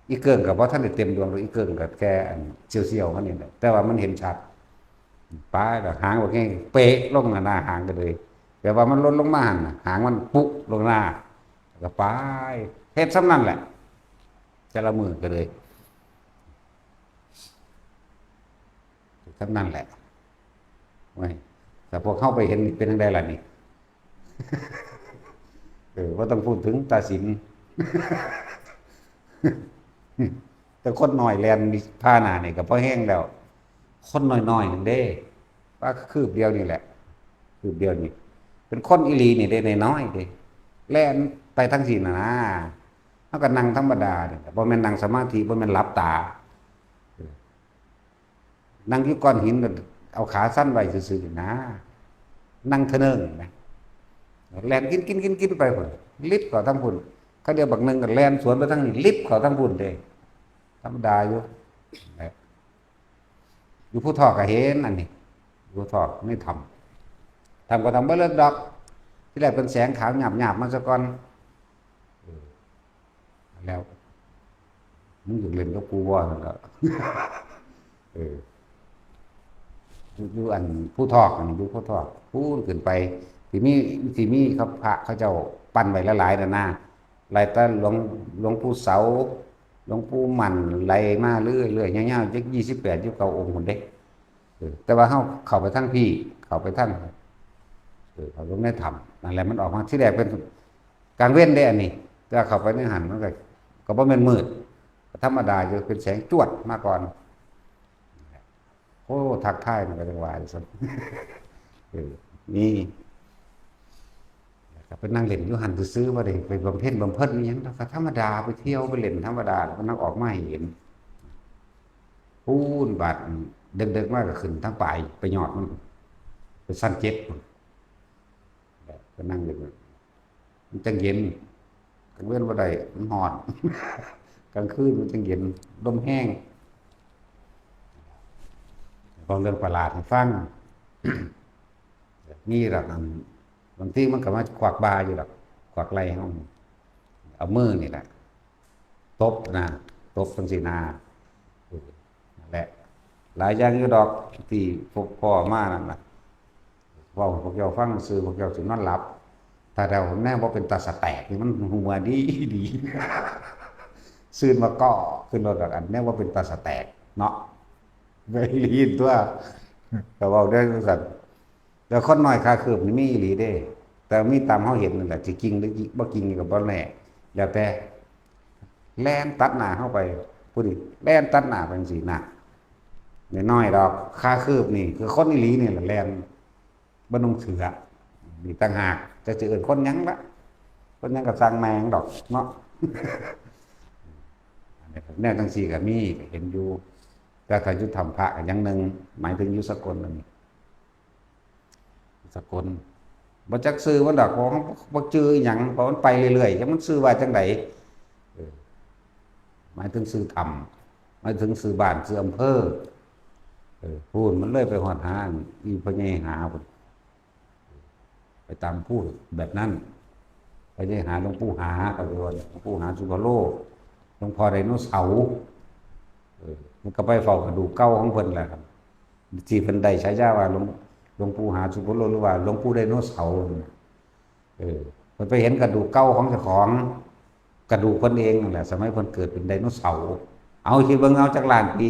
ອີ່ເກີ້ງກໍບໍ່ທັນໄດ້ເຕັມດວງດອກ ອີ່ເກີ້ງກໍແຄ່ອັນສ່ຽວໆມັນນີ້ແຫຼະ ແຕ່ວ່າມັນເຫັນຊັດ ປາຍແລ້ວຫາງບັກແຮງເປະລົງໜ້າ ຫາງກໍເລີຍ ແບບວ່າມັນຫຼົ່ນລົງມາຫັ້ນນະ ຫາງມັນປຸລົງໜ້າ ແລ້ວກໍປາຍ ເຮັດສ່ຳນັ້ນແຫຼະ ແຕ່ລະມື້ກໍເລີຍ ສ່ຳນັ້ນແຫຼະ ໂອ້ຍ ຖ້າພວກເຮົາໄປເຫັນນີ້ເປັນຈັ່ງໃດລະນີ້ ເອີ ບໍ່ຕ້ອງພູດເຖິງຕາສິນ ແຕ່ຄົນນ້ອຍແລ່ນຜ່ານໜ້ານີ້ກໍພໍແຮງແລ້ວ ຄົນນ້ອຍໆໜຶ່ງເດ້ ວ່າຄືບດຽວນີ້ແຫຼະ ຄືບດຽວນີ້ ເປັນຄົນອີ່ຫຼີນີ້ເດ້ ນ້ອຍໆເດ້ ແລ່ນໄປທາງຊີ້ນະ ເຮົາກໍນັ່ງທຳມະດານີ້ແຫຼະ ບໍ່ແມ່ນນັ່ງສະມາທິ ບໍ່ແມ່ນຫຼັບຕາ ນັ່ງຢູ່ກ້ອນຫີນ ເອົາຂາຊັນໄວ້ຊື່ໆນະ ນັ່ງທະເນີງນະ ແລ່ນກິນໆໆໆໄປພຸ້ນ ລິບເຂົ້າທາງພຸ້ນ ຄາວດຽວບັກໜຶ່ງກໍແລ່ນສວນໄປທາງນີ້ ລິບເຂົ້າທາງພຸ້ນເດ້ ທຳມະດາຢູ່ ຢູ່ພູທອກກໍເຫັນອັນນີ້ ຢູ່ພູທອກໃນຖ້ຳ ຖ້ຳກໍຖ້ຳບໍ່ເລິກດອກ ທີແລກເປັນແສງຂາວຫຍາບໆມາຊະກ່ອນ ເອີ ແລ້ວ ມຶງຢາກຫຼິ້ນກັບກູບໍ່ ຊັ້ນລະ ເອີ ຢູ່ ຢູ່ອັນພູທອກ ອັນນີ້ຢູ່ພູທອກ ພູຂຶ້ນໄປ ທີ່ມີ ທີ່ມີເຂົາ ພະເຂົາເຈົ້າປັ້ນໄວ້ຫຼາຍໆນັ້ນນະ ໄລ່ແຕ່ຫຼວງ ຫຼວງປູ່ເສົາ ຫຼວງປູ່ໝັ້ນ ໄລ່ມາເລື້ອຍໆ ຍາວໆ ຈັກ ຊາວແປດ ຊາວເກົ້າອົງພຸ້ນເດ້ ເອີ ແຕ່ວ່າເຮົາເຂົ້າໄປທາງພີ້ ເຂົ້າໄປທາງ ເອີ ເຂົ້າລົງໃນຖ້ຳ ນັ້ນແຫຼະ ມັນອອກມາ ທີແລກເປັນ ກາງເວັນເດ້ອັນນີ້ ແຕ່ເຂົ້າໄປໃນຫັ້ນມັນກໍ ກໍບໍ່ແມ່ນມືດ ກໍທຳມະດາຢູ່ ເປັນແສງຈວດມາກ່ອນ ໂອ້ ທັກທາຍມັນກໍຈັ່ງວ່າຊັ້ນ ເອີ ມີ ກໍໄປນັ່ງຫຼິ້ນຢູ່ຫັ້ນຊື່ໆ ບໍ່ໄດ້ໄປບຳເພັນບຳເພັນອີ່ຫຍັງດອກ ກໍທຳມະດາ ໄປທ່ຽວໄປຫຼິ້ນທຳມະດາ ແລ້ວມັນອອກມາໃຫ້ເຫັນ ປູນບາດ ເດິກໆມາກໍຂຶ້ນທາງປາຍ ໄປຍອດມັນ ໄປຊັ້ນເຈັດພຸ້ນ ກໍນັ່ງຢູ່ ມັນຈັ່ງເຢັນ ກາງເວັນບໍ່ໄດ້ ມັນຮ້ອນ ກາງຄືນມັນຈັ່ງເຢັນ ລົມແຮງ ເວົ້າເລື່ອງປະຫຼາດໃຫ້ຟັງ ມີດອກ ອັນ ບາງທີມັນກໍມາຂວັກບ່າຢູ່ດອກ ຂວັກໄຫຼ່ເຮົາ ເອົາມືນີ້ແຫຼະ ຕົບນະ ຕົບຈັ່ງຊີ້ນະ ເອີ ນັ້ນແຫຼະ ຫຼາຍຢ່າງຢູ່ດອກທີ່ພົບພໍ້ມານັ້ນນະ ເວົ້າໃຫ້ພວກເຈົ້າຟັງຊື່ ພວກເຈົ້າຊິນອນຫຼັບ ຖ້າເຮົາແນວບໍ່ເປັນຕາສະແຕກນີ້ ມັນຫົວດີດີ ຊື່ນມາກໍຂຶ້ນໂລດດອກ ອັນແນວບໍ່ເປັນຕາສະແຕກເນາະ ໄດ້ຍິນຕົວ ກໍເວົ້າໄດ້ຈັ່ງຊັ້ນ ແຕ່ຄົນນ້ອຍຂາຄືບນີ້ມີອີ່ຫຼີເດ້ ແຕ່ມີຕາມເຮົາເຫັນນັ້ນແຫຼະ ຊິຈິງຫຼືບໍ່ຈິງນີ້ກໍບໍ່ແນ່ ແລ້ວແຕ່ ແລ່ນຕັດໜ້າເຮົາໄປ ຜູ້ນີ້ແລ່ນຕັດໜ້າໄປຈັ່ງຊີ້ນະ ນ້ອຍໆດອກ ຂາຄືບນີ້ຄືຄົນອີ່ຫຼີນີ້ແຫຼະ ແລ່ນບໍ່ນຸ່ງເສື້ອ ນີ້ຕ່າງຫາກ ຈັກຊິເອີ້ນຄົນຫຍັງລະ ຄົນຫຍັງກໍຊ່າງແມ່ງດອກເນາະ ແນວຈັ່ງຊີ້ກໍມີ ກໍເຫັນຢູ່ ແຕ່ຖ້າຢູ່ຖ້ຳພະກໍຢ່າງໜຶ່ງ ໝາຍເຖິງຢູ່ສາກົນອັນນີ້ ສາກົນ ບໍ່ຈັກຊື່ມັນດອກ ເພາະເຮົາບໍ່ຈື່ອີ່ຫຍັງ ເພາະມັນໄປເລື້ອຍໆ ຈັກມັນຊື່ວ່າຈັ່ງໃດ ເອີ ໝາຍເຖິງຊື່ຖ້ຳ ໝາຍເຖິງຊື່ບ້ານ ຊື່ອຳເພີ ເອີ ພຸ້ນ ມັນເລີຍໄປຮອດຫາອີ່ພໍ່ໃຫຍ່ຫາພຸ້ນ ໄປຕາມພູແບບນັ້ນ ໄປໄດ້ຫາຫຼວງປູ່ຫາ ເຂົາເອີ້ນວ່າ ຫຼວງປູ່ຫາສຸພະໂລ ຫຼວງພໍ່ໄດໂນເສົາ ເອີ ມັນກໍໄປເຝົ້າກະດູກເກົ່າຂອງເພິ່ນແຫຼະ ທີ່ເພິ່ນໄດ້ສາຍາວ່າ ຫຼວງ ຫຼວງປູ່ຫາສຸໂພໂລ ຫຼືວ່າຫຼວງປູ່ໄດໂນເສົານັ້ນນະ ເອີ ເພິ່ນໄປເຫັນກະດູກເກົ່າຂອງເຈົ້າຂອງ ກະດູກເພິ່ນເອງນັ້ນແຫຼະ ສະໄໝເພິ່ນເກີດເປັນໄດໂນເສົາ. ເອົາ ຄິດເບິ່ງ ເອົາຈັກລ້ານປີ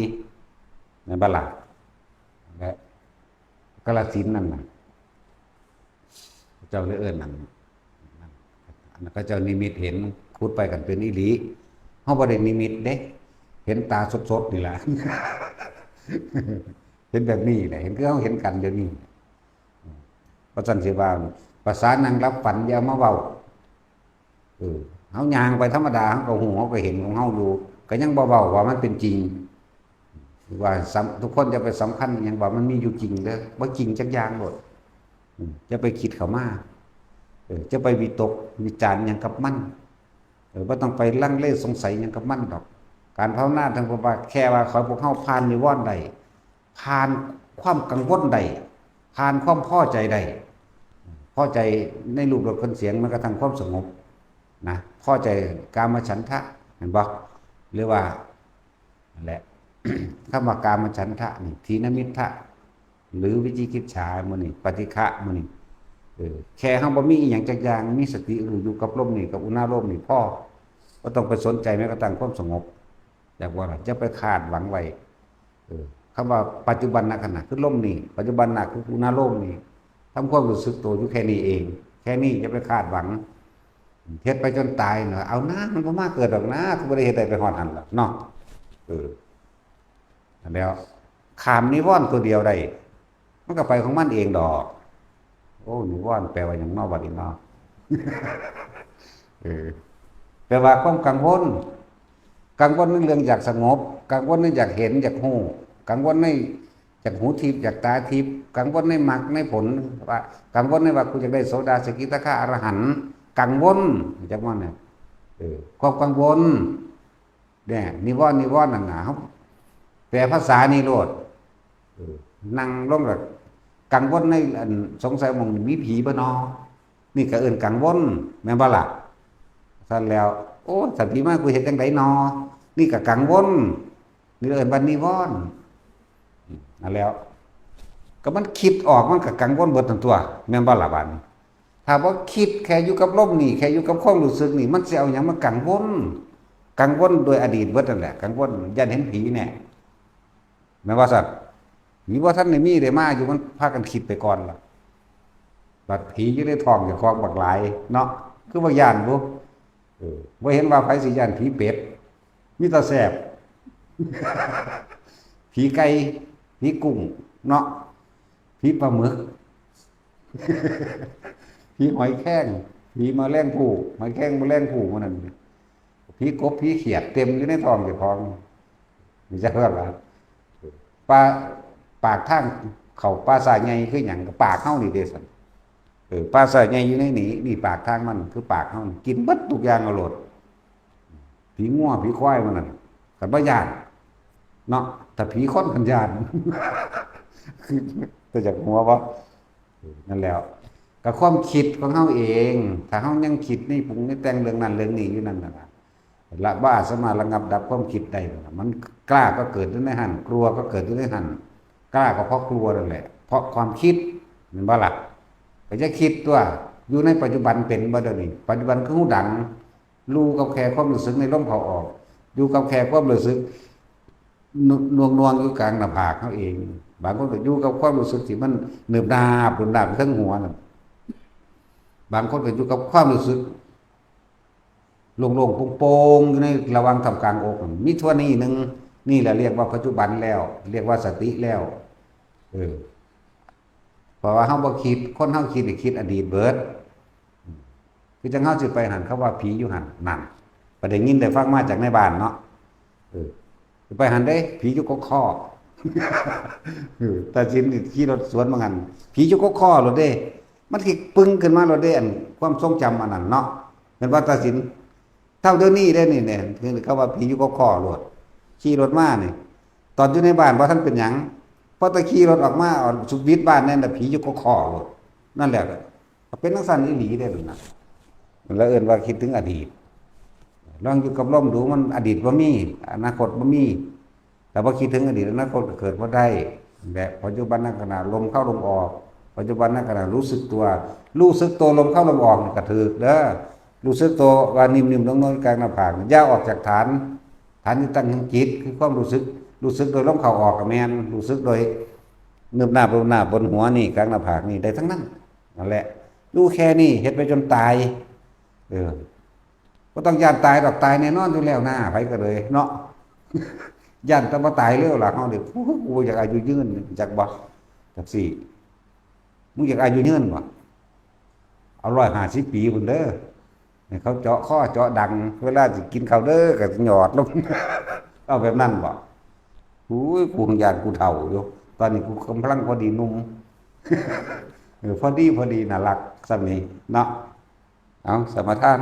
ແມ່ນບໍ່ລະ? ແລະ ກາລະສິນນັ້ນນະ ເຂົາເຈົ້າເລີຍເອີ້ນອັນ ອັນນັ້ນ ເຂົາເຈົ້ານິມິດເຫັນ ຂຸດໄປກັນເປັນອີ່ຫຼີ. ເຮົາບໍ່ໄດ້ນິມິດເດ້ ເຫັນຕາສົດໆນີ້ລະ ເຫັນແບບນີ້ແຫຼະ ເຫັນຄືເຮົາເຫັນກັນດຽວນີ້. ວ່າຊັ້ນຊິວ່າ ພາສານັ່ງຫຼັບຝັນຢ່າມາເວົ້າ. ເອີ ເຮົາຍ່າງໄປທຳມະດາ ເຮົາກໍຮູ້ ເຮົາກໍເຫັນຂອງເຮົາຢູ່ ກໍຍັງບໍ່ເວົ້າວ່າມັນເປັນຈິງ. ວ່າສຳ ທຸກຄົນຢ່າໄປສຳຄັນຫຍັງວ່າມັນມີຢູ່ຈິງເດີ້ ບໍ່ຈິງຈັກຢ່າງໂລດ. ອືມ ຢ່າໄປຄິດເຂົ້າມາ ເອີ ຢ່າໄປວິຕົກວິຈານຫຍັງກັບມັນ ເອີ ບໍ່ຕ້ອງໄປລັງເລສົງໄສຫຍັງກັບມັນດອກ. ການພາວນາ ເຖິງບອກວ່າ ແຄ່ວ່າຂໍໃຫ້ພວກເຮົາຜ່ານນິວອນໄດ້ ຜ່ານຄວາມກັງວົນໄດ້ ຜ່ານຄວາມພໍໃຈໄດ້ ພໍໃຈໃນຮູບລົດເຄື່ອນສຽງ ແມ່ນກະທັ່ງຄວາມສະຫງົບນະ ພໍໃຈກາມະສັນທະ ແມ່ນບໍ່? ຫຼືວ່າ ນັ້ນແຫຼະ ຄຳວ່າກາມະສັນທະນີ້ ທີນະມິດທະ ຫຼືວິຈິກິດສາມື້ນີ້ ປະຕິຄະມື້ນີ້ ເອີ ແຄ່ເຮົາບໍ່ມີອີ່ຫຍັງຈັກຢ່າງ ມີສະຕິຮູ້ຢູ່ກັບລົມນີ້ ກັບອຸນາໂລມນີ້ພໍ ບໍ່ຕ້ອງໄປສົນໃຈແມ້ກະທັ່ງຄວາມສະຫງົບ. ຢາກວ່າ ຢ່າໄປຄາດຫວັງໄວ້ ເອີ ຄຳວ່າປັດຈຸບັນນະຂະນະ ຄືລົມນີ້ ປັດຈຸບັນນະ ຄືອຸນາໂລມນີ້ ທຳຄວາມຮູ້ສຶກໂຕຢູ່ແຄ່ນີ້ເອງ ແຄ່ນີ້ ຢ່າໄປຄາດຫວັງ. ເຮັດໄປຈົນຕາຍເນາະ ເອົານາ ມັນບໍ່ມາເກີດດອກນາ ຄືບໍ່ໄດ້ເຮັດໃຫ້ໄປຮອດຫັ້ນລະເນາະ. ເອີ ນັ້ນແຫຼະ ຂ້າມນິວອນຕົວດຽວໄດ້ ມັນກໍໄປຂອງມັນເອງດອກ. ໂອ້ ນິວອນແປວ່າຫຍັງເນາະ ບັດນີ້ເນາະ? ເອີ ແປວ່າຄວາມກັງວົນ ກັງວົນໃນເລື່ອງຢາກສະຫງົບ ກັງວົນໃນຢາກເຫັນຢາກຮູ້ ກັງວົນໃນຢາກຫູທິບ ຢາກຕາທິບ ກັງວົນໃນມັກໃນຜົນ ວ່າກັງວົນໃນວ່າ ກູຢາກໄດ້ໂສດາ ສະກິດາຄາ ອະລະຫັນ ກັງວົນ ຮູ້ຈັກບໍ່ນະ? ເອີ ຄວາມກັງວົນ ແນ່ ນິວອນ ນິວອນນັ້ນນະ ເຮົາແປພາສານີ້ໂລດ. ເອີ ນັ່ງລົງລະກັງວົນໃນ ອັນ ສົງໄສໝ່ອງນີ້ມີຜີບໍ່ນໍ? ນີ້ກະເອີ້ນກັງວົນ ແມ່ນບໍ່ລະ? ຊັ້ນແລ້ວ ໂອ້ ຖ້າຜີມາກູເຮັດຈັ່ງໃດນໍ? ນີ້ກະກັງວົນ ນີ້ເອີ້ນວ່ານິວອນ. ອືມ ນັ້ນແລ້ວ ກະມັນຄິດອອກ ມັນກະກັງວົນເບິດຫັ້ນຕົວະ ແມ່ນບໍ່ລະບາດນີ້? ຖ້າບໍ່ຄິດ ແຄ່ຢູ່ກັບລົມນີ້ ແຄ່ຢູ່ກັບຄວາມຮູ້ສຶກນີ້ ມັນຊິເອົາຫຍັງມາກັງວົນ? ກັງວົນໂດຍອະດີດເບິດນັ້ນແຫຼະ ກັງວົນຢ້ານເຫັນຜີແນ່ ແມ່ນວ່າຊັ້ນ? ມີ ບໍ່ທັນໄດ້ມີໄດ້ມາຢູ່ ມັນພາກັນຄິດໄປກ່ອນລະ ບັດຜີຢູ່ໃນທ້ອງເຈົ້າຂອງບັກຫຼາຍເນາະ ຄືບໍ່ຢ້ານບຸ? ເອີ ບໍ່ເຫັນວ່າໃຜຊິຢ້ານຜີເປັດ ມີແຕ່ແຊບ ຜີໄກ່ ຜີກຸ້ງເນາະ ຜີປາໝຶກ ຜີຫອຍແຄງ ຜີມະແລງພູ ຫອຍແຄງ ມະແລງພູ ໝູ່ນັ້ນ ຜີກົບ ຜີຂຽດ ເຕັມຢູ່ໃນທ້ອງເຈົ້າຂອງ ມີຈັກວ່າ ປາ ປາກທາງເຂົ້າປ່າຊ້າໃຫຍ່ຄືຫຍັງ? ກໍປາກເຮົານີ້ເດ້ຊັ້ນ. ເອີ ປ່າຊ້າໃຫຍ່ຢູ່ໃນນີ້ ນີ້ປາກທາງມັນ ຄືປາກເຮົານີ້ ກິນເບິດທຸກຢ່າງເອົາໂລດ. ຜີງົວ ຜີຄວາຍ ໝູ່ນັ້ນ ຄັນບໍ່ຢ້ານເນາະ ຖ້າຜີຄົນຄັນຢ້ານ ແຕ່ຢາກຫົວບໍ່? ເອີ ນັ້ນແຫຼະ ກະຄວາມຄິດຂອງເຮົາເອງ ຖ້າເຮົາຍັງຄິດໃນປຸງໃນແຕ່ງເລື່ອງນັ້ນເລື່ອງນີ້ຢູ່ນັ້ນນະ ລະ ບໍ່ອາດສາມາດລະງັບດັບຄວາມຄິດໄດ້ ມັນກ້າກໍເກີດຢູ່ໃນຫັ້ນ ກົວກໍເກີດຢູ່ໃນຫັ້ນ ກ້າກໍເພາະກົວນັ້ນແຫຼະ ເພາະຄວາມຄິດ ແມ່ນບໍ່ລະ? ກໍຢ່າຄິດຕົວະ ຢູ່ໃນປັດຈຸບັນເປັນບໍ່ດຽວນີ້? ປັດຈຸບັນຄືຮູ້ດັງ ຢູ່ກັບແຄ່ຄວາມຮູ້ສຶກໃນລົມເຂົ້າອອກ ຢູ່ກັບແຄ່ຄວາມຮູ້ສຶກ ນ- ໜ່ວງໆຢູ່ກາງໜ້າຜາກເຮົາເອງ. ບາງຄົນກໍຢູ່ກັບຄວາມຮູ້ສຶກທີ່ມັນໜຶບໜາບ ໜຶບໜາບຢູ່ເທິງຫົວນັ້ນ. ບາງຄົນກໍຢູ່ກັບຄວາມຮູ້ສຶກໂລ່ງໆໂປ່ງໆ ຢູ່ໃນລະຫວ່າງທ່າມກາງອົກ. ມີເທົ່ານີ້ໜຶ່ງ ນີ້ແຫຼະລຽກວ່າປັດຈຸບັນແລ້ວ ລຽກວ່າສະຕິແລ້ວ. ເອີ ເພາະວ່າເຮົາບໍ່ຄິດ ຄົນເຮົາຄິດນີ້ຄິດອະດີດເບິດ. ຄືຈັ່ງເຮົາຊິໄປຫັ້ນ ເຂົາວ່າຜີຢູ່ຫັ້ນ ນັ້ນ ໄປໄດ້ຍິນໄດ້ຟັງມາຈາກໃນບ້ານເນາະ. ເອີ ໄປຫັ້ນເດ້ ຜີຢູ່ກົກຄໍ. ເອີ ຕາສິນນີ້ຂີ່ລົດສວນວ່າຊັ້ນ ຜີຢູ່ກົກຄໍໂລດເດ້. ມັນຊິປຶ້ງຂຶ້ນມາໂລດເດ້ ອັນຄວາມຊົງຈຳອັນນັ້ນເນາະ ແມ່ນບໍ່ຕາສິນ? ເທົ່າດຽວນີ້ເດ້ນີ້ ເຂົາວ່າຜີຢູ່ກົກຄໍໂລດ. ຂີ່ລົດມານີ້ ຕອນຢູ່ໃນບ້ານບໍ່ທັນເປັນຫຍັງ ພໍແຕ່ຂີ່ລົດອອກມາ ອອກສຸດວິດບ້ານນັ້ນລະ ຜີຢູ່ກົກຄໍໂລດ. ນັ້ນແຫຼະ ເປັນຈັ່ງຊັ້ນອີ່ຫຼີເດ້ນັ້ນນະ. ລະເອີ້ນວ່າຄິດເຖິງອະດີດ. ລອງຢູ່ກັບລົມດູ ມັນອະດີດບໍ່ມີ ອະນາຄົດບໍ່ມີ. ແຕ່ບໍ່ຄິດເຖິງອະດີດ ອະນາຄົດກໍເກີດບໍ່ໄດ້. ແບບປັດຈຸບັນນະຂະນະ ລົມເຂົ້າລົມອອກ ປັດຈຸບັນໃນຂະນະຮູ້ສຶກຕົວ ຮູ້ສຶກໂຕລົມເຂົ້າລົມອອກນີ້ກະຖືກເດີ. ຮູ້ສຶກໂຕວ່ານິ້ມໆ ນວນໆ ກາງໜ້າຜາກ ຢ່າອອກຈາກຖານ ຖານທີ່ຕັ້ງແຫ່ງຈິດ ຄືຄວາມຮູ້ສຶກ ຮູ້ສຶກໂດຍລົມເຂົ້າອອກກະແມ່ນ ຮູ້ສຶກໂດຍ ໜຶບໜາບ ໜຶບໜາບ ບົນຫົວນີ້ ກາງໜ້າຜາກນີ້ ໄດ້ທັງນັ້ນ. ນັ້ນແຫຼະ ຢູ່ແຄ່ນີ້ ເຮັດໄປຈົນຕາຍ. ເອີ ບໍ່ຕ້ອງຢ້ານຕາຍດອກ ຕາຍແນ່ນອນຢູ່ແລ້ວນາ ໃຜກະເລີຍເນາະ. ຢ້ານແຕ່ບໍ່ຕາຍເລີຍລະ ເຮົານີ້ ໂອ້ຍ ກູບໍ່ຢາກອາຍຸຍືນ ຈັກບໍ່? ຈັ່ງຊີ້ ມຶງຢາກອາຍຸຍືນບໍ່? ເອົາຮ້ອຍຫ້າສິບປີພຸ້ນເດີ ໃຫ້ເຂົາເຈາະຄໍເຈາະດັງ ເວລາຊິກິນເຂົ້າເດີ ກະຫຍອດລົງ ເອົາແບບນັ້ນບໍ່? ໂອ້ຍ ກູຍັງຢ້ານກູເຖົ້າຢູ່ ຕອນນີ້ກູກຳລັງພໍດີໜຸ່ມ ເອີ ພໍດີ ພໍດີ ໜ້າຮັກສ່ຳນີ້ເນາະ. ເອົາ ສະມາທານ